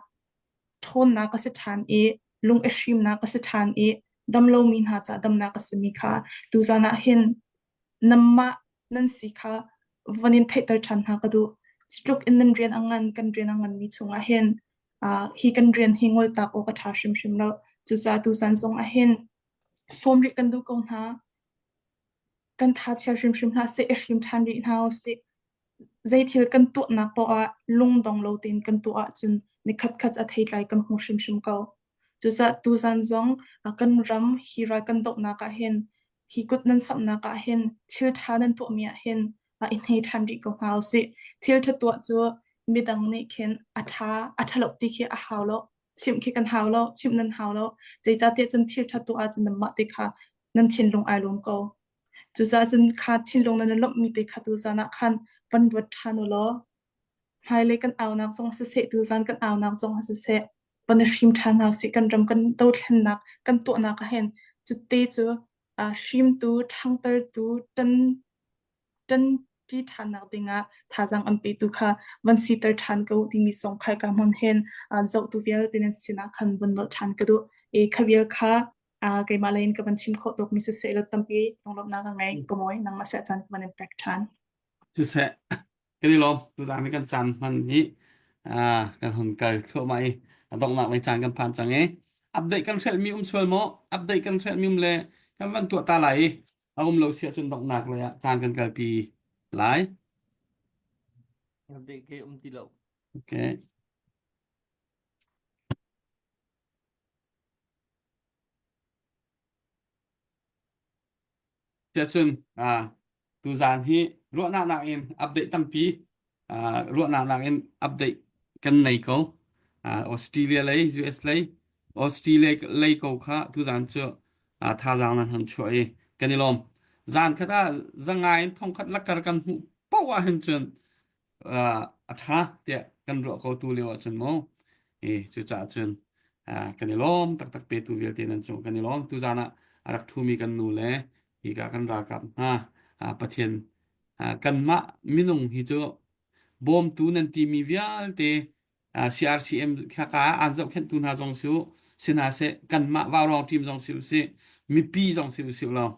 ṭhawnnak a si ṭhan i lung i hrimnak a si ṭhan i damlomi hna ca damnak a simi kha tuzan ah hin nanmah nan si kha. van in theihter ṭhan hna ka duh. Cutluk in nan rian a ngan, kan rian a nganmi chungah hin uh, hi kan rian hi ngoltak awk a ṭha hrimhrim lo. Cucaah tuzan zong ah hin sawm rih kan duh ko hna. Kan tha chia hrimhrim hlah seh, i hrim ṭhan rih hna usih. Zeithil kan tuahnak poah ah lungdong lo tein kan tuah ahcun nikhatkhat a theitlai kan hmu hrimhrim ko. Cucaah tuzan zong kan ram hi ral kan dohnak ah hin hi kut nan samhnak ah hin thil ṭha nan tuahmi ah hin i hne ṭhan rih ko hna usih. Thil ṭha tuah cu midang nih khin a ṭha a ṭhalo ti khi a hau lo. Chimh khi kan hau lo, chimh nan hau lo. Zeicahtiah cun thil ṭha tuah ahcun nanmah te kha nan thinlung ai lawm ko. Cucaah cun kha thinlung nan i lawmhmi te kha tuzan ah khan van ruat ṭhan u law hmailei kan aunak zong siseh, tuzan kan aunak zong siseh, van i hrim ṭhan hna usih. Kan ram kan dothlennak kan tuahnak ah hin cutte cu hrimtu, ṭhangtertu, ṭan ṭanṭi ṭhannak dingah thazaang an petu kha van siter ṭhan ko timi song kha ka hmun hin zohtu vialte nan sinah khan van nolh ṭhan ka duh. I kha vial kha keimah lei in ka van chim khawh tukmi siseh law tampi lunglawmhnak ka ngei. Ka mawi nangmah seh caan ka van in pek ṭhan. Siseh, kan i lawm. Tuzaan hi kan caan hman hi kan hun kal thluahmah i a donghnak lei caan kan phan cang i update kan hrelhmi um sual maw? Update kan hrelhmi um le kan van tuah ta lai i a um lo si ahcun donghnak lei ah caan kan kalpi lai. Update ke um ti lo. Okay. Tiahcun uh, tuzaan hi ruahnak nakin update tampi uh, ruahnak nakin update kan nei ko. Uh, Australia lei, US lei, Australia lei ko kha tuzaan cu uh, thazaang nan han chuah i kan i lawm. Zan khat ah zangai in thongkhat lakar kan hmuh poah ah hin cun a ṭha tiah kan ruah ko tu lio ahcun mu i cucaah cun kan i lawm taktak petu vialte nan cung kan i lawm tuzaan ah a rak ṭhumi kan nu le hika kan ralkap hna Pathian kanmah minung hi cu bawmtu nan timi vialte CRCM khaka aan zohkhenhtu hna zong si u si hna seh kanmah vaurawng team zong si u sih mipi zong si u sih law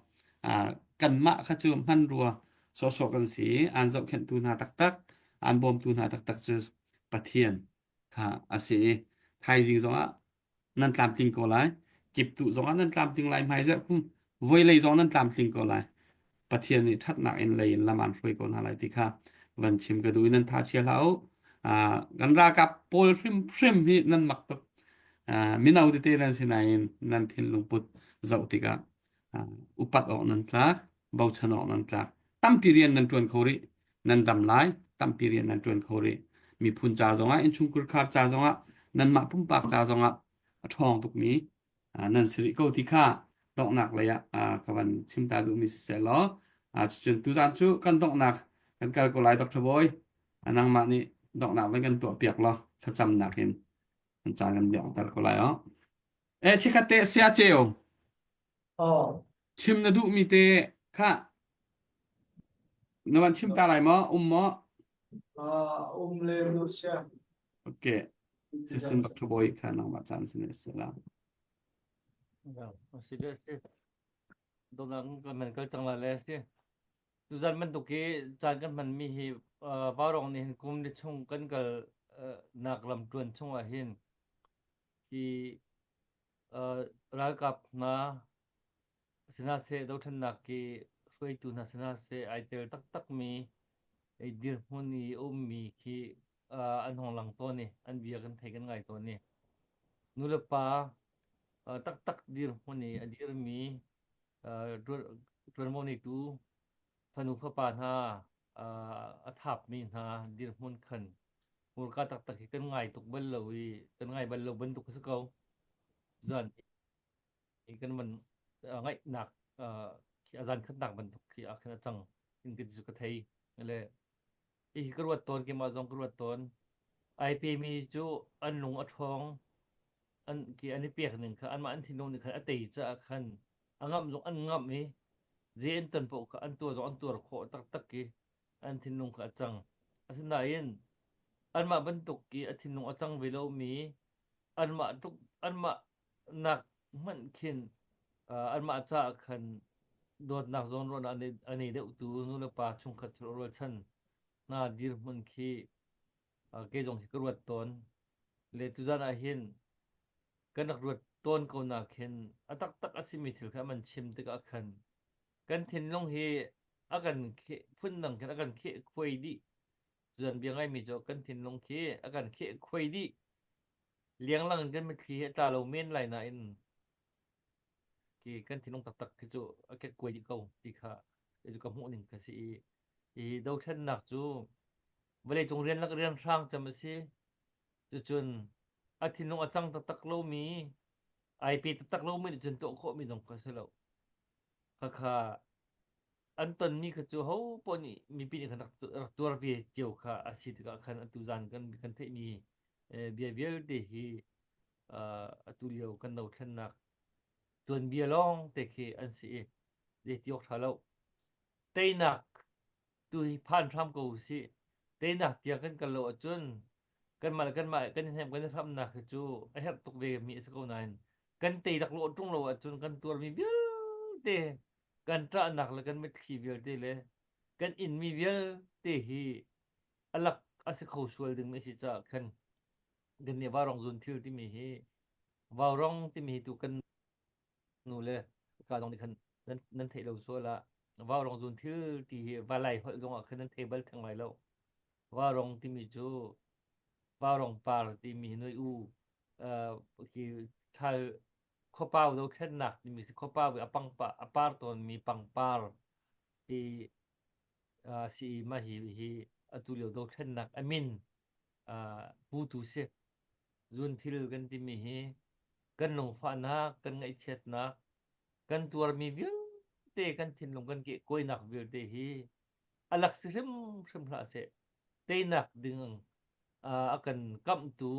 kanmah kha cu hmanrua sawhsawh kan si aan zohkhenhtu hna taktak aan bawmtu hna taktak cu Pathian kha a si i thaizing zongah nan tlamtling ko lai kiptuh zongah nan tlamtling lai hmaizarh kum voilei zong nan tlamtling ko lai Pathian nih ṭhatnak in lei in lam aan hruai ko hna lai ti kha van chim ka duh i nan tha chia hlah u kan ralkap pawl hrimhrim hi nan mak tuk mino tete nan si nain nan thinlung put zoh tikah upat awk nan tlak bochan awk nan tlak tampi rian nan ṭuan kho rih nan dam lai tampi rian nan ṭuan kho rih miphun ca zongah innchungkhar khar ca zongah nanmah pumpak ca zongah a ṭhawng tukmi nan si rih ko ti kha donghnak lei ah ka van chim ta duhmi siseh law cucun tuzaan cu kan donghnak kan kal ko lai Dr. Bawi nangmah nih donghnak van kan tuah piak law thlacamnak in kan caan kan liangter ko lai oh eh chikhat te sia ceu Oh. Chim na duhmi te kha na van chim ta lai maw? Um maw? Uh, um lem lo sia. Okay. Sisin Dr. Boy kha nangmah caan sin si la. Si le si. Donang kan man kal cang la le si. Tuzan bantuk hi caan kan hmanmi hi Vaurong nih hin kum ni chung kan kal nak lam tuan chung ah hin hi ralkap hna sinaseh dothlennak i hruaitu hna sinaseh ai tel taktakmi dirhmun i a ummi khi an hong lang tawn i an bia kan thei kan ngai tawn i nulepa taktak dirhmun i a dirmi ṭuanvo neitu fanu fapa hna a thapmi hna dirhmun khan hmurka taktak hi kan ngai tuk bal lo i kan ngai bal lo bantuk a si ko. Zan i kan van ngaihnak khi a zan khatnak bantuk khi ah khan a cang in ka cu ka thei le hi ka ruat tawn keimah zong ka ruat tawn ai pemi cu an lung a ṭhawng an ki an i pek ning kha anmah an thinlung nih khan a tei caah khan a ngamh zong an ngamh i zei an ton paoh kha an tuar zong an tuar khawh taktak i an thinlung kha a cang. Asinain anmah bantuk i a thinlung a cang ve lomi anmah tluk anmah nak hmanh khin uh, anmah caah khan dawtnak zawnruahnak a nei deuhtu nulepa chungkhat rualchan. hna dirhmun khi kei zong hi ka ruat tawn. Le tuzan ah hin kan rak ruat tawn ko nak hin a taktak a simi thil kha man chim tikah khan kan thinlung hi a kan kheh phundang khin a kan kheh khuai dih. Tuzan bia ngaimi cu kan thinlung khi a kan kheh khuai dih. Lianglang in kan mitthli hi a tla lo men lai nain khi kan thinlung taktak khi cu a kekkuai dih ko ti kha cu ka hmuh ning ka si i hi dothlennak cu vawleicung rian lak rian hrang cem a si. Cucun a thinlung a cang taktak lomi ai pe taktak lomi nih cun tuah khawhmi zong kha si lo. Khakha an tonmi kha cu ho poah nih mipi nih khan rak rak tuar ve cio kha a si tikah khan atu zan kan kan theihmi bia vialte hi atu lio kan dothlennak tuanbia lawng te khi an si i zei ti awk ṭha lo. Teinak tu hi phan hram ko usih. Teinak tiang kan kal lo ahcun kanmah le kanmah kan i hnem kan i hramnak hi cu a herh tuk ve mi a si ko nain kan tei laklawh ṭung lo ahcun kan tuarmi vialte kan ṭahnak le kan mitthli vialte le kan inmi vialte hi a lak a si kho sual ding a si caah khan kan nih vaurong zun thil timi hi vaurong timi hi tu kan nu le ka zong nih khan nan nan theih lo sual ah vaurong zun thil ti hi valai holh zong ah khan nan thei bal theng lai lo vaurong timi cu vaurong par timi hi noi u khi thal khuapau dothlennak timi si khuapau i a pangpa a par tawnmi pangpar hi si i mah hi hi atu lio dothlennak a min putu si. Zunthil kan timi hi kan lungfahnak, kan ngaihchiatnak, kan tuarmi vialte kan thinlung kan kehkuainak vialte hi a lak si hrimhrim hlah seh. Teinak ding a kan kamhtu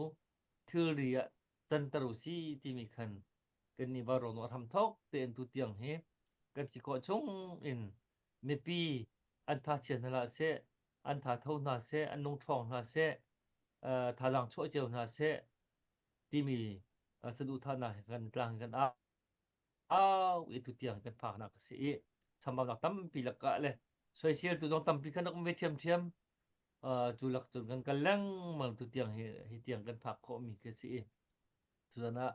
thilri ah canter u si timi khan kan nih vaurawng a hramthawk tein tu tiang hi kan si khawh chung in mipi an tha chia hna hlah seh an tha tho hna seh an lung ṭhawng hna seh thazaang chuah cio hna seh timi saduhthahnak he kan tlang kan au i tu tiang kan phaknak a si i chambaunak tampi lakah le soisel tu zong tampi kan rak um ve ṭhiamṭhiam cu lak cun kan kal lengmang tu tiang hi hi tiang kan phak khawhmi khi si i tuzan ah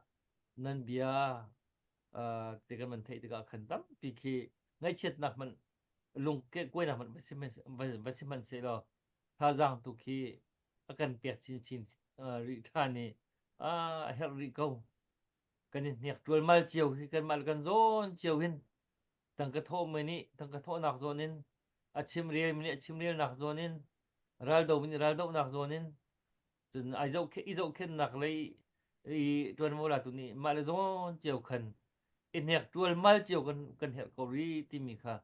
nan bia te kan van theih tikah khan tampi khi ngaihchiatnak hmanh lung kuainak hmanh va si hmanh seh law thazaang tu khi a kan pek chinchin rih ṭhan i a herh rih ko kan i hnek ṭualmal cio hi kanmah le kan zawn cio hin tangka thawhmi nih tangka thawhnak zawn in a chimrel mi nih a chimrelnak zawn in raldo mi nih raldohnak zawn in cun ai zohkhe i zohkhennak lei i ṭuanvo latu nih mah le zawn cio khan i hnek ṭualmal cio kan kan herh ko rih timi kha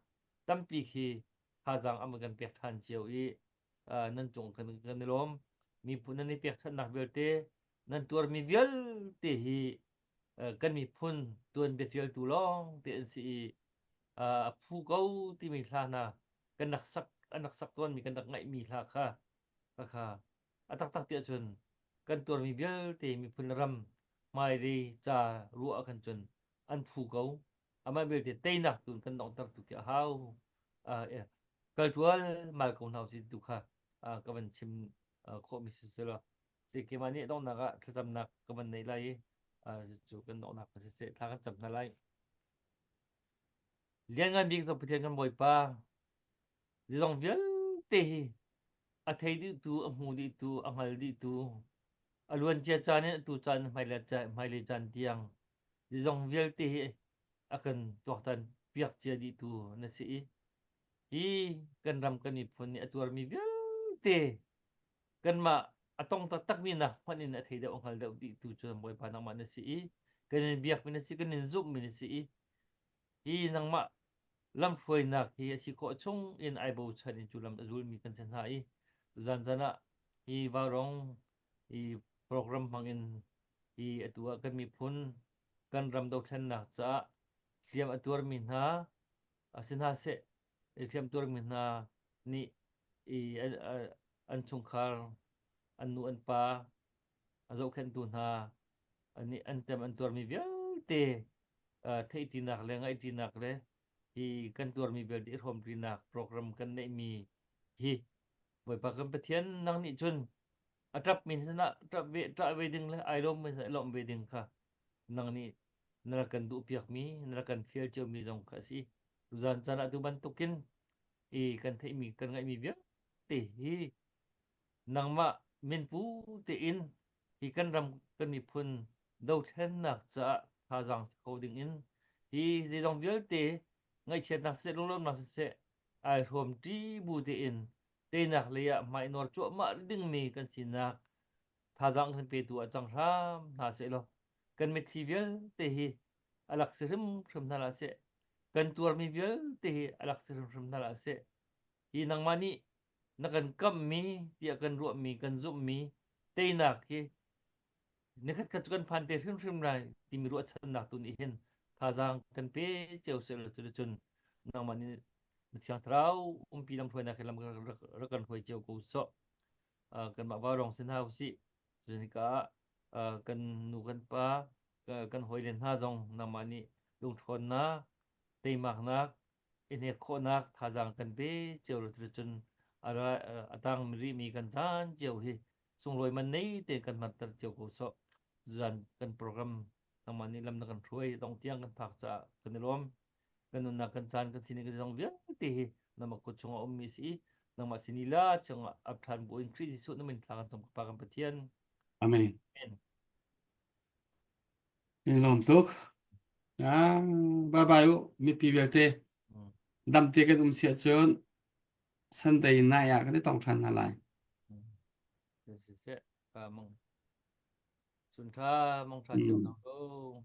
tampi khi thazaang an kan pek ṭhan cio i nan cung kan kan i lawm miphun nan i pekchanhnak vialte nan tuarmi vialte hi kan miphun tuanbia ṭialtu lawng te an si i a phu ko timi hla hna kan rak sak an rak sak tawnmi kan rak ngaihmi hla kha kha a taktak ti ahcun kan tuarmi vialte miphun ram hmailei ca ruah ah khan cun an phu ko amah belte teinak tu kan donghter tu khi a hau kal ṭual mal ko hna usih tu kha ka van chim khawhmi si selaw si keimah nih donghnak ah thlacamnak ka van neih lai i cu kan donghnak ka siseh thla kan cam hna lai. Lianngan bik zong Pathian kan Bawipa zizong vialte hi a thei dihtu, a hmu dihtu, a hngal dihtu, a luancia caan in atu caan hmailei caan tiang zizong vialte hi a kan tuaktan piak cia dihtu na si i hi kan ram kan miphun nih a tuarmi vialte kanmah a tong taktakmi nak hmanh in a thei deuh a hngal deuh dih tu cu Bawipa nangmah na si i kan in biakmi na si kan in zumhmi na si i hi nangmah lamhruainak hi a si khawh chung in ai bochan in cu lam a zulmi kan si hna i zan zan ah hi vaurong hi program hmang in hi atu ah kan miphun kan ram dothlennak caah hliam a tuarmi hna a si hna seh hliam tuarmi hna nih i an chungkhar an nu an pa a zohkhenhtu hna nih an tem an tuarmi vialte theihṭinak le ngaihṭinak le hi kan tuarmi vialte i hrawmṭinak program kan neihmi hi. Bawipa kan Pathian nang nih cun a ṭapmi sinah ṭap ve ṭah ve ding le ai lawmmi sinah i lawmh ve ding kha nang nih na rak kan duhpiakmi na rak kan fial ciomi zong kha a si. Tuzaan caan ah tu bantukin i kan theihmi kan ngaihmi vialte hi nangmah minpu tein hi kan ram kan miphun dothlennak caah thazaang si kho ding in hi zeizong vialte ngaihchiatnak siseh lunglawmhnak siseh ai hrawm ṭi bu tein teinak lei ah hmai nawr cuahmah dingmi kan sinak thazaang kan petu ah cang hram hna seh law kan mitthli vialte hi a lak si hrimhrim hna hlah seh kan tuarmi vialte hi a lak si hrimhrim hna hlah seh hi nangmah nih na kan kamhmi tiah kan ruahmi kan zumhmi teinak hi nikhat khat cu kan phan te hrimhrim lai timi ruahchannak tu nih hin thazaang kan pe cio seh law cuticun nangmah nih na thiang thlarau umpi lamhruainak he lam rak kan hruai cio ko sawh kanmah vaurong si hna usih cun hika ah kan nu kan pa kan hawile hna zong nangmah nih lungṭhawnnak teimaknak i hnek khawhnak thazaang kan pe cio lo cun a tang rihmi kan caan cio hi sunglawi man nei tein kan hmanter cio ko sawh zan kan program nangmah nih lam na kan hruai dong tiang kan phak caah kan i lawm kan nunnak kan caan kan sining kan zong vialte hi nangmah kut chungah ummi si nangmah sini la chungah ap ṭhan bu in Khrih Jesuh na min thla kan cam pa kan Pathian Amen. Amen. In lawm tuk. Ah, bye bye u mipi vialte. Mm. Dam te kan um sia cun Sunday night ah kan i tong ṭhan hna lai. Mm. Siseh, ka mong. Sun tha mong tha cio Mm. na ko.